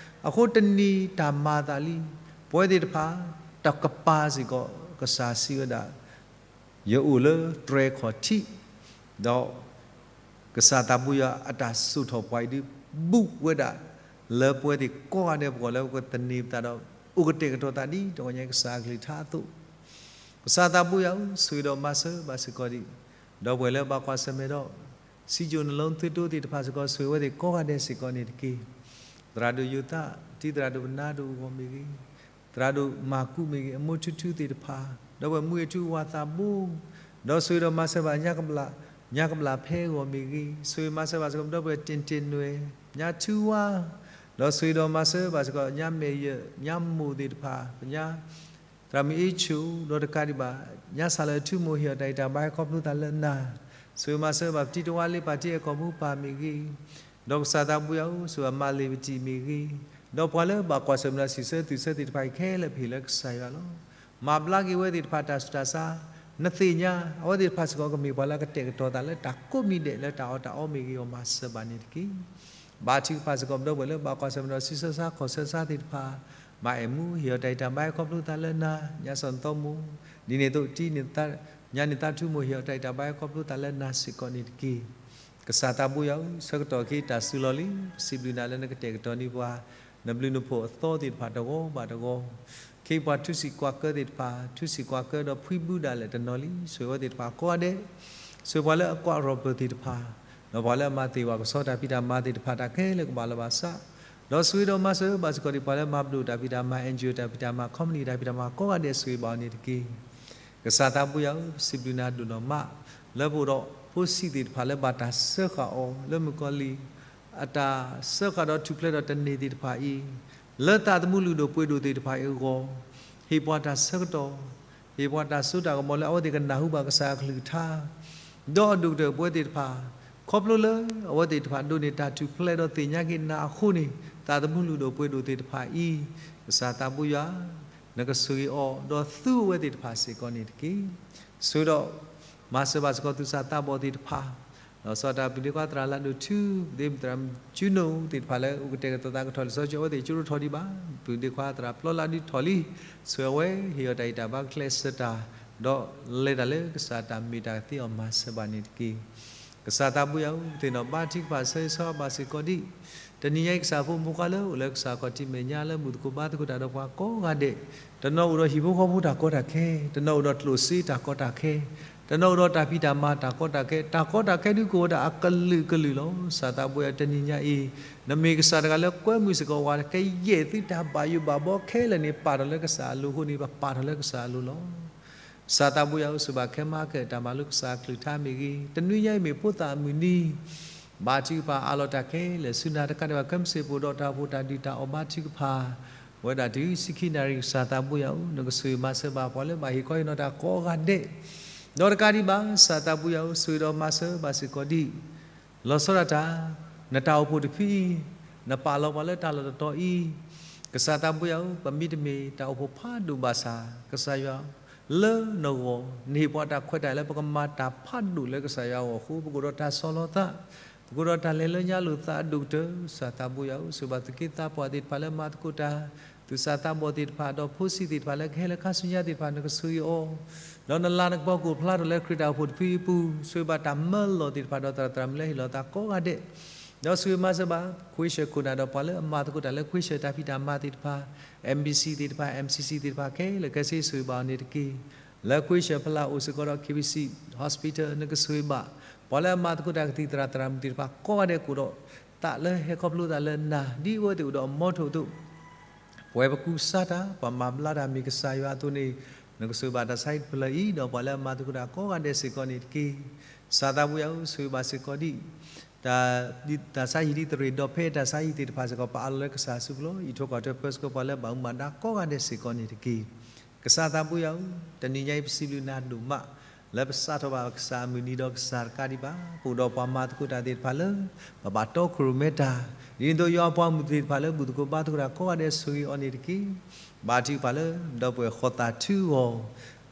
အဃိတနံၤတၢ်မၤအသးလံ, ပဝဲသ့ၣ်တဖၣ် တကပၤစ့ၢ်ကီး ကစၢ်စံးဝဲဒၣ် ယအိၣ်လၢတြဲၤခီၣ်ထံး, ဒီး ကစၢ်သးဘိယွၤအတၢ်စိာ်ထီၣ်ပှၤအံၤဒုး ဘူးဝဲဒၣ်လၢပဝဲသ့ၣ်ကိးဂၤဒဲး ပဂီၢ်လၢပကသန့ၤပသးဒီး အိၣ်ကတဲာ်ကတီၤသးဒ်တဂီၤညါအံၤ ကစၢ်အကလုၢ်ကထါအသိး, ကစၢ်သးဘိယွၤဧၢ, ဆိၣ်ဂ့ၤဒီးမၤစၢၤဘၣ်စ့ၢ်ကီးဒံး ဒီပုၢ်ဝဲၢ်လၢဘၣ်ကွၢ်ဆၢၣ်မဲာ်ဒီး စံးကိၤနလိသုးတိသ့ၣ်တဖၣ်စ့ၢ်ကီး ဆိၣ်ဂ့ၤဝဲသ့ၣ်ကိးဂၤဒဲးစ့ၢ်ကီးန့ၣ်တက့ၢ်. သရၣ်ဒိၣ်ယိၤသး, တံၤသရၣ်ဒိၣ်ပနၢ်ဒိၣ်အဂီၢ်မ့ၢ်ဂ့ၤ, သရၣ်ဒိၣ်မၤကူးမ့ၢ်ဂ့ၤ, အမိၢ်ထူထူသ့ၣ်တဖၣ်, ဒီပုၢ်ဝဲၢ်မူအထူအဝၤသးဘိ, ဒီးဆိၣ်ဂ့ၤဒီးမၤစၢၤဘၣ် ညါကဘျၣ်ဖဲအဂီၢ်မ့ၢ်ဂ့ၤ, ဆိၣ်ဂ့ၤမၤစၢၤဘၣ်စ့ၢ်ကီး ဒီပုၢ်ဝဲၢ်တ့ၢ်တ့ၢ်နွဲၣ်, ညါထူဝါ, ဒီးဆိၣ်ဂ့ၤဒီးမၤစၢၤဘၣ်စ့ၢ်ကီး ညါမဲာ်ယၢၢ်, ညါမိၢ်သ့ၣ်တဖၣ်, ပညါ သရၣ်မုၣ်အ့ၣ်ဆူၣ်, ဒီးတကးဒံးဘၣ် ညါစၢ်လၢအထူမိၢ်ဟ့ၣ်အီၤတၢ်ဂံၢ်တၢ်ဘါဟဲခီဖျိသးလၢနၤ, ဆိၣ်ဂ့ၤမၤစၢၤဘၣ်ပတံၤတဝါလ့ပာ်တံၤအဲၣ်ကီၢ်ပူၤပၢ်မ့ၢ်ဂ့ၤ, ဒီးကစၢ်သးဘိယွၤဧၢ, ဆိၣ်ဂ့ၤမၤလ့ၤပတံၤမ့ၢ်ဂ့ၤ, ဒီးပှၤလၢဘၣ်ကွၢ်ဆၢၣ်မဲာ်ဒီးစံးဆၢသုးဆၢသ့ၣ်တဖၣ်အံၤခဲလၢာ် ပဟ့ၣ်လၢကစၢ်ယွၤလီၤ. မၤဘျါက့ၤဝဲသ့ၣ်တဖၣ်တၢ်ဆူးတၢ်ဆါ, နသ့ၣ်ညါ အဝဲသ့ၣ်တဖၣ်စ့ၢ်ကီးကမ့ၢ်ပှၤလၢအကတဲာ်ကတီၤသးလၢတၢ်ကိးမံၤဒဲး လၢတၢ်အီၣ်တၢ်အီမ့ၢ်ဂ့ၤ အီၤမၤစၢၤဘၣ်န့ၣ်တက့ၢ်. ဘါထုကဖၣ်စ့ၢ်ကီး ဒီပုၢ်ဝဲၢ်လၢဘၣ်ကွၢ်ဆၢၣ်မဲာ်ဒီးစံးဆၢဆါခီၣ်ဆၢဆါသ့ၣ်တဖၣ်, မၤအဲၣ်မူဟ့ၣ်အီၤတၢ်ဂံၢ်တၢ်ဘါဟဲခီဖျိသးလၢနၤ, ညါစီၤနသီမိၢ်, ဒ်န့ၣ်အသိး တံၤန့ၣ်သါ, ညါန့ၣ်သါထူမိၢ်ဟ့ၣ်အီၤတၢ်ဂံၢ်တၢ်ဘါဟဲခီဖျိသးလၢနၤစ့ၢ်ကီးန့ၣ်တက့ၢ်. ကစၢ်သးဘိယွၤဧၢ, ဆၢကတီၢ်ခဲအံၤတၢ်စူၤလီၤလံ, ပစံးဘျုးနၤလၢနကတဲာ်ကတီၤန့ၢ်ပှၤ, နဘျုးနဖှိၣ်အသီသ့ၣ်တဖၣ်တဂီၤဘၣ်တဂီၤ, ခဲအံၤပှၤထူစံၣ်ကွၢ်ကၢသ့ၣ်တဖၣ် ထူစံၣ်ကွၢ်ကၢဒီးဖှံဘူးဒၣ်လဲာ်တနီၤလံ, ဆိၣ်ဂ့ၤဝဲသ့ၣ်တဖၣ်ကိးဂၤဒဲး, ဆိၣ်ဂ့ၤပှၤလၢအကွၢ်ရီၣ်ပၢၢ်သ့ၣ်တဖၣ်, ဒီးပှၤလၢအမၤသ့ၣ်ဝၣ်ကဆှီတၢ်ဖံးတၢ်မၤသ့ၣ်တဖၣ် တၢ်ခဲလၢာ်ကဘၣ်လီၤဘၣ်စး, ဒီးဆိၣ်ဂ့ၤဒီးမၤစၢၤဘၣ်စ့ၢ်ကီးဒံး ပှၤလၢမၤပဒိၣ်တၢ်ဖံးတၢ်မၤ NGO တၢ်ဖံးတၢ်မၤ company တၢ်ဖံးတၢ်မၤကိးဂၤဒဲး ဆိၣ်ဂ့ၤဘၣ်အီၤန့ၣ်တက့ၢ်. ကစၢ်သးဘိယွၤဧၢ, ပစံးဘျုးနၤဒိၣ်နီၢ်မး, လၢပအိၣ်ဒီးဖိဆံးသ့ၣ်တဖၣ်လၢဘၣ်တၢ်စၢဃာ်အီၤလၢမုၣ်ကီၤလံၢ်, အတၢ်စၢဃာ်ဒီးထူၣ်ဖျဲးဒီးတန့ၢ်သ့ၣ်တဖၣ်အံၤ, လၢသးသမူလုၢ်ဒိၣ်ပှ့ၤဒိၣ်သ့ၣ်တဖၣ်အံၤအဂီၢ်, ဟ့ၣ်ပှၤတၢ်ဆၢကတီၢ်, ဟ့ၣ်ပှၤတၢ်စိတၢ်ကမီၤလၢအဝဲသ့ၣ်ကနၢ်ဟူဘၣ်ကစၢ်အကလုၢ်ကထါ, ဒီးအဒိၣ်ကတၢၢ်ပဝဲသ့ၣ်တဖၣ်, ခီဖျိလၢအဝဲသ့ၣ်တဖၣ်ဒိးန့ၢ်တၢ်ထူၣ်ဖျဲးဒီးသ့ၣ်ညါက့ၤနၤအဃိန့ၣ် သးသမူလုၢ်ဒိၣ်ပှ့ၤဒိၣ်သ့ၣ်တဖၣ်အံၤ, ကစၢ်သးဘိယွၤ, နကဆိၣ်ဂ့ၤအီၤ ဒီးသူဝဲသ့ၣ်တဖၣ်စ့ၢ်ကီးန့ၣ်တက့ၢ်. ဆိၣ်ဂ့ၤဒီး မၤစၢၤဘၣ်စ့ၢ်ကီးသူၣ်စၢ်သးဘီၣ်သ့ၣ်တဖၣ်, ဒီးစီၤတၢ်ပဒ့ခွါသရၣ်လၢဒိၣ်ထူ, သရၣ်မုၣ်ကၠူနိသ့ၣ်တဖၣ်လၢအိၣ်ကတဲာ်ကတီၤသးကထီၣ်လံာ်စီဆှံ အဝဲသ့ၣ်ကၠိရိထီၣ်ဒံးဘၣ်, ပဒ့ခွါသရၣ်ပျီလၢဒုးထီၣ်လံ, ဆိၣ်ဂ့ၤအဝဲ ဟ့ၣ်အီၤတၢ်ဂံၢ်တၢ်ဘါကကျဲးစၢးတၢ်, ဒီးလဲၤတၢ်လၢကစၢ်တၢ်မ့ၢ်တၢ်ကသ့အီၤမၤစၢၤဘၣ်န့ၣ်တက့ၢ်. ကစၢ်သးဘိယွၤဧၢ, ပသ့ၣ်နီၣ်ဘါထုကဖၣ်ဆၢဂ့ၤဆၢဝါဘၣ်စ့ၢ်ကီးဒံး, တနံၤညါအံၤကစၢ်ဖိမုၣ်ဖိခွါလၢအိၣ်လၢကစၢ်ခီၣ်ထံးမဲာ်ညါလၢဘူၣ်သကိးဘါသကိးတၢ်ဒီးပှၤကိးဂၤဒဲး, တနီၤအိၣ်ဒီးဟံၣ်ဖိဃီဖိတၢ်ကီတၢ်ခဲ, တနီၤအိၣ်ဒီးကျိၣ်စ့တၢ်ကီတၢ်ခဲ, တနီၤအိၣ်ဒီးတၢ်ဖံးတၢ်မၤတၢ်ကီတၢ်ခဲ, တၢ်ကီတၢ်ခဲဒုးကအိၣ်ဝဲဒၣ်အကလုာ်ကလုာ်လီၤ. ကစၢ်သးဘိယွၤဧၢ, တနံၤညါအံၤ, နမ့ၢ်ကစၢ်တဂၤလၢကွဲမုာ်စ့ၢ်ကီးဝဲ ကယဲၢ်သုတၢ်ဘၣ်ယိၣ်ဘၣ်ဘီခဲလၢာ်န့ၣ် ပာ်ထီၣ်လၢကစၢ်အလိၤအဃိန့ၣ် ပပာ်ထီၣ်လၢကစၢ်အလိၤလီၤ. ကစၢ်သးဘိယွၤဧၢ, ဆိၣ်ဂ့ၤဘၣ်ခဲမၤကဲတၢ်မၤလိကစၢ်အကလုၢ်ကထါမ့ၢ်ဂ့ၤ, တနွံညါအံၤမ့ၢ်ဖိသၣ်အမုၢ်နံၤ, ဘါထုကဖၣ်အးလီၤတၢ်ခဲလၢာ်ဆူနၤတကးဒံးဘၣ် ခဲမုၢ်ဆ့ၣ်ပအိၣ်ဒီးတၢ်အိၣ်ဖှိၣ်တၢ်ဒုၣ်တၢ်အီၣ်ဘါထုကဖၣ်, ဝဲဒၣ်တုၤဆံခံနၣ်ရံၣ် ကစၢ်သးဘိယွၤဧၢ, နကဆိၣ်ဂ့ၤမၤစၢၤဘၣ်ပှၤလၢဘၣ်ဟ့ၣ်ခီဟ့ၣ်နီၤတၢ်ကိးဂၤဒဲး, ဒီးတကးဒံးဘၣ် ကစၢ်သးဘိယွၤဧၢ, ဆိၣ်ဂ့ၤဒီးမၤစၢၤဘၣ်စ့ၢ်ကီးဒံး လီၤဆီဒၣ်တၢ်, နတၢ်အိၣ်ဖှိၣ်တဖုအံၤ, နပာ်လီၤပှၤလၢတၢ်လီၢ်တတီၤအံၤ, ကစၢ်သးဘိယွၤဧၢ, ပမ့တမ့ၢ်တၢ်အိၣ်ဖှိၣ်ဖးဒိၣ်ဘၣ်ဆၣ်, ကစၢ်ယွၤ, လၢနဂီၢ်, နဟ့ၣ်ပှၤတၢ်ခွဲးတၢ်ယာ်လၢပကမၤတၢ်ဖးဒိၣ်လၢကစၢ်ယွၤအဂီၢ်အဃိ, ပကအိၣ်ဒီးတၢ်ဆီၣ်လီၤသး, ပကအိၣ်ဒီးတၢ်လဲၤလၢညါလိာ်သးအဒိၣ်ကတၢၢ်, ကစၢ်သးဘိယွၤဧၢ, ဆိၣ်ဂ့ၤဘၣ်သူၣ်က့သးပှၢ်သ့ၣ်တဖၣ်လၢမၤသကိးတၢ်, သူၣ်စၢ်သးဘီၣ်သ့ၣ်တဖၣ် ဒီးဖိဆံးသ့ၣ်တဖၣ်လၢကဟဲလၢခါဆူညါသ့ၣ်တဖၣ် နကဆိၣ်ဂ့ၤအီၤ, ဒီးနလၤနကပီၤကအိၣ်ဖျါထီၣ်လၢခရံာ်တၢ်အိၣ်ဖှိၣ်တဖုအံၤအပူၤ, ဆိၣ်ဂ့ၤဘၣ်တၢ်မၢလီၤသ့ၣ်တဖၣ် ဒီးသရၣ်သရၣ်မုၣ်လၢဟ့ၣ်လီၤသးကိးဂၤဒဲး, ဒီးဆိၣ်ဂ့ၤမၤစၢၤဘၣ် ခွ့ၡၢၣ်ခိၣ်နၢ်ဒီးပှၤလၢအမၤသကိးတၢ်လၢ ခွ့ၡၢၣ်တၢ်ဖံးတၢ်မၤသ့ၣ်တဖၣ်, MBC သ့ၣ်တဖၣ်, MCC သ့ၣ်တဖၣ်ခဲလၢာ်ခဲဆ့ ဆိၣ်ဂ့ၤဘၣ်အီၤန့ၣ်တက့ၢ်. လၢခွ့ၡၢၣ်ဖီလာ်အိၣ်စ့ၢ်ကီးဒီး KBC Hospital နကဆိၣ်ဂ့ၤဘၣ်, ပှၤလၢအမၤသကိးတၢ်ကသံၣ်သရၣ်သရၣ်မုၣ်သ့ၣ်တဖၣ်ကိးဂၤဒဲးကအိၣ်ဒီး သးလၢဟဲခီဖျိသးလၢနၤ ဒ်အဝဲသ့ၣ်အိၣ်ဒီးအမီထိၣ်အသိး ပှၤပကူစါတၢ် ပှၤမၤဘျါတၢ်မ့ၢ်ကစၢ်ယွၤအသိးန့ၣ်, နကဆိၣ်ဂ့ၤဘၣ်တၢ်ဆါဟံၣ်တဖျၢၣ်အံၤ ဒီးပှၤလၢအမၤသကိးတၢ်ကိးဂၤဒဲးစ့ၢ်ကီးန့ၣ်တက့ၢ်. ကစၢ်သးဘိယွၤဧၢ, ဆိၣ်ဂ့ၤဘၣ်စ့ၢ်ကီးဒံး တၢ်ဆါဟံၣ်ဒ်တရ့ၣ်ဒီးဖဲတၢ်ဆါဟံၣ်သ့ၣ်တဖၣ်စ့ၢ်ကီး ပအးလီၤလၢကစၢ်အစုပူၤလီၤ. အံးထွဲကွၢ်ထွဲပၢဆှၢပှၤလၢဘၣ်မူဘၣ်ဒါကိးဂၤဒဲးစ့ၢ်ကီးန့ၣ်တက့ၢ်. ကစၢ်သးဘိယွၤဧၢ, တနံၤညါအံၤပစံးဘျုးနၤဒိၣ်မး လၢပစးထီၣ်ဘၣ်ကစၢ်အမုၢ်နံၤဒီးကစၢ်တကးဒံးဘၣ် ပအိၣ်ဒီးပှၤမၤသကိးတၢ်သ့ၣ်တဖၣ်လၢ ပဘၣ်တီခိၣ်ရိၣ်မဲတၢ်, ဒ်သိးယွၤအပှၤမုၣ်သ့ၣ်တဖၣ်လၢဘူၣ်သကိးဘါသကိးတၢ်ကိးဂၤဒဲးဆိၣ်ဂ့ၤအီၤန့ၣ်တက့ၢ်. ဘါထုကဖၣ်လၢ ဒီပုၢ်ဝဲၢ်ဃီသးထူအဂီၢ်,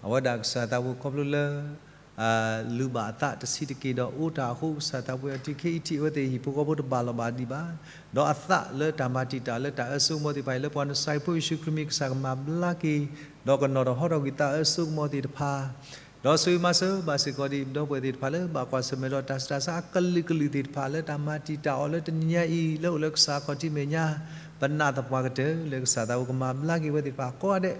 အဝဲဒၣ်ကစၢ်သးဘိခီဖျိလၢ လူၤဘၣ်အသးတဆံးတက့ၢ်ဒီးအိၣ်တၢ်အဃိ ကစၢ်သးဘိယွၤ တုၤခဲအံၤထံး အဝဲသ့ၣ်ဟံၣ်ဖိဃီဖိတဘၣ်လီၤဘၣ်ဒံးဘၣ်, ဒီးအသးလၢတၢ်မၤတံာ်တာ်လၢတၢ်အၢစိကမီၤသ့ၣ်တဖၣ်အံၤ လၢပှၤနစၤရ့းဖိယ့ၣ်ၡူးခရံာ်မံၤ ကစၢ်ကမၤဘျါက့ၤ, ဒီးကနီၤထီၣ်ဟီထီၣ်ကွံာ်သးအၢစိကမီၤသ့ၣ်တဖၣ် ဒီးဆိၣ်ဂ့ၤမၤစၢၤဘၣ်စ့ၢ်ကီးဒံး ဒီပုၢ်ဝဲၢ်သ့ၣ်တဖၣ်လၢဘၣ်ကွၢ်ဆၢၣ်မဲာ်ဒီးတၢ်ဆူးတၢ်ဆါအကလုာ်ကလုာ်သ့ၣ်တဖၣ် လၢတၢ်မၤတံာ်တာ်အီၤလၢတနံၤညါအံၤ လၢအိၣ်လၢကစၢ်ခီၣ်ထံးမဲာ်ညါ, ပနာ်သပှၢ်ကတၢၢ်လၢကစၢ်သးအိၣ်ကမၤဘျါက့ၤဝဲသ့ၣ်တဖၣ်ကိးဂၤဒဲး,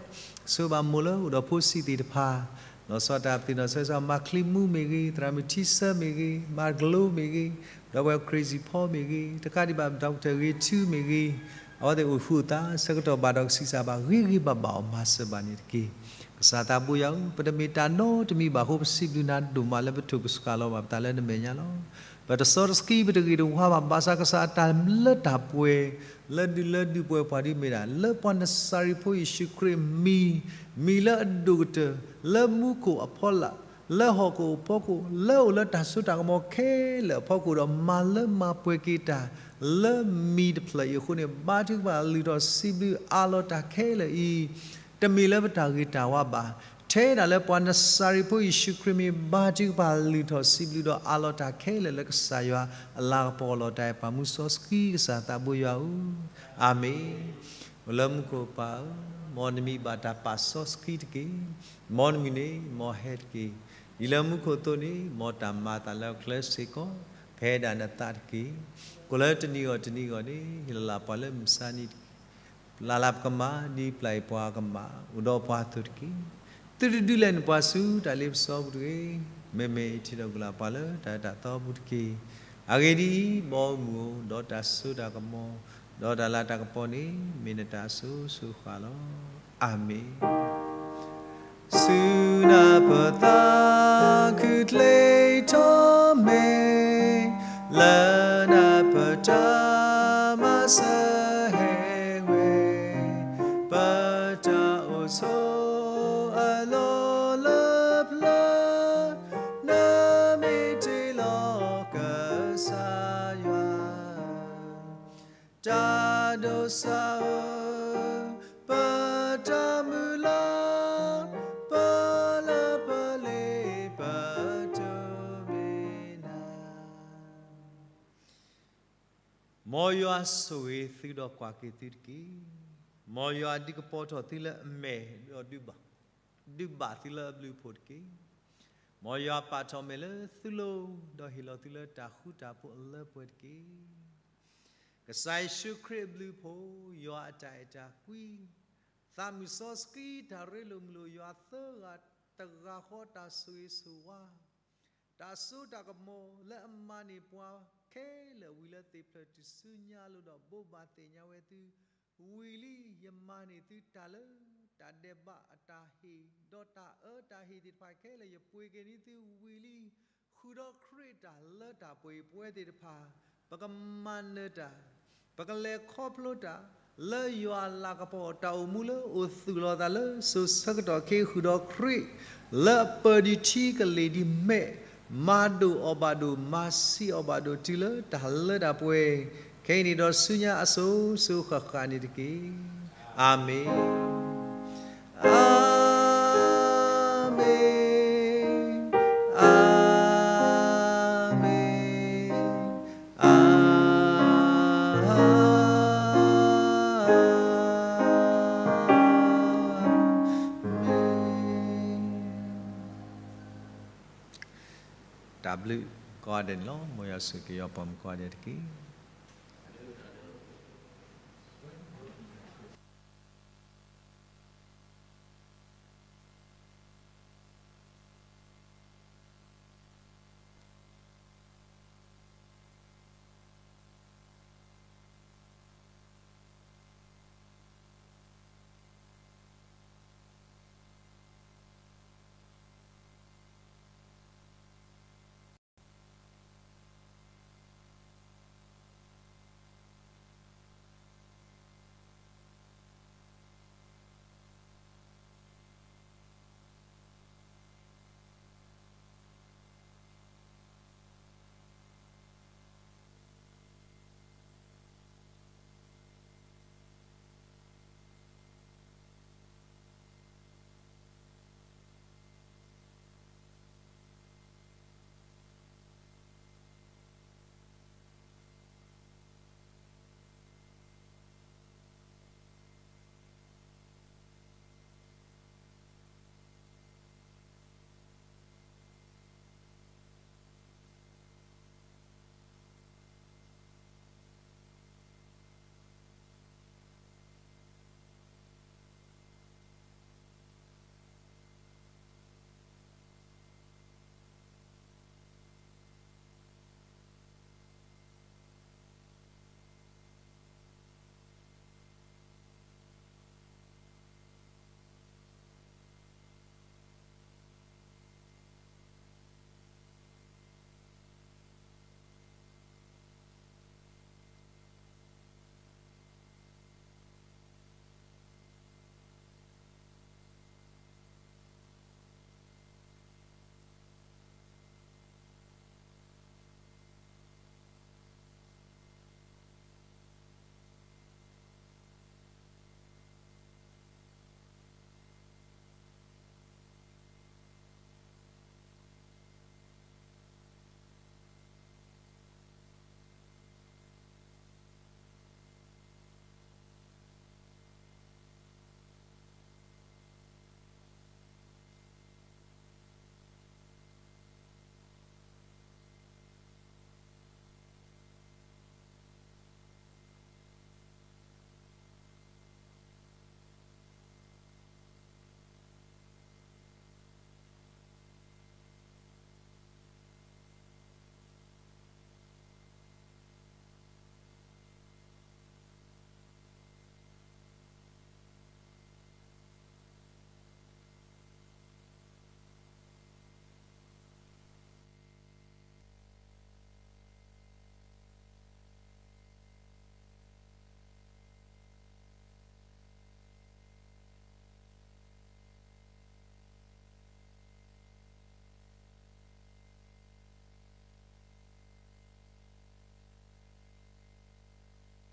ဆိၣ်ဂ့ၤဘၣ်မိၢ်လၢအိၣ်ဒီးဖိဆံးသ့ၣ်တဖၣ် လီၤဆီတၢ်ပသ့ၣ်နီၣ်ဆၢဂ့ၤဆၢဝါ မၤချံမူမ့ၢ်ဂ့ၤ, သရၣ်မုၣ်ထံဆၢမ့ၢ်ဂ့ၤ, မၤကလိမ့ၢ်ဂ့ၤ, ဒီပုၢ်ဝဲၢ် crazy ဖီမ့ၢ်ဂ့ၤ, တကးဒံးဘၣ် ဒီကထၢၣ်ဂ့ၤထူမ့ၢ်ဂ့ၤ, အဝဲသ့ၣ်အိၣ်ဃူအိၣ်သးဆၢကတီၢ်ဘၣ်ဒီးကဆံးစၢ်ဘၣ် ဂ့ၤဂ့ၤဘၣ်ဘၣ်အီၤမၤစၢၤဘၣ်န့ၣ်တက့ၢ်. ကစၢ်သးဘိယွၤဧၢ, ပတမ့ၢ်တၢ်နီတမံၤဘၣ်အဃိ ပစံးဘျုးနၤဒိၣ်မးလၢပထိၣ်ကဆှီလီၤဘၣ်ပသးလၢနမဲာ်ညါလီၤ. ပတစီတဆှံ ပတဂ့ၤတဝါဘၣ် ဘၣ်ဆၣ်ကစၢ်အတၢ်လၢတၢ်ပှဲၤ လၢဒုးလၢဒုးပှဲၤပှၤဒ်မ့ၢ်ဒၣ် လၢပှၤနစၤရ့းဖိယ့ၣ်ၡူးခရံာ်မံၤ, မံၤလၢအဒိၣ်ကတၢၢ် လၢမူခိၣ်အဖီလာ်, လၢဟီၣ်ခိၣ်အဖီခိၣ်, လၢအိၣ်လၢတၢ်စိတၢ်ကမီၤခဲလၢာ်အဖီခိၣ်ဒီး မၤလၢမၤပှဲၤက့ၤတၢ် လၢမံၤတဖျၢၣ်အံၤအဃိန့ၣ် ဘါထုကဖၣ်လုၢ်ထီၣ်စံးဘျုးအးလီၤတၢ်ခဲလၢာ်အံၤ တမ့ၢ်လၢပတၢ်ဂ့ၤတၢ်ဝါဘၣ်. ထဲဒၣ်လၢပှၤနစၤရ့းဖိယ့ၣ်ၡူးခရံာ်မံၤ ဘါထုကဖၣ်လုၢ်ထီၣ်စံးဘျုးဒီးအးလီၤတၢ်ခဲလၢာ်လၢကစၢ်ယွၤအလၤကပီၤလီၤတၢ်အဲၣ်ပှၤမူစီဆှံ ကစၢ်သးဘိယွၤဧၢ, အၤမ့ၣ်. အိၣ်လၢမူခိၣ်ပၢ်ဧၢ, မ်နမံၤဘၣ်တၢ်ပာ်စီဆှံတက့ၢ်. မ်နမုၢ်န့ၣ် မ်ဟဲတက့ၢ်. ဒ်လၢမူခိၣ်အသိးန့ၣ် မ်တၢ်မၤအသးလၢကျဲစ့ၢ်ကီး ဖဲဒၣ်နသးတက့ၢ်. ကိးလၢတနံၤဂီၢ်တနံၤဂီၢ်န့ၣ် ဟ့ၣ်လီၤလၢပှၤလၢမုၢ်မဆါနံၤတက့ၢ်. ပျၢ်လၢပကမၤ ဒ်ပျၢ်အံၤပှၤကမၤ အိၣ်ဒီးပှၤအသိးတက့ၢ်. သုတဒုးလဲၤနပှၤဆူတၢ်လ့ပစီပူၤတဂ့ၤ. မ့မ့ၢ်အံၤထံၣ်ဒီးကလၢ်ပှၤလၢတၢ်အၢတၢ်သီပူၤတက့ၢ်. အဂ့ၢ်ဒ်အံၤ, ဘီမုၢ်ဧၢ, ဒီးတၢ်စိတၢ်ကမီၤ, ဒီးတၢ်လၤတၢ်ကပီၤန့ၣ် မ့ၢ်နတၢ်အစိၤစိၤဃၣ်လီၤ. အၤမ့ၣ်. ဆူနၢ်ပၢၢ်သးခုချ့ထီၣ်မ့ၢ်, လၢနၢ်ပၢၢ်တၢ်မၤစၢၤဟဲဝဲ, ပတၢ်အိၣ်ဆိးအလီၢ်လၢပျၢၤ, နမ့ၢ်တ့လီၤကစၢ်ယွၤ တၢ်ဒိးစၢ်ဧၢ, ပတၢ်မုၢ်လၢ်, ပလၢပလ့ပတိၢ်မ့ၢ်နၤ. မ်ယွၤဆိၣ်ဂ့ၤသုဒီးကွၢ်က့ၤသုတက့ၢ်. မ်ယွၤဒုးကပီၤထီၣ်သုလၢအမဲာ်ဒီးဒုးဘၣ်, ဒုးဘၣ်သုလၢအဘျုးအဖှိၣ်တက့ၢ်. မ်ယွၤပာ်ထီၣ်မဲာ်လၢသုလိၤ, ဒီးဟ့ၣ်လီၤသုလၢတၢ်ဃူတၢ်ဖိးအလၢပှဲၤတက့ၢ်. ကစၢ်ယ့ၣ်ၡူးခရံာ်အဘျုးအဖှိၣ်, ယွၤအတၢ်အဲၣ်တၢ်ကွံ, သးမုၢ်စီဆှံတၢ်ရ့လိာ်မုာ်လိာ်ယွၤသၢဂၤတဂၤဃီ တၢ်ဆိၣ်ဂ့ၤဆိၣ်ဝါ, တၢ်စိတၢ်ကမီၤလၢအမၤန့ၢ်ပှၤခဲလၢာ်ဝံၤလၢသ့ၣ်ဖျၢၣ်တုၤဆူညါအလိၤဒီး ဘိးဘၣ်သ့ၣ်ညါဝဲသု, ဝံၤလံယမၤန့ၢ်သုတၢ်လၢတၢ်ဒဲးဘးအတၢ်ဟ့ၣ်, ဒီးတၢ်အၢတၢ်ဟ့ၣ်သ့ၣ်တဖၣ်ခဲလၢာ် ယပှ့ၤက့ၤန့ၢ်သုဝံၤလံ. ဃုာ်ဒီးခရံာ်တၢ်လၢတၢ်ပှဲၤပဝဲသ့ၣ်တဖၣ်, ပကမၤနၢၤတၢ်, ပကလဲၤခီဖျိတၢ်, လၢယွၤအလၤကပီၤတၢ်အိၣ်မူလၢအိၣ်သူၣ်လီၤသးလၢစိၤဆၢကတီၢ်ခဲအံၤ ဃုာ်ဒီးခရံာ်, လၢအပၢၢ်ဒံးထံကလ့ၢ်ဒံးမဲး, မၤဒိၣ်အီၤဘၣ်ဒိၣ် မၤဆံးအီၤဘၣ်ဒိၣ် တုၤလၢတၢ်လၢတၢ်ပှဲၤ, ခဲအံၤန့ၣ်ဒီးဆူညါအစိၤစိၤဃၣ်ဃၣ်န့ၣ်တက့ၢ်. အၤမ့ၣ်. အၤမ့ၣ်, အၤမ့ၣ်, အၤမ့ၣ်. တၢ်ဘျုးကိးဂၤဒဲးန့ၣ်လီၤ. မ်ယွၤဆိၣ်ဂ့ၤက့ၤယွၤပှၤမုၣ်ကိးဂၤဒဲးတက့ၢ်.